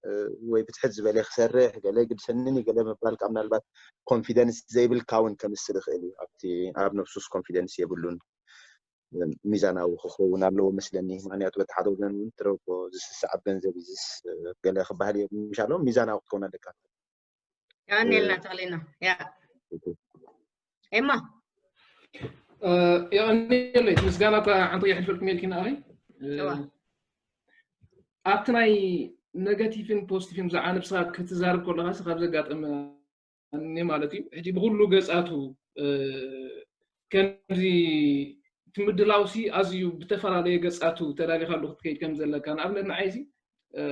እ፣ ወይ ብትሕት ዝበለ ክሰርሕ ገለ ግድሰንኒ ገለ ምባልካ ምናልባት ኮንፊደንስ ዘይብልካ እውን ከምስል ይኽእል እዩ ኣብቲ ኣብ ነብሱስ ኮንፊደንስ የብሉን እ፣ ሚዛናዊ ክኸውን ኣለዎ መስለኒ ምክንያቱ በቲ ሓደ ወገን እውን ትረቦ ዝስስዕ ኣብ ገንዘብ እዩ ዝስ እ፣ ገለ ክበሃል እየ ምሻሎ ሚዛናዊ ክትከውን ኣለካ የቐንየልና ተኽሊና ያ ኤማ የቐንየለይ ምስጋና እኳ ዓንተ የሕልፈልኩም ኢልኪ ንኣኸይ እዋ ኣብቲ ናይ ኔጋቲቭን ፖዚቲቭን ብዛዕባ ነብስኻ ክትዛረብ ከለኻ ካብ ዘጋጠመኒ ማለት እዩ ሕጂ ብኩሉ ገጻቱ እ፣ ከምዚ ትምድላውሲ ኣዝዩ ብተፈላለየ ገጻቱ ተዳሊኻሉ ክትከይድ ከም ዘለካ ንኣብነት ንዓይሲ እ፣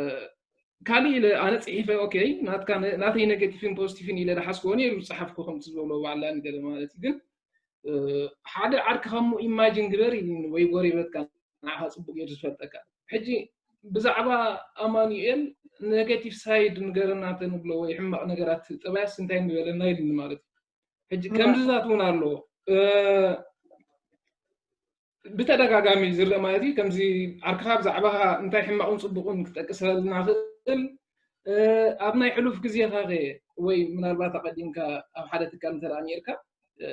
ካልእ ኢለ ኣነ ፅሒፈ ኦኬ ናትካ ነ- ናተይ ኔጋቲቭን ፖዚቲቭን ኢለ ዝሓዝክዎ ነይሩ ዝፀሓፍኩ ከምቲ ዝበሎ ባዕላ ንገለ ማለት እዩ ግን እ፣ ሓደ ዓርክኻ እሞ ኢማጂን ግበር ኢልኒ ወይ ጎሬበትካ ንዓኻ ፅቡቅ ገይሩ ዝፈልጠካ ሕጂ ብዛዕባ ኣማኑኤል ኔጋቲቭ ሳይድ ንገረና ተንብሎ ወይ ሕማቕ ነገራት ጠባያስ እንታይ ንበለና ኢልኒ ማለት እዩ ሕጂ ከምዚታት እውን ኣሎ እ፣ ብተደጋጋሚ ዝረአ ማለት እዩ ከምዚ ዓርክኻ ብዛዕባኻ እንታይ ሕማቕን ፅቡቕን ክጠቅሰልና ክእል እ፣ ኣብ ናይ ሕሉፍ ግዜኻ ኸ ወይ ምናልባት ኣቐዲምካ ኣብ ሓደ ትካል እንተ ደኣ ነርካ እ፣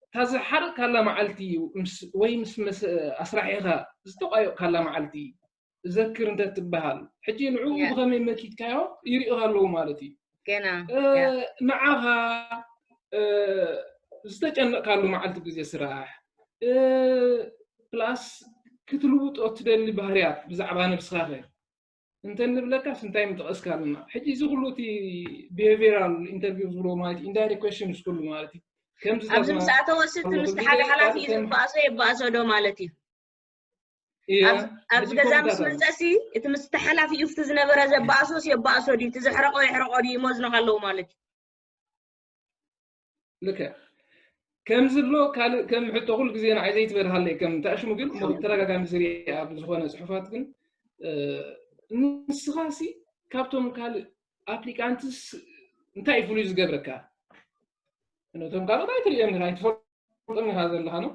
እታ ዝሓረቕካላ መዓልቲ ምስ- ወይ ምስ መስ ኣስራሒኻ ዝተቋየቕካላ መዓልቲ ዘክር እንተ ትበሃል ሕጂ ንዕኡ Yeah. ብኸመይ መኪትካዮ ይሪእኻ ኣለዉ ማለት እዩ ገና እ፣ ንዓኻ እ፣ ዝተጨነቕካሉ መዓልቲ ግዜ ስራሕ እ፣ ፕላስ ክትልውጦ ትደሊ ባህርያት ብዛዕባ ነብስኻ ኸ እንተ ንብለካስ እንታይ ምጠቐስካ ኣለና ሕጂ እዚ ኩሉ እቲ ቢሄቪራል ኢንተርቪው ዝብሎ ማለት ኢንዳይሬክት ኮሽንስ ኩሉ ማለት እዩ ከምዚ ኣብዚ ምስ ኣተወ ስቲ ምስቲ ሓደ ሓላፊ እዩ ዝበኣሶ የበኣሶ ዶ ማለት እዩ ኣብዚ ገዛ ምስ መፀሲ እቲ ምስቲ ሓላፊ እዩ ዝነበረ ዘበኣሶስ የበኣሶ ድዩ እቲ ዘሕረቆ የሕረቆ ድዩ ይመዝኖ ከለዉ ማለት እዩ ልክዕ ከም ዝብሎ ካልእ ከም ሕቶ ኩሉ ግዜ ንዓይ ዘይትበርሃለይ ከም ተኣሽሙ ግን እሞ ተደጋጋሚ ዝሪኣ ኣብ ዝኾነ ፅሑፋት ግን እ፣ ንስኻ ሲ ካብቶም ካልእ ኣፕሊካንትስ እንታይ እዩ ፍሉይ ዝገብረካ ነቶም ካልኦት ኣይትሪኦም ኢኻ ኣይትፈልጦም ኢኻ ዘለኻ ነው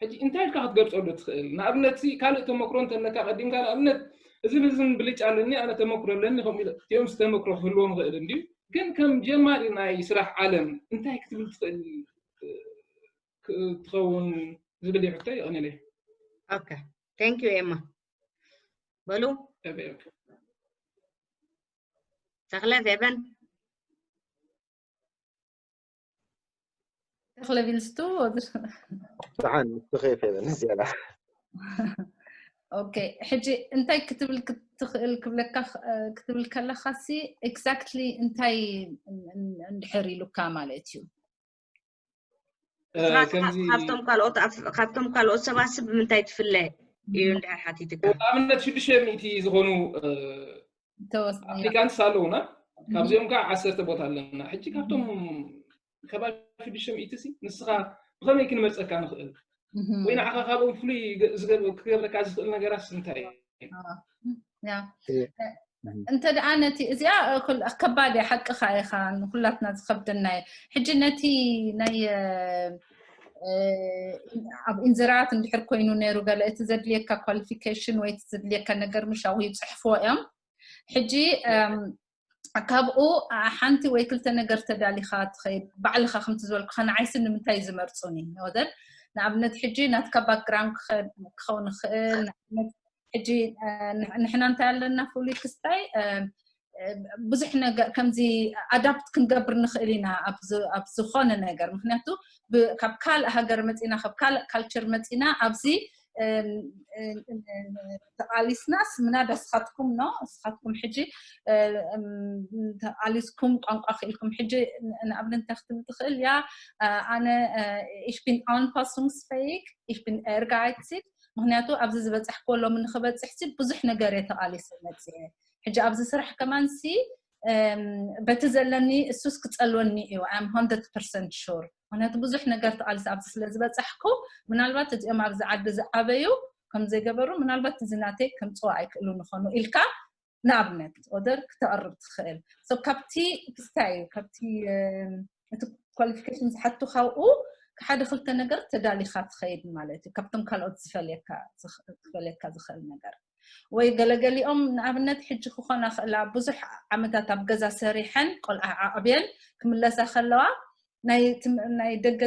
ሕጂ እንታይ ኢልካ ክትገልፀሉ ትኽእል ንኣብነት ሲ ካልእ ተመክሮ እንተለካ ቀዲምካ ንኣብነት እዝን እዝን ብልጫ ኣለኒ ኣነ ተመክሮ ኣለኒ ከምኡ ኢለ እቲኦም ዝተመክሮ ክህልዎም ይኽእል እንድዩ ግን ከም ጀማሪ ናይ ስራሕ ዓለም እንታይ ክትብል ትኽእል እ፣ ክ- ትኸውን ዝብል እዩ ሕቶ ይቐኒለይ Okay thank you ኤማ በሉ ተበየክ ተኽለ ፌበን ተኽለ ቢልስቱ ብሓን ንስኺ ፌበን እዚኣላ ኦኬ ሕጂ እንታይ ክትብል ክትኽእል ክብለካ ክትብል ከለካ ሲ ኤግዛክትሊ እንታይ እንድሕር ኢሉካ ማለት እዩ እ፣ ከምዚ ካብቶም ካልኦት ኣፍ- ካብቶም ካልኦት ሰባት ሲ ብምንታይ ትፍለ እዩ እንድሕር ሓቲትካ ኣብነት ሽዱሽተ ሚእቲ ዝኾኑ እ፣ ተወስኒ ኣፕሊካንትስ ኣለውና ካብዚኦም ከዓ ዓሰርተ ቦታ ኣለና ሕጂ ካብቶም ከባቢ ሽዱሽተ ሚእቲ ሲ ንስኻ ብኸመይ ክንመፀካ ንኽእል ወይ ንዓኻ ካብኦም ፍሉይ ገ- ዝገብ- ክገብረካ ዝኽእል ነገራት እንታይ እዩ ያ እየ። እንተ ደኣ ነቲ እዚኣ ኩል- ከባድ እያ፣ ሓቅኻ ኢኻ፣ ንኩላትና ዝኸብደና እዩ። ሕጂ ነቲ ናይ ኣብ ኢንዝራት እንድሕር ኮይኑ ነይሩ፣ ገለ እቲ ዘድልየካ ኳሊፊኬሽን ወይ እቲ ዘድልየካ ነገር ምሻው ይፅሕፍዎ እዮም። ሕጂ ካብኡ ሓንቲ ወይ ክልተ ነገር ተዳሊኻ ትኸይድ፣ ባዕልኻ ከምቲ ዝበልኩኻ ንዓይሲ ንምንታይ ዝመርፁኒ ወደር ንኣብነት ሕጂ ናትካ ባክግራውንድ ክኸውን ይኽእል። ንኣብነት ሕጂ ንሕና እንታይ ኣለና ፍሉይ ክስታይ ብዙሕ ነገር ከምዚ ኣዳፕት ክንገብር ንኽእል ኢና ኣብ ዝኾነ ነገር። ምክንያቱ ካብ ካልእ ሃገር መፂና፣ ካብ ካልእ ካልቸር መፂና ኣብዚ ተቃሊስናስ ምናዳ ስኻትኩም ኖ ስኻትኩም ሕጂ ተቃሊስኩም ቋንቋ ክኢልኩም ሕጂ ንኣብነት እንታይ ክትብል ትኽእል እያ? ኣነ ich bin Anpassungsfähig, ich bin ehrgeizig። ምክንያቱ ኣብዚ ዝበፃሕክዎ ሎሚ ንክበፅሕ ሲ ብዙሕ ነገር እየ ተቃሊሰ መፅየ። ሕጂ ኣብዚ ስራሕ ከማን ሲ በቲ ዘለኒ እሱስ ክፀልወኒ እዩ። I'm hundred percent sure። ምክንያቱ ብዙሕ ነገር ተቃሊሰ ኣብዚ ስለ ዝበፃሕኩ፣ ምናልባት እዚኦም ኣብዚ ዓዲ ዝዓበዩ ከም ዘይገበሩ ምናልባት እዚ ናተይ ከምፅዎ ኣይክእሉ ንኾኑ ኢልካ ንኣብነት ኦደር ክተቕርብ ትኽእል። ካብቲ ክስታይ እዩ ካብቲ እቲ ኳሊፊኬሽን ዝሓቱ ካብኡ ሓደ ክልተ ነገር ተዳሊኻ ትኸይድ ማለት እዩ። ካብቶም ካልኦት ዝፈልየካ ዝኸ- ክፈልየካ ዝኽእል ነገር ወይ ገለገሊኦም ንኣብነት ሕጂ ክኾና ክእላ ብዙሕ ዓመታት ኣብ ገዛ ሰሪሐን ቆልዓ ዓዕብየን ክምለሳ ከለዋ ናይ ትም- ናይ ደገ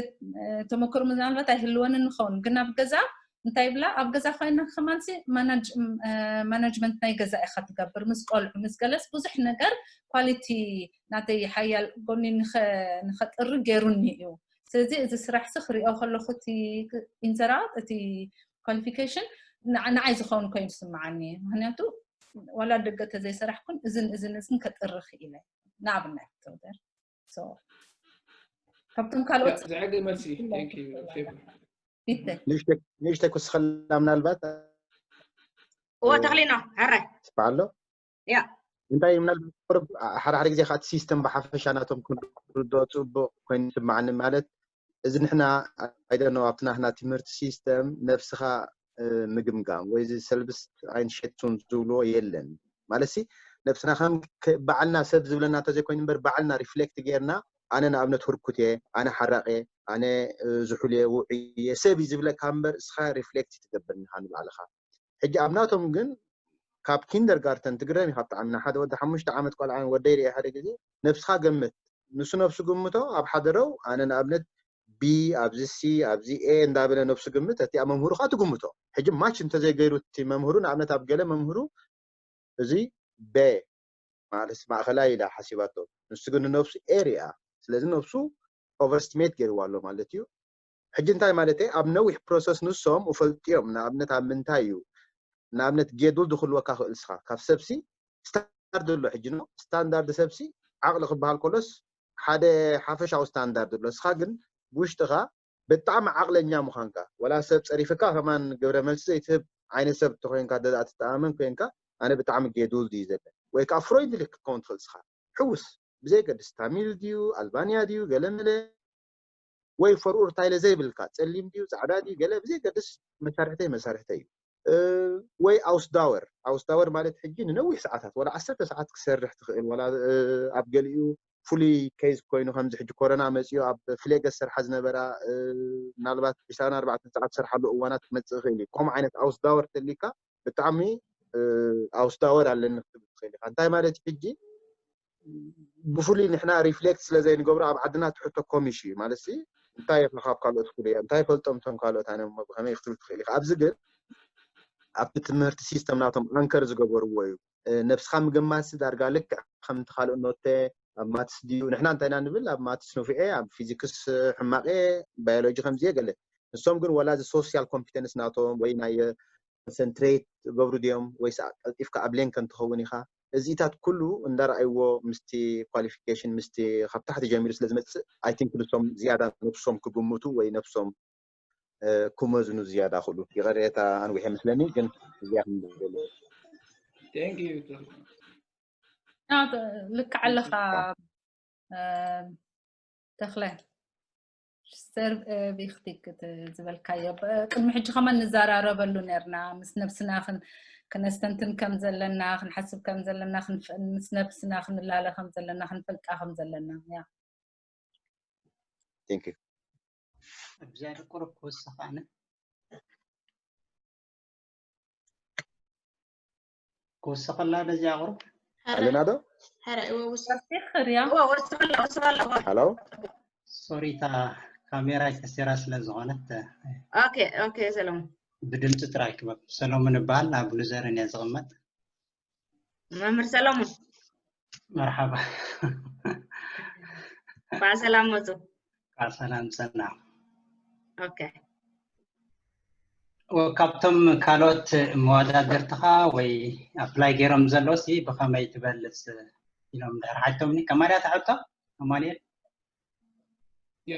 ተመክሮ ምናልባት ኣይህልወንን ንኸውን ግን ኣብ ገዛ እንታይ ይብላ ኣብ ገዛ ኮይና ከማንሲ ማናጅመንት ናይ ገዛ ኢኻ ትገብር ምስ ቆልዑ ምስ ገለስ ብዙሕ ነገር ኳሊቲ ናተይ ሓያል ጎኒ ንኸጥሪ ገይሩኒ እዩ። ስለዚ እዚ ስራሕ ሲ ክሪኦ ከለኹ እቲ ኢንዘራ እቲ ኳሊፊኬሽን ንዓይ ዝኸውን ኮይኑ ስምዓኒ። ምክንያቱ ዋላ ደገ ተዘይሰራሕኩን እዝን እዝን እዝን ከጥሪ ክኢለ ንኣብነት ተወደር ካብቶም ካልኦት ዝዕግብ መልሲ። ንእሽተይ ክውስኸላ ምናልባት እዋ ተኽሊና ሕራይ ስበዓሎ ያ እንታይ ምናልባት ሓደ ሓደ ግዜ ከኣ እቲ ሲስተም ብሓፈሻ ናቶም ክንርዶ ፅቡቅ ኮይኑ ስምዓኒ ማለት እዚ ንሕና ኣይደነው ኣብቲ ናህና ትምህርቲ ሲስተም ነብስኻ ምግምጋም ወይ እዚ ሰልብስ ኣይንሸቱን ዝብልዎ የለን ማለት ሲ ነብስና ከም ባዕልና ሰብ ዝብለና እንተዘይኮይኑ እምበር ባዕልና ሪፍሌክት ጌርና ኣነ ንኣብነት ህርኩት እየ ኣነ ሓራቅ እየ ኣነ ዝሑል እየ ውዑይ እየ ሰብ እዩ ዝብለካ እምበር እስኻ ሪፍሌክት ትገብር ንኻ ንባዕልኻ ሕጂ ኣብ ናቶም ግን ካብ ኪንደርጋርተን ትግረም ኢኻ ብጣዕሚ ንሓደ ወዲ ሓሙሽተ ዓመት ቆልዓ ወደይ ርአ ሓደ ግዜ ነብስኻ ገምት ንሱ ነብሱ ግምቶ ኣብ ሓደረው ኣነ ንኣብነት ቢ ኣብዚ ሲ ኣብዚ ኤ እንዳበለ ነብሱ ግምት እቲ ኣብ መምህሩ ካ ትግምቶ ሕጂ ማች እንተዘይገይሩ እቲ መምህሩ ንኣብነት ኣብ ገለ መምህሩ እዚ በ ማለት ማእኸላይ ኢላ ሓሲባቶ ንሱ ግን ንነብሱ ኤ ርኣ ስለዚ ነብሱ ኦቨርስቲሜት ገይርዋ ኣሎ ማለት እዩ ሕጂ እንታይ ማለት ኣብ ነዊሕ ፕሮሰስ ንሶም እፈልጥዮም ንኣብነት ኣብ ምንታይ እዩ ንኣብነት ጌዱል ድክልወካ ክእል ስኻ ካብ ሰብሲ ስታንዳርድ ኣሎ ሕጂ ኖ ስታንዳርድ ሰብሲ ዓቕሊ ክበሃል ከሎስ ሓደ ሓፈሻዊ ስታንዳርድ ኣሎ ስኻ ግን ብውሽጥኻ ብጣዕሚ ዓቕለኛ ምዃንካ ወላ ሰብ ፀሪፍካ ከማን ግብረ መልሲ ዘይትህብ ዓይነት ሰብ ተኮይንካ ደኣ ትተኣመን ኮንካ ኣነ ብጣዕሚ ጌዱል ድዩ ዘለ ወይ ከዓ ፍሮይንድሊ ክትከውን ትኽእል ስኻ ሕውስ ብዘይገድስ ታሚል ድዩ ኣልባንያ ድዩ ገለመለ ወይ ፈርኡር ታይለ ዘይብልካ ፀሊም ድዩ ፃዕዳ ድዩ ገለ ብዘይገድስ መሳርሕተይ መሳርሕተይ እዩ ወይ ኣውስዳወር ኣውስዳወር ማለት ሕጂ ንነዊሕ ሰዓታት ወላ ዓሰርተ ሰዓት ክሰርሕ ትኽእል ወላ ኣብ ገሊኡ ፍሉይ ኬዝ ኮይኑ ከምዚ ሕጂ ኮረና መፅኡ ኣብ ፍሌገስ ሰርሓ ዝነበራ ምናልባት ዕስራን ኣርባዕተን ሰዓት ዝሰርሓሉ እዋናት ክመፅእ ይኽእል እዩ ከምኡ ዓይነት ኣውስዳወር ተሊካ ብጣዕሚ ኣውስዳወር ኣለኒ ክትብል ትኽእል ኢኻ እንታይ ማለት ሕጂ ብፍሉይ ንሕና ሪፍሌክት ስለ ዘይንገብሮ ኣብ ዓድና ትሕቶ ኮሚሽ እዩ ማለት ሲ እንታይ ኢኻ ካብ ካልኦት ፍሉይ እንታይ ፈልጦም እቶም ካልኦት ኣነ እሞ ብኸመይ ክትብል ትኽእል ኢኻ ኣብዚ ግን ኣብቲ ትምህርቲ ሲስተም ናቶም ኣንከር ዝገበርዎ እዩ ነብስኻ ምግማት ዳርጋ ልክዕ ከምቲ ካልእ ኖተ ኣብ ማትስ ድዩ ንሕና እንታይ ኢና ንብል ኣብ ማትስ ንፉዐ ኣብ ፊዚክስ ሕማቐ ባዮሎጂ ከምዚ ገለ ንሶም ግን ወላ እዚ ሶሲያል ኮምፒተንስ ናቶም ወይ ናይ ኮንሰንትሬት ገብሩ ድዮም ወይስ ቀልጢፍካ ኣብ ሌን ከም ትኸውን ኢኻ እዚታት ኩሉ እንዳረኣይዎ ምስቲ ኳሊፊኬሽን ምስቲ ካብ ታሕቲ ጀሚሩ ስለ ዝመፅእ ኣይ ቲንክ ንሶም ዝያዳ ነብሶም ክግምቱ ወይ ነብሶም ክመዝኑ ዝያዳ ክእሉ ይቐሬታ ኣንዊሕ መስለኒ ግን እዚኣ ክንደለ ልክዕ ኣለኻ ተኽለ ስተር ቪክቲክ ዝበልካዮ ቅድሚ ሕጂ ከማን ንዘራረበሉ ነርና ምስ ነብስና ክነስተንትን ከም ዘለና፣ ክንሓስብ ከም ዘለና፣ ክንፍ- ምስ ነብስና ክንላለ ከም ዘለና፣ ክንፈልጣ ከም ዘለና። ያ Thank you። ኣብዚኣ ቁሩብ ክውስኽ ኣነ። ክውስኸላ ነዚኣ ቁሩብ። ሐረ ኣለና ዶ? ሐረ እወ ውስ ወሲኽ ርያ እወ ወስኸላ ወስኸላ እወ ሃሎ ሶሪ፣ እታ ካሜራ ተሰራ ስለ ዝኾነት ኦኬ ኦኬ ሰለሙን ብድምፂ ጥራይ ክበብ። ሰሎሙን እበሃል፣ ኣብ ሉዘርን እየ ዝቕመጥ። መምህር ሰለሙን መርሓባ። እንኳዕ ሰላም መፁ። እንኳዕ ሰላም ፀና። ኦኬ ወ- ካብቶም ካልኦት መወዳደርትኻ ወይ ኣፕላይ ገይሮም ዘለዉ ሲ ብኸመይ ትበልፅ ኢሎም ድሕር ሓቶምኒ። ከማልያ ትሓቶ ኣማኑኤል? ያ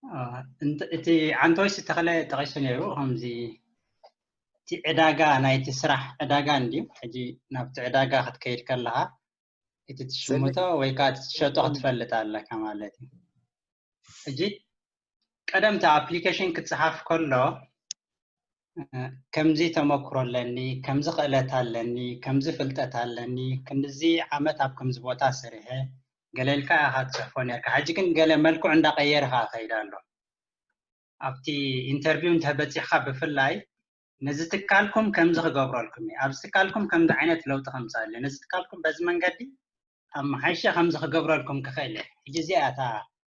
አ፣ እንት- እቲ ዓንቶይስ ተኽለ ጠቒሱ ነይሩ። ከምዚ እቲ ዕዳጋ ናይቲ ስራሕ ዕዳጋ እንድዩ። ሕጂ ናብቲ ዕዳጋ ክትከይድ ከለኻ እቲ ትሽምቶ ወይ ከዓ እቲ ትሸጦ ክትፈልጥ ኣለካ ማለት እዩ። ሕጂ ቀደም እቲ ኣፕሊኬሽን ክፅሓፍ ከሎ እ፣ ከምዚ ተመክሮ ኣለኒ፣ ከምዚ ክእለት ኣለኒ፣ ከምዚ ፍልጠት ኣለኒ፣ ክንድዚ ዓመት ኣብ ከምዚ ቦታ ሰሪሐ ገለ ኢልካ ኢኻ ትፅሕፎ ነርካ። ሕጂ ግን ገለ መልክዑ እንዳቀየረ ከዓ ከይድ ኣሎ። ኣብቲ ኢንተርቪው እንተበፂሕካ ብፍላይ ነዚ ትካልኩም ከምዚ ክገብረልኩም እየ፣ ኣብዚ ትካልኩም ከምዚ ዓይነት ለውጢ ከምፃእ ኣለዩ፣ ነዚ ትካልኩም በዚ መንገዲ ኣመሓይሸ ከምዚ ክገብረልኩም ክኽእል እየ። ሕጂ እዚኣ እታ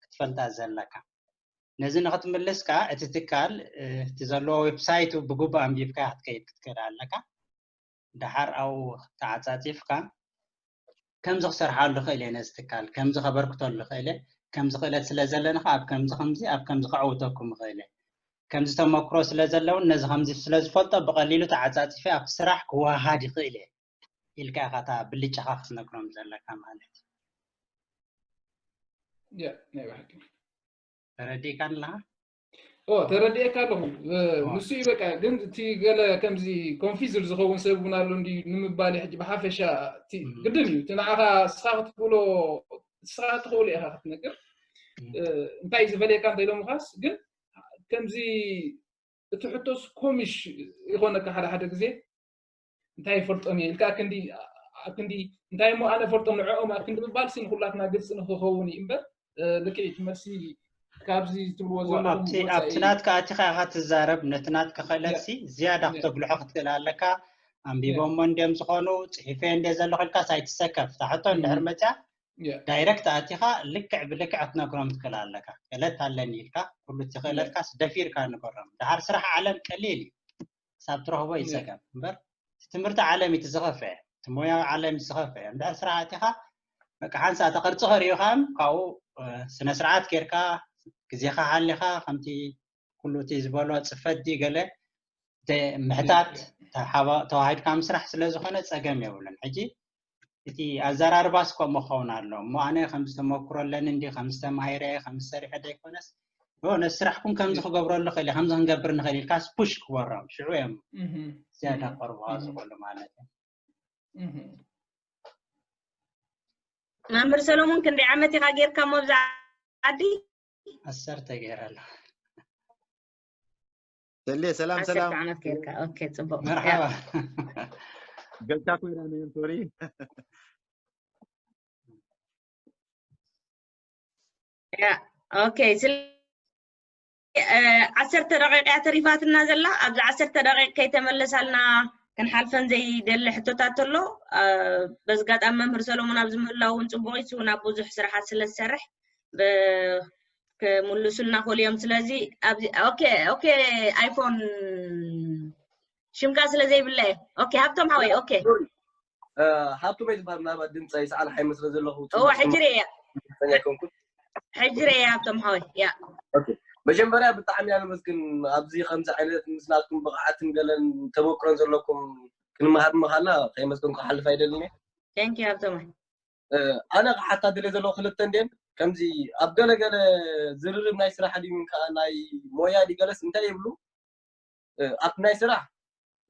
ክትፈልጣ ዘለካ። ነዚ ንክትምልስ ከዓ እቲ ትካል እ፣ እቲ ዘለዎ ዌብሳይቱ ብግቡእ ኣንቢብካ ክትከይድ ክትክእል ኣለካ። ደሓር ኣብኡ ተዓፃፂፍካ ከምዚ ክሰርሓሉ ይኽእል እየ፣ ነዚ ትካል ከምዚ ከበርክተሉ ይኽእል እየ፣ ከምዚ ክእለት ስለ ዘለኒ ከዓ ኣብ ከምዚ ከምዚ ኣብ ከምዚ ከዕውተኩም ይኽእል እየ፣ ከምዚ ተመክሮ ስለ ዘለውን ነዚ ከምዚ ስለ ዝፈልጦ ብቐሊሉ ተዓፃፂፈ ኣብቲ ስራሕ ክወሃሃድ ይኽእል እየ ኢልካ ኢኻ እታ ብልጫኻ ክትነግሮም ዘለካ ማለት እዩ። ያ ናይ ብሓቂ ተረዲእካ ኣለኻ? ኦ ተረዲኤካ ኣለኹ። እ፣ ንሱ እዩ በቃ። ግን እቲ ገለ ከምዚ ኮንፊዝድ ዝኸውን ሰብ እውን ኣሎ እንዲ ንምባል እዩ። ሕጂ ብሓፈሻ እቲ እም። ግድን እዩ። እቲ ንዓኻ ንስኻ ክትብሎ ንስኻ ትኽእሎ ኢኻ ክትነግር። እም። እ፣ እንታይ ዝበለካ እንተኢሎምኻስ ግን ከምዚ እቲ ሕቶስ ኮሚሽ ይኾነካ ሓደ ሓደ ግዜ እንታይ ይፈልጦም እየ ኢልካ ክንዲ ክንዲ እንታይ እሞ ኣነ ፈልጦም ንዕኦም ኣክንዲ ምባል ሲ ንኩላትና ግልፂ ንክኸውን እዩ እምበር እ፣ ልክዒት መልሲ ካብዚ ትብልዎ ዘለኹም ኣብቲ ወፃኢ ኣብቲ ናትካ ኣቲኻ ኢኻ ትዛረብ። ነቲ ናትካ ክእለት ሲ ዝያዳ ያ ክተጉልሖ ክትክእል ኣለካ። ያ ኣንቢቦሞ እንድዮም ዝኾኑ፣ ፅሒፈ እንደ ዘለኹ ኢልካ ሳይትሰከፍ ታሕቶ እንድሕር እም፣ መፅያ ያ ዳይረክት ኣቲኻ ልክዕ ብልክዕ ክትነግሮም ትክእል ኣለካ። ክእለት ኣለኒ ኢልካ ኩሉ እቲ ያ ክእለትካስ ደፊርካ ንገሮም። ድሓር ስራሕ ዓለም ቀሊል እዩ። ክሳብ ትረኽቦ እዩ ያ ፀገም እምበር እቲ ትምህርቲ ዓለም እቲ ዝኸፍአ፣ እቲ ሞያዊ ዓለም እቲ ዝኸፍአ። እንድሕር ስራሕ ኣቲኻ በቃ ሓንሳእ እቲ ቅርፂ ከርእዩኻም ካብኡ እ፣ ስነ ስርዓት ጌርካ ግዜኻ ሓሊኻ ከምቲ ኩሉ እቲ ዝበሎ ፅፈት ድዩ ገለ ተ- ምሕታት ተሓባ- ተዋሂድካ ምስራሕ ስለ ዝኾነ ፀገም የብሉን። ሕጂ እቲ ኣዘራርባስ ከምኡ ክኸውን ኣሎ እሞ ኣነ ከምዚ ተመክሮ ኣለኒ እንዲ ከምዚ ተማሂረ ከምዚ ሰሪሐ ዘይኮነስ ዮ ነዚ ስራሕኩም ከምዚ ክገብረሉ ክእል እየ፣ ከምዚ ክንገብር ንኽእል ኢልካስ ፑሽ ክበሮም ሽዑ እዮም እህም፣ ዝያዳ እህም፣ ክቐርቡኻ እህም፣ ዝኽእሉ ማለት እዩ። እህም። መምህር ሰሎሙን ክንደይ ዓመት ኢኻ ጌርካ ሞ ኣብዛ ዓዲ? ዓሰርተ ገይረ ኣለኹ። ሰሌ ሰላም ዓሰርተ ሰላም። ዓመት ጌርካ። ኦኬ፣ ጽቡቅ። ያ። መርሓባ። ገልካ ኮይና ነይር ሶሪ። ያ፣ ኦኬ። ስለ እ፣ ዓሰርተ ደቂቃ እያ ተሪፋትና ዘላ። ኣብዚ ዓሰርተ ደቂቅ ከይተመለሳልና ክንሓልፈን ዘይደሊ ሕቶታት ኣሎ። እ፣ በዚ ኣጋጣሚ መምህር ሰሎሞን ኣብዚ ምህላው እውን ጽቡቅ እዩ። ናብ ብዙሕ ስራሓት ስለ ዝሰርሕ ብ- ክምልሱልና ክእሉ እዮም። ስለዚ ኣብዚ ኦኬ ኦኬ ኣይፎን ሽምካ ስለ ዘይብለ እየ። ኦኬ ሃብቶም ሓወይ ኦኬ ሶሪ። እ፣ ሃብቶም እየ ዝበሃል። ምናልባት ድምፀይ ሰዓል ሓይመ ስለ ዘለኹ እወ ሕጂ ርእየ ርግፀኛ ኣይኮንኩን። ሕጂ ርእየ ሃብቶም ሓወይ ያ ኦኬ። መጀመርያ ብጣዕሚ እያ ነመስግን ኣብዚ ከምዚ ዓይነት ምስ ናትኩም ብቕዓትን ገለን ተመክሮን ዘለኩም ክንመሃር ምኻልና ከየመስገንኩ ክሓልፍ ኣይደልን እየ። thank you ሃብቶም እ፣ ኣነ ክሓታ ድልየ ዘለዎ ክልተ እንድየን ከምዚ ኣብ ገለገለ ዝርርብ ናይ ስራሕ ድዩ ግን ከዓ ናይ ሞያ ድዩ ገለስ እንታይ ይብሉ እ፣ ኣብቲ ናይ ስራሕ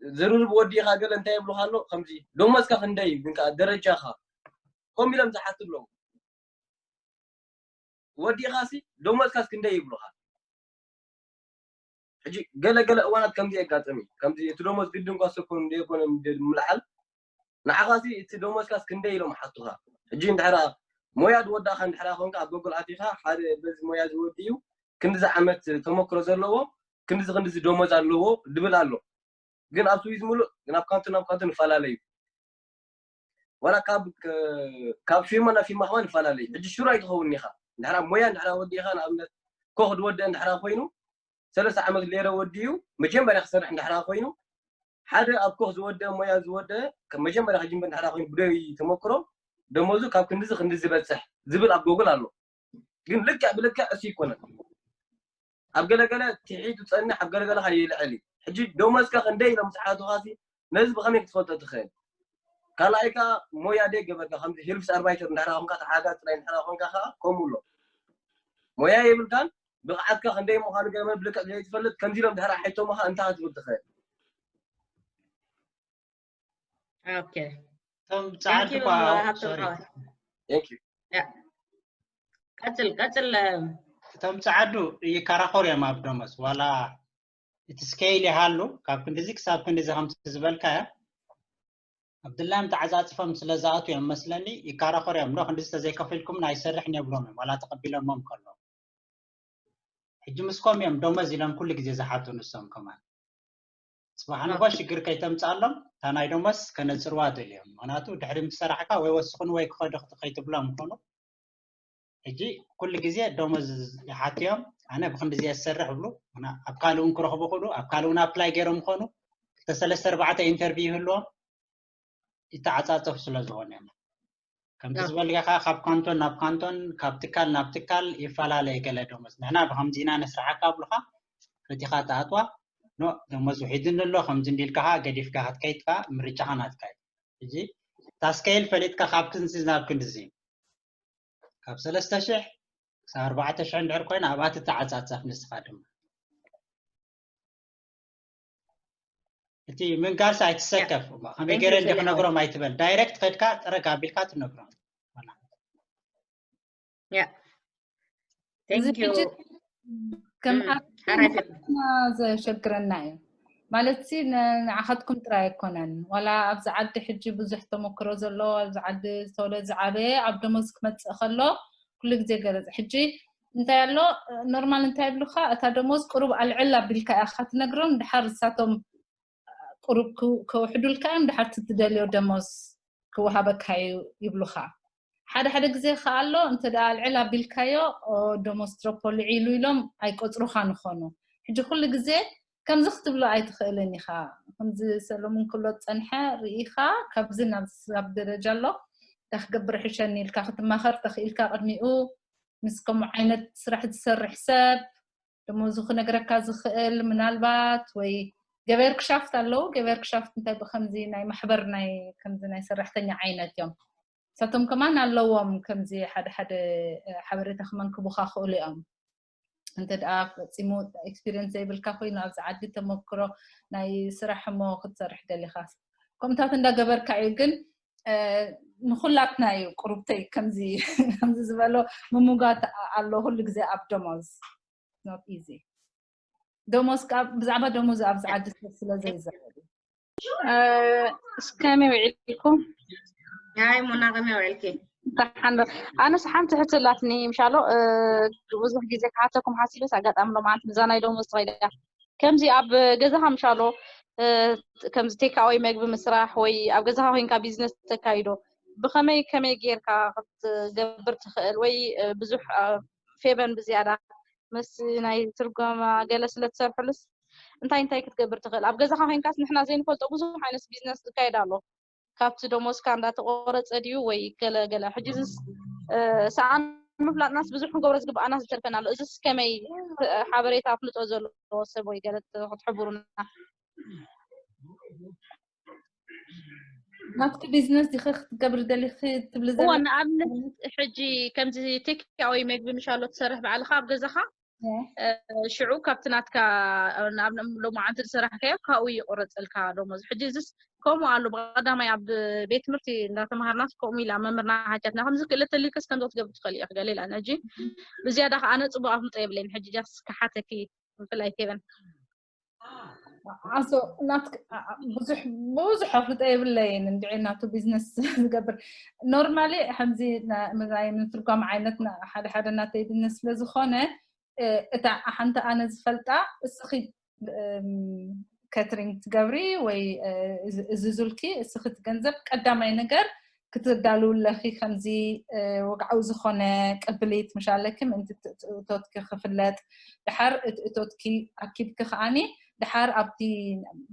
ዝርርብ ወዲእኻ ገለ እንታይ ይብሉኻ ኣሎ ከምዚ ደሞዝካ ክንደይ እዩ ግን ከዓ ደረጃኻ ከምኡ ኢሎም ዝሓቱ ኣለዉ። ወዲእኻ ሲ ደሞዝካስ ክንደይ ይብሉኻ? ሕጂ ገለ ገለ እዋናት ከምዚ የጋጥም እዩ። ከምዚ እቲ ደሞዝ ግድን ኳ ሰኮን እንደ ይኮነ ምልዓል ንዓኻ ሲ እቲ ደሞዝካስ ክንደይ ኢሎም ሓቱኻ? ሕጂ እንድሕራ ሞያ ዝወዳእካ እንድሕራ ኮንካ ኣብ ጎግል ኣቲኻ ሓደ በዚ ሞያ ዝወዲ እዩ ክንዲዚ ዓመት ተመክሮ ዘለዎ ክንዲዚ ክንዲዚ ደሞዝ ኣለዎ ድብል ኣሎ። ግን ኣብ ስዊዝ ሙሉእ ናብ ካንቶን ናብ ካንቶን ይፈላለዩ። ዋላ ካብ ካብ ፊርማ ናብ ፊርማ ከማን ይፈላለዩ። ሕጂ ሽሮ ኣይትኸውን ኢኻ። እንድሕራ ሞያ እንድሕራ ወዲእኻ ንኣብነት ኮክ ዝወደአ እንድሕራ ኮይኑ ሰለስተ ዓመት ሌረ ወዲኡ መጀመርያ ክሰርሕ እንድሕራ ኮይኑ ሓደ ኣብ ኮክ ዝወደአ ሞያ ዝወደአ ከም መጀመርያ ክጅምር እንድሕራ ኮይኑ ብደይ ተመክሮ ደሞዙ ካብ ክንዲዚ ክንዲ ዝበፅሕ ዝብል ኣብ ጎግል ኣሎ። ግን ልክዕ ብልክዕ እሱ ይኮነን። ኣብ ገለገለ ትሒቱ ፀንሕ ኣብ ገለገለ ካ ይልዕል እዩ። ሕጂ ደሞዝካ ክንደይ ኢሎም ዝሓቱኻ ሲ ነዚ ብኸመይ ክትፈልጦ ትኽእል? ካልኣይ ከዓ ሞያ ደይ ገበርካ ከምዚ ሂልፍስ ኣርባይተር እንድሕራ ኮንካ ተሓጋዝ ጥራይ እንድሕራ ኮንካ ከዓ ከምኡ ኣሎ። ሞያ የብልካን ብቕዓትካ ክንደይ ምዃኑ ገመ ብልክዕ ዘይትፈልጥ ከምዚ ኢሎም ድሕራ ሓይቶምኻ እንታይ ክትብል ትኽእል? ኦኬ እቶም ጸዓዱ እኳ ሃብቶም ሓወይ Thank you። ቀጽል ቀጽል እቶም ጸዓዱ ይከራኸሩ እዮም ኣብ ደሞዝ ዋላ እቲ ስኬል ይሃሉ ካብ ክንድዚ ክሳብ ክንድዚ ከምቲ ዝበልካዮ ኣብ ድላዮም ተዓፃፅፎም ስለ ዝኣቱ እዮም መስለኒ ይከራኸሩ እዮም ዶ ክንድዚ ተዘይከፊልኩም ኣይሰርሕን የብሎም እዮም ዋላ ተቐቢሎሞም ከሎ ሕጂ ምስኮም እዮም ደሞዝ ኢሎም ኩሉ ግዜ ዝሓቱ ንሶም ከማን ፅባሕ ንጎ ሽግር ከይተምፅኣሎም እታ ናይ ደሞዝ ከነፅርዋ ደልዮም ምክንያቱ ድሕሪ ምስ ሰራሕካ ወይ ወስኹን ወይ ክኸዱ ከይትብሎም ምኾኑ ሕጂ ኩሉ ግዜ ደሞዝ ይሓትዮም ኣነ ብክንድዚ ዝሰርሕ ብሉ ኣብ ካልእ እውን ክረኽቡ ክእሉ ኣብ ካልእ እውን ኣፕላይ ገይሮም ምኾኑ ክልተ ሰለስተ ኣርባዕተ ኢንተርቪው ይህልዎም ይተዓፃፀፉ ስለ ዝኾነ እዮም ከምቲ ዝበልካ ካብ ካንቶን ናብ ካንቶን ካብ ትካል ናብ ትካል ይፈላለየ ገለ ደሞዝ ንሕና ብከምዚ ኢና ነስርሓካ ብሉካ ፈቲኻ ተኣትዋ ኖ ደሞዝ ውሒድኒ ኣሎ ከምዚ እንዲልካ ገዲፍካ ክትከይድ ከዓ ምርጫኻ ናትካ እዩ ሕጂ ታስከይል ፈሊጥካ ካብ ክንዚ ናብ ክንድዚ ካብ ሰለስተ ሽሕ ክሳብ ኣርባዕተ ሽሕ እንድሕር ኮይና ኣብኣ ትተዓፃፀፍ ንስኻ ድማ እቲ ምንጋርስ ኣይትሰከፍ እሞ ከመይ ገይረ እንዲ ክነግሮም ኣይትበል ዳይረክት ከድካ ጥረግ ኣቢልካ ትነግሮም ያ እዚ Thank you ሕጂ ከም እም፣ ኣክቲንግ ሓራይ ንሕና ዘሸግረና እዩ ማለት ሲ ን- ንዓኻትኩም ጥራይ ኣይኮነን ዋላ ኣብዚ ዓዲ ሕጂ ብዙሕ ተመክሮ ዘለዎ ኣብዚ ዓዲ ዝተወለደ ዝዓበየ ኣብ ደሞዝ ክመፅእ ከሎ ኩሉ ግዜ ገለፅ ሕጂ እንታይ ኣሎ ኖርማል እንታይ ይብሉካ እታ ደሞዝ ቁሩብ ኣልዕል ኣቢልካ ኢኻ ትነግሮም ድሓር እሳቶም ቁሩብ ክው- ከውሕዱልካ እዮም ድሓር እቲ ትደልዮ ደሞዝ ክወሃበካ እዩ ይብሉካ ሓደ ሓደ ግዜ ከኣ ኣሎ እንተ ደኣ ኣልዕል ኣቢልካዮ ኦ፣ ደሞዝ ትረፖ ልዒሉ ኢሎም ኣይቆፅሩኻን ይኾኑ ሕጂ ኩሉ ግዜ ከምዚ ክትብሎ ኣይትኽእልን ኢኻ ከምዚ ሰሎሙን ክብሎ ዝፀንሐ ርኢኻ ካብዚ ናብ ስጋብ ደረጃ ኣሎ እንታይ ክገብር ሕሸኒ ኢልካ ክትማኸር ተኽኢልካ ቅድሚኡ ምስ ከምኡ ዓይነት ስራሕ ዝሰርሕ ሰብ ደሞዙ ክነግረካ ዝኽእል ምናልባት ወይ ገበርክሻፍት ኣለዉ ገበርክሻፍት እንታይ ብከምዚ ናይ ማሕበር ናይ ከምዚ ናይ ሰራሕተኛ ዓይነት እዮም ንሳቶም ከማን ኣለዎም ከምዚ ሓደ ሓደ ሓበሬታ ከማን ክቡካ ክእሉ እዮም እንተ ደኣ ፈጺሙ ኤክስፒሪንስ ዘይብልካ ኮይኑ ኣብዚ ዓዲ ተመክሮ ናይ ስራሕ እሞ ክትሰርሕ ደሊኻ ከምታት እንዳገበርካ እዩ ግን ንኩላትና እዩ ቁሩብተይ ከምዚ ከምዚ ዝበሎ ምሙጋት ኣሎ ኩሉ ግዜ ኣብ ደሞዝ not easy ደሞዝ ብዛዕባ ደሞዝ ኣብዚ ዓዲ ሰብ ስለ ዘይዛረብ እስከመይ ውዒልኩም ኣይ ሙና ከመይ ውዒልኪ ተሓንዶ ኣነስ ሓንቲ ሕቶ ኣላትኒ ምሻሎ ብዙሕ ግዜ ክሓተኩም ሓሲበስ ኣጋጣሚ ሎማዓንቲ ብዛ ናይ ደሞዝ ተኸይዳ ከምዚ ኣብ ገዛኻ ምሻሎ ከምዚ ቴካወይ መግቢ ምስራሕ ወይ ኣብ ገዛኻ ኮይንካ ቢዝነስ ተካይዶ ብኸመይ ከመይ ጌርካ ክትገብር ትኽእል ወይ ብዙሕ ፌቨን ብዝያዳ ምስ ናይ ትርጎማ ገለ ስለ ትሰርሕሉስ እንታይ እንታይ ክትገብር ትኽእል ኣብ ገዛኻ ኮይንካስ ንሕና ዘይንፈልጦ ብዙሕ ዓይነት ቢዝነስ ዝካየድ ኣሎ ካብቲ ደሞዝካ እንዳተቆረፀ ድዩ ወይ ገለ ገለ ሕጂ ዝስ ሰኣን ምፍላጥናስ ብዙሕ ክንገብሮ ዝግብኣና ዝተርፈና ኣሎ እዚስ ከመይ ሓበሬታ ኣፍልጦ ዘለዎ ሰብ ወይ ገለ ክትሕብሩና ናትኪ ቢዝነስ ዲኺ ክትገብሪ ደሊኺ ትብሊ እዎ ዘለኺ ንኣብነት ሕጂ ከምዚ ቴክኣወይ መግቢ ምሻሎ ትሰርሕ ባዕልኻ ኣብ ገዛኻ ሽዑ ካብቲ ናትካ ንኣብነት ሎማዓንቲ ዝሰራሕካዮ ካብኡ ይቆረፀልካ ደሞዝ ሕጂ እዚስ ከምኡ ኣሎ ብቀዳማይ ኣብ ቤት ትምህርቲ እንዳተምሃርናስ ከምኡ ኢላ መምህርና ሓጃትና ከምዚ ክእለት ተሊክስ ከምዚ ክትገብር ትኽእል ኢኺ ገለ ኢላ ሕጂ ብዝያዳ ከዓ ኣነ ፅቡቅ ኣፍልጦ የብለይን ሕጂ ጃስ ክሓተኪ ብፍላይ ፌቨን ኣሶ ናት ብዙሕ ብዙሕ ኣፍልጦ የብለይን እንድዒ ናቱ ቢዝነስ ዝገብር ኖርማሊ ከምዚ ናይ ምትርጓም ዓይነት ሓደ ሓደ ናተይ ቢዝነስ ስለ ዝኾነ እታ ሓንቲ ኣነ ዝፈልጣ እስኺ catering ትገብሪ ወይ እዝዙልኪ እስኺ ትገንዘብ ቀዳማይ ነገር ክትዳልው ኣለኺ ከምዚ ወግዓዊ ዝኾነ ቅብሊት ምሻለኪ ምእንቲ እቶትኪ ክፍለጥ ድሓር እቲ እቶትኪ ኣኪብኪ ከዓኒ ድሓር ኣብቲ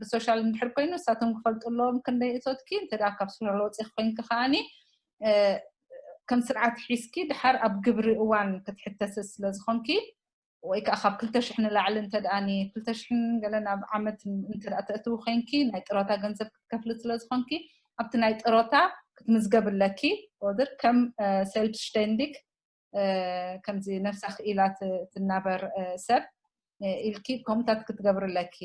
ብሶሻል እንድሕር ኮይኑ እሳቶም ክፈልጡ ኣለዎም ክንደይ እቶትኪ እንተ ካብ ሶሻል ወፂኺ ኮይንኪ ከዓኒ ከም ስርዓት ሒዝኪ ድሓር ኣብ ግብሪ እዋን ክትሕተሲ ስለ ዝኾንኪ ወይ ከዓ ካብ ክልተ ሽሕ ንላዕሊ እንተ ደኣኒ ክልተ ሽሕን ገለ ናብ ዓመት እንተ ደኣ ተእትዊ ኮይንኪ ናይ ጥሮታ ገንዘብ ክትከፍሊ ስለ ዝኾንኪ ኣብቲ ናይ ጥሮታ ክትምዝገብ ኣለኪ ወድር ከም ሰልፍስሽተንዲግ ከምዚ ነፍሳ ክኢላ ትናበር ሰብ ኢልኪ ከምታት ክትገብሪ ኣለኪ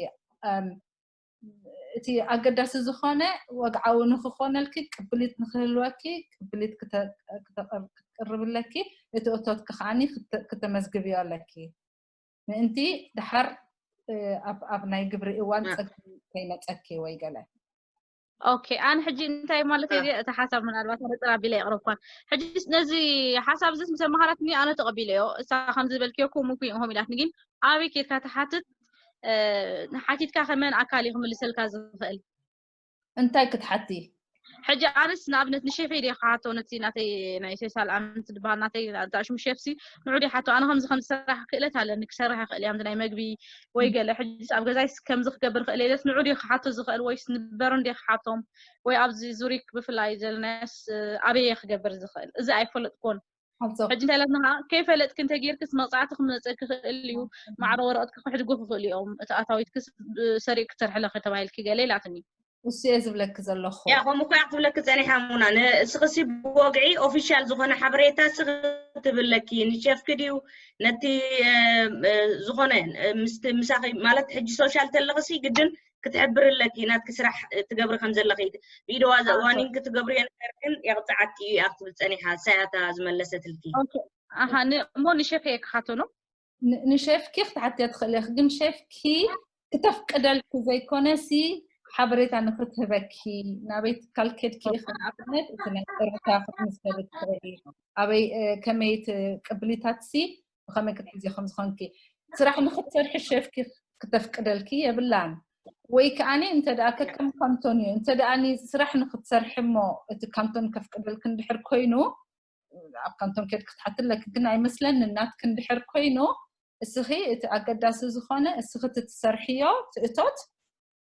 እቲ ኣገዳሲ ዝኾነ ወግዓዊ ንክኾነልኪ ቅብሊት ንክህልወኪ ቅብሊት ክትቅርብለኪ እቲ እቶትኪ ከዓኒ ክተመዝግብዮ ኣለኪ ምእንቲ ድሓር ኣብ ናይ ግብሪ እዋን ፀገም ከይመፀኪ ወይ ገለ ኦኬ ኣነ ሕጂ እንታይ ማለት እዩ እቲ ሓሳብ ምናልባት ኣነ ጥራ ቢለ የቅረብኳ ሕጂ ነዚ ሓሳብ እዚ ምስ ኣመሃራትኒ ኣነ ተቀቢለዮ እሳ ከም ዝበልክዮ ከምኡ ኩ ኢኹም ኢላትኒ ግን ኣበይ ኬድካ ትሓትት ሓቲትካ ከመን ኣካል እዩ ክምልሰልካ ዝኽእል እንታይ ክትሓቲ ሕጂ ኣነስ ንኣብነት ንሼፈይ ድየ ክሓቶ ነቲ ናተይ ናይ ሴሳል ኣምንቲ ዝበሃል ናተይ ኣዳሽሙ ሼፍሲ ንዑ ድየ ሓቶ ኣነ ከምዚ ከም ዝሰራሕ ክእለት ኣለኒ ክሰርሕ ይኽእል እያ ናይ መግቢ ወይ ገለ ሕጂ ኣብ ገዛይ ከምዚ ክገብር ክእል የለት ንዑ ድየ ክሓቶ ዝኽእል ወይስ ንበሩ እንድየ ክሓቶም ወይ ኣብዚ ዙሪክ ብፍላይ ዘለናስ ኣበየ ክገብር ዝኽእል እዚ ኣይፈለጥኮን ሕጂ እንታይ ለትና ከይፈለጥክ እንተ ጌርክስ መቕፃዕቲ ክመፀ ክኽእል እዩ ማዕረ ወረቐትክ ክሕድጉ ክኽእል እዮም እቲ ኣታዊትክስ ሰሪቅ ክሰርሕለክ ተባሂልኪ ገለ ኢላትኒ እሱ እየ ዝብለኪ ዘለኹ ያ ከምኡ ኮያ ክትብለኪ ፀኒሓ ሙና ንስኽሲ ብወግዒ ኦፊሻል ዝኾነ ሓበሬታ ስኽ ትብለኪ ንሸፍኪ ድዩ ነቲ ዝኾነ ምስቲ ምሳኺ ማለት ሕጂ ሶሻል ተለኽሲ ግድን ክትሕብሪ ኣለኪ ናትኪ ስራሕ ትገብሪ ከም ዘለኺ ቪዲዋ ዋኒንግ ክትገብርዮ ነገር ግን የቕፅዓኪ እዩ ክትብል ፀኒሓ ሳያታ ዝመለሰትልኪ ኣሃ እሞ ንሸፍ እየ ክሓቶ ነው ንሼፍኪ ክትሓትያ ትኽእል ኢኺ ግን ሼፍኪ ክተፍቅደልኪ ዘይኮነሲ ሓበሬታ ንክትህበኪ ናበይ ትካል ከድኪ ኢኺ ንኣብነት እቲ ናይ ጥርታ ክትምዝገቢ ትኽእሊ ኣበይ ከመይ ቅብሊታትሲ ብኸመይ ክትሕዝዮ ከም ዝኾንኪ ስራሕ ንክትሰርሒ ሼፍኪ ክተፍቅደልኪ የብላን ወይ ከዓኒ እንተ ደኣ ከከም ካንቶን እዩ እንተ ደኣኒ ስራሕ ንክትሰርሒ እሞ እቲ ካንቶን ከፍቅደልኪ እንድሕር ኮይኑ ኣብ ካንቶን ከድኪ ክትሓቲ ኣለኪ ግን ኣይመስለኒ ናትኪ እንድሕር ኮይኑ እስኺ እቲ ኣገዳሲ ዝኾነ እስኺ ትትሰርሕዮ ትእቶት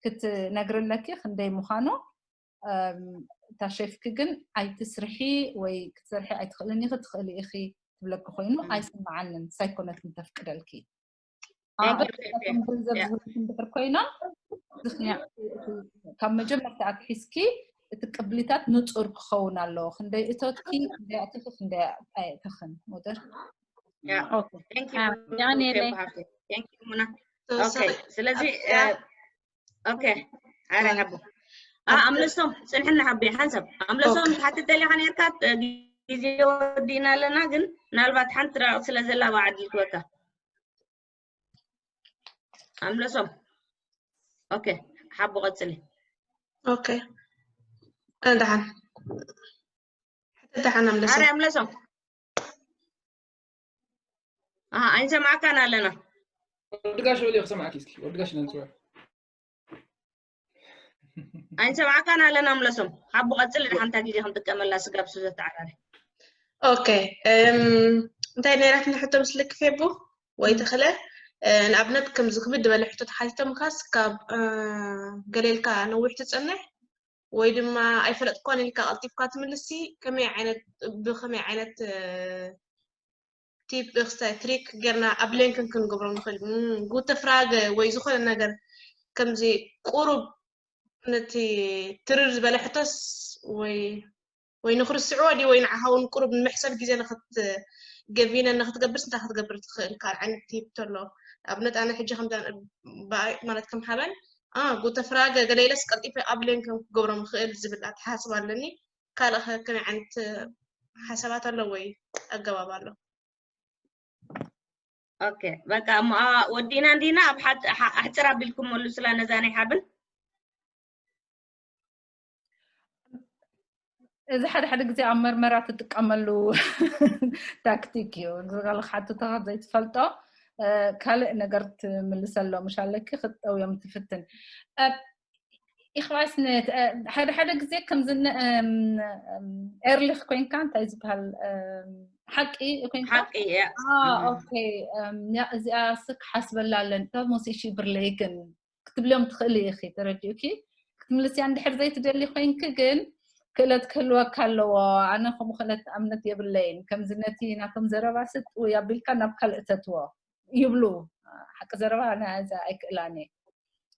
ክትነግሪ ኣለኪ ክንደይ ምዃኑ እታ ሼፍኪ ግን ኣይትስርሒ ወይ ክትሰርሒ ኣይትኽእልን ኢኺ ትኽእሊ ኢኺ ትብለኪ ኮይኑ ኣይስምዓንን ሳይኮነትን ተፍቅደልኪ ገንዘብ ዝህብኪ እንድሕር ኮይኖም ካብ መጀመርታ ኣትሒዝኪ እቲ ቅብሊታት ንፁር ክኸውን ኣለዎ ክንደይ እቶትኪ ክንደይ ኣእቲኺ ክንደይ ኣየእተኽን ወደር ስለዚ ኦኬ ኣረ ሓቦ ኣምለሶም ፅንሕና ሓቦ ሓንሳብ ኣምለሶም ሓንቲ ደሊኻ ነርካ ግዜ ወዲእና ኣለና ግን ምናልባት ሓንቲ ራቕ ስለ ዘላ ባዕድ ልክበካ ኣምለሶም ኦኬ ሓቦ ቀፅሊ ኦኬ ደሓን ደሓን ኣምለሶም ኣምለሶም ኣይንሰማዕካን ኣለና ወድጋሽ ወሊ ክሰማዕኪ እስኪ ወድጋሽ ነንፅወ ኣይንሰማዕካን ኣለና ምለሶም ሓቡ ቀፅል ሓንታ ግዜ ክንጥቀመላ ስጋብ ሱ ዘተዓራሪ ኦኬ እንታይ ነይራትና ሕቶ ምስ ልክፌቡ ወይ ተኽለ ንኣብነት ከምዚ ክብድ ዝበለ ሕቶ ተሓቲቶምካስ ካብ ገሌልካ ነዊሕ ትፀንሕ ወይ ድማ ኣይፈለጥኳን ኢልካ ቀልጢፍካ ትምልሲ ከመይ ዓይነት ብከመይ ዓይነት ቲፕ እክስታይ ትሪክ ጌርና ኣብ ሌንክን ክንገብሮም ንኽእል ጉተ ፍራገ ወይ ዝኾነ ነገር ከምዚ ቁሩብ ነቲ ትርር ዝበለ ሕቶስ ወይ ወይ ንክርስዕዎ ድዩ ወይ ንዓኻ እውን ቁሩብ ንመሕሰብ ግዜ ንክት ገቢነ ንክትገብርስ እንታይ ክትገብር ትኽእል ካልእ ዓይነት ቲፕ ተሎ ኣብነት ኣነ ሕጂ ከምዛ ማለት ከም ሓበን ጉተ ፍራገ ገለ ኢለስ ቀልጢፈ ኣብ ሌንክን ክገብሮም ይኽእል ዝብል ኣተሓስብ ኣለኒ ካልእ ከመይ ዓይነት ሓሳባት ኣሎ ወይ ኣገባብ ኣሎ ኦኬ፣ በቃ እሞ፣ አ፣ ወዲእና እንዲና ኣብ ሓድ-፣ ሓ-፣ ኣሕፅር ኣቢልኩም መልሱላ ነዛ ናይ ሓብን። እዚ ሓደ ሓደ ግዜ ኣብ መርመራ ትጥቀመሉ ታክቲክ እዩ። ዝጋል ሓትታ ካብ ዘይትፈልጦ፣ እ፣ ካልእ ነገር ትምልሰሎም ምሽ ኣለኪ ክትጠውዮም ትፍትን። እ፣ ኢኽባስ ነ-፣ እ፣ ሓደ ሓደ ግዜ ከምዚ ነ-፣ እም፣ እም፣ ኤርሊኽ ኮይንካ እንታይ ዝበሃል፣ እም፣ ሓቂ ኮይንካ? ሓቂ እያ። አ፣ ኦኬ፣ እም፣ ያ፣ እዚኣ ስ ክሓስበላ ኣለኒ። ካብ መሲእሽ ብርለይ ግን ክትብልዮም ትኽእሊ ኢኺ፣ ተረዲኡኪ? ክትምልስያ እንድሕር ዘይትደሊ ኮይንኪ ግን ክእለት ክህልወካ ኣለዎ። ኣነ ከምኡ ክእለት እምነት የብለይን። ከምዚ ነቲ ናቶም ዘረባ ስጥ ወይ ኣቢልካ ናብ ካልእ ተትዎ ይብሉ። ሓቂ ዘረባ ኣነ እዛ ኣይክእላን እየ።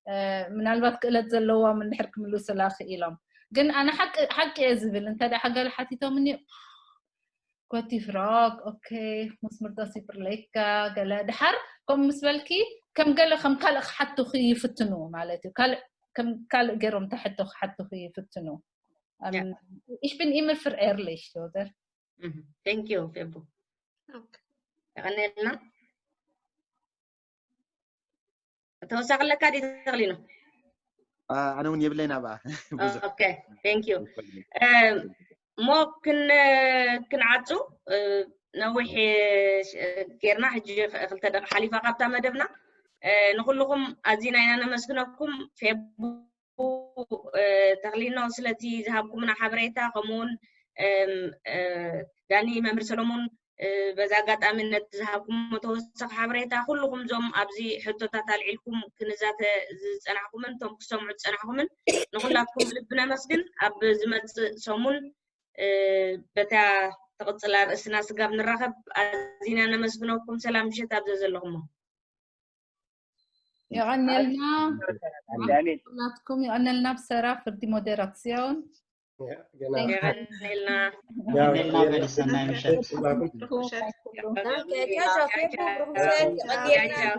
እ፣ ምናልባት ክእለት ዘለዎም እንድሕር ክምልሱላ ክኢሎም። ግን ኣነ ሓቂ፣ ሓቂ እየ ዝብል። እንተ ደኣ ሓገል ሓቲቶምኒ፣ ኮቲ ፍራግ፣ ኦኬ፣ ምስ ምርዳስ ይብርለካ፣ ገለ ድሓር፣ ከም ምስ በልኪ፣ ከም ገለ፣ ከም ካልእ ክሓቱኺ ይፍትኑ ማለት እዩ። ካልእ፣ ከም ካልእ ገይሮም ተሕቶ ክሓቱኺ ይፍትኑ። እም፣ ያ። Ich bin immer für ehrlich, oder? Mhm. Thank you፣ ፌቡ። ኦኬ። የቐንየልና። ተወሳኺ ኣለካ ድዩ ተኽሊኖ? አ፣ ኣነ እውን የብለይን ኣብኣ። ብዙሕ ኦኬ፣ thank you። እ፣ እሞ ክን-፣ ክንዓጹ፣ እ፣ ነዊሕ፣ እ፣ ጌርና፣ ሕጂ ኸ-፣ ክልተ ደቂቕ ሓሊፋ ካብታ መደብና። እ፣ ንኹልኹም ኣዚና ኢና ነመስግነኩም። ፌቡ፣ እ፣ ተኽሊኖ ስለቲ ዝሃብኩምና ሓበሬታ፣ ከምኡውን፣ እም፣ እ፣ ዳኒ፣ መምህር ሰሎሞን፣ እ፣ በዚ ኣጋጣሚ ነቲ ዝሃብኩሞ ተወሳኺ ሓበሬታ፣ ኩልኹም እዞም ኣብዚ ሕቶታት ኣልዒልኩም ክንዛተ ዝጸናሕኩምን እቶም ክሰምዑ ዝጸናሕኩምን ንኹላትኩም ብልቢ ነመስግን። ኣብ ዝመጽእ ሰሙን፣ እ፣ በታ ትቕጽል ኣርእስትና ስጋብ ንራኸብ ኣዚና ነመስግነኩም። ሰላም ምሸት ኣብ ዘዘለኹሞ። የቐንየልና ኣሜን። ናትኩም፣ የቐንየልና ብሰራ ፍርዲ ሞዴራሲዮን። ገና የቐንየልና። ያው የቐንየልና። በል ሰናይ ምሸት። ሰላም። ብሩኽ ምሸት። ቻው፣ ቻው፣ ቻው። ቻው፣ ቻው።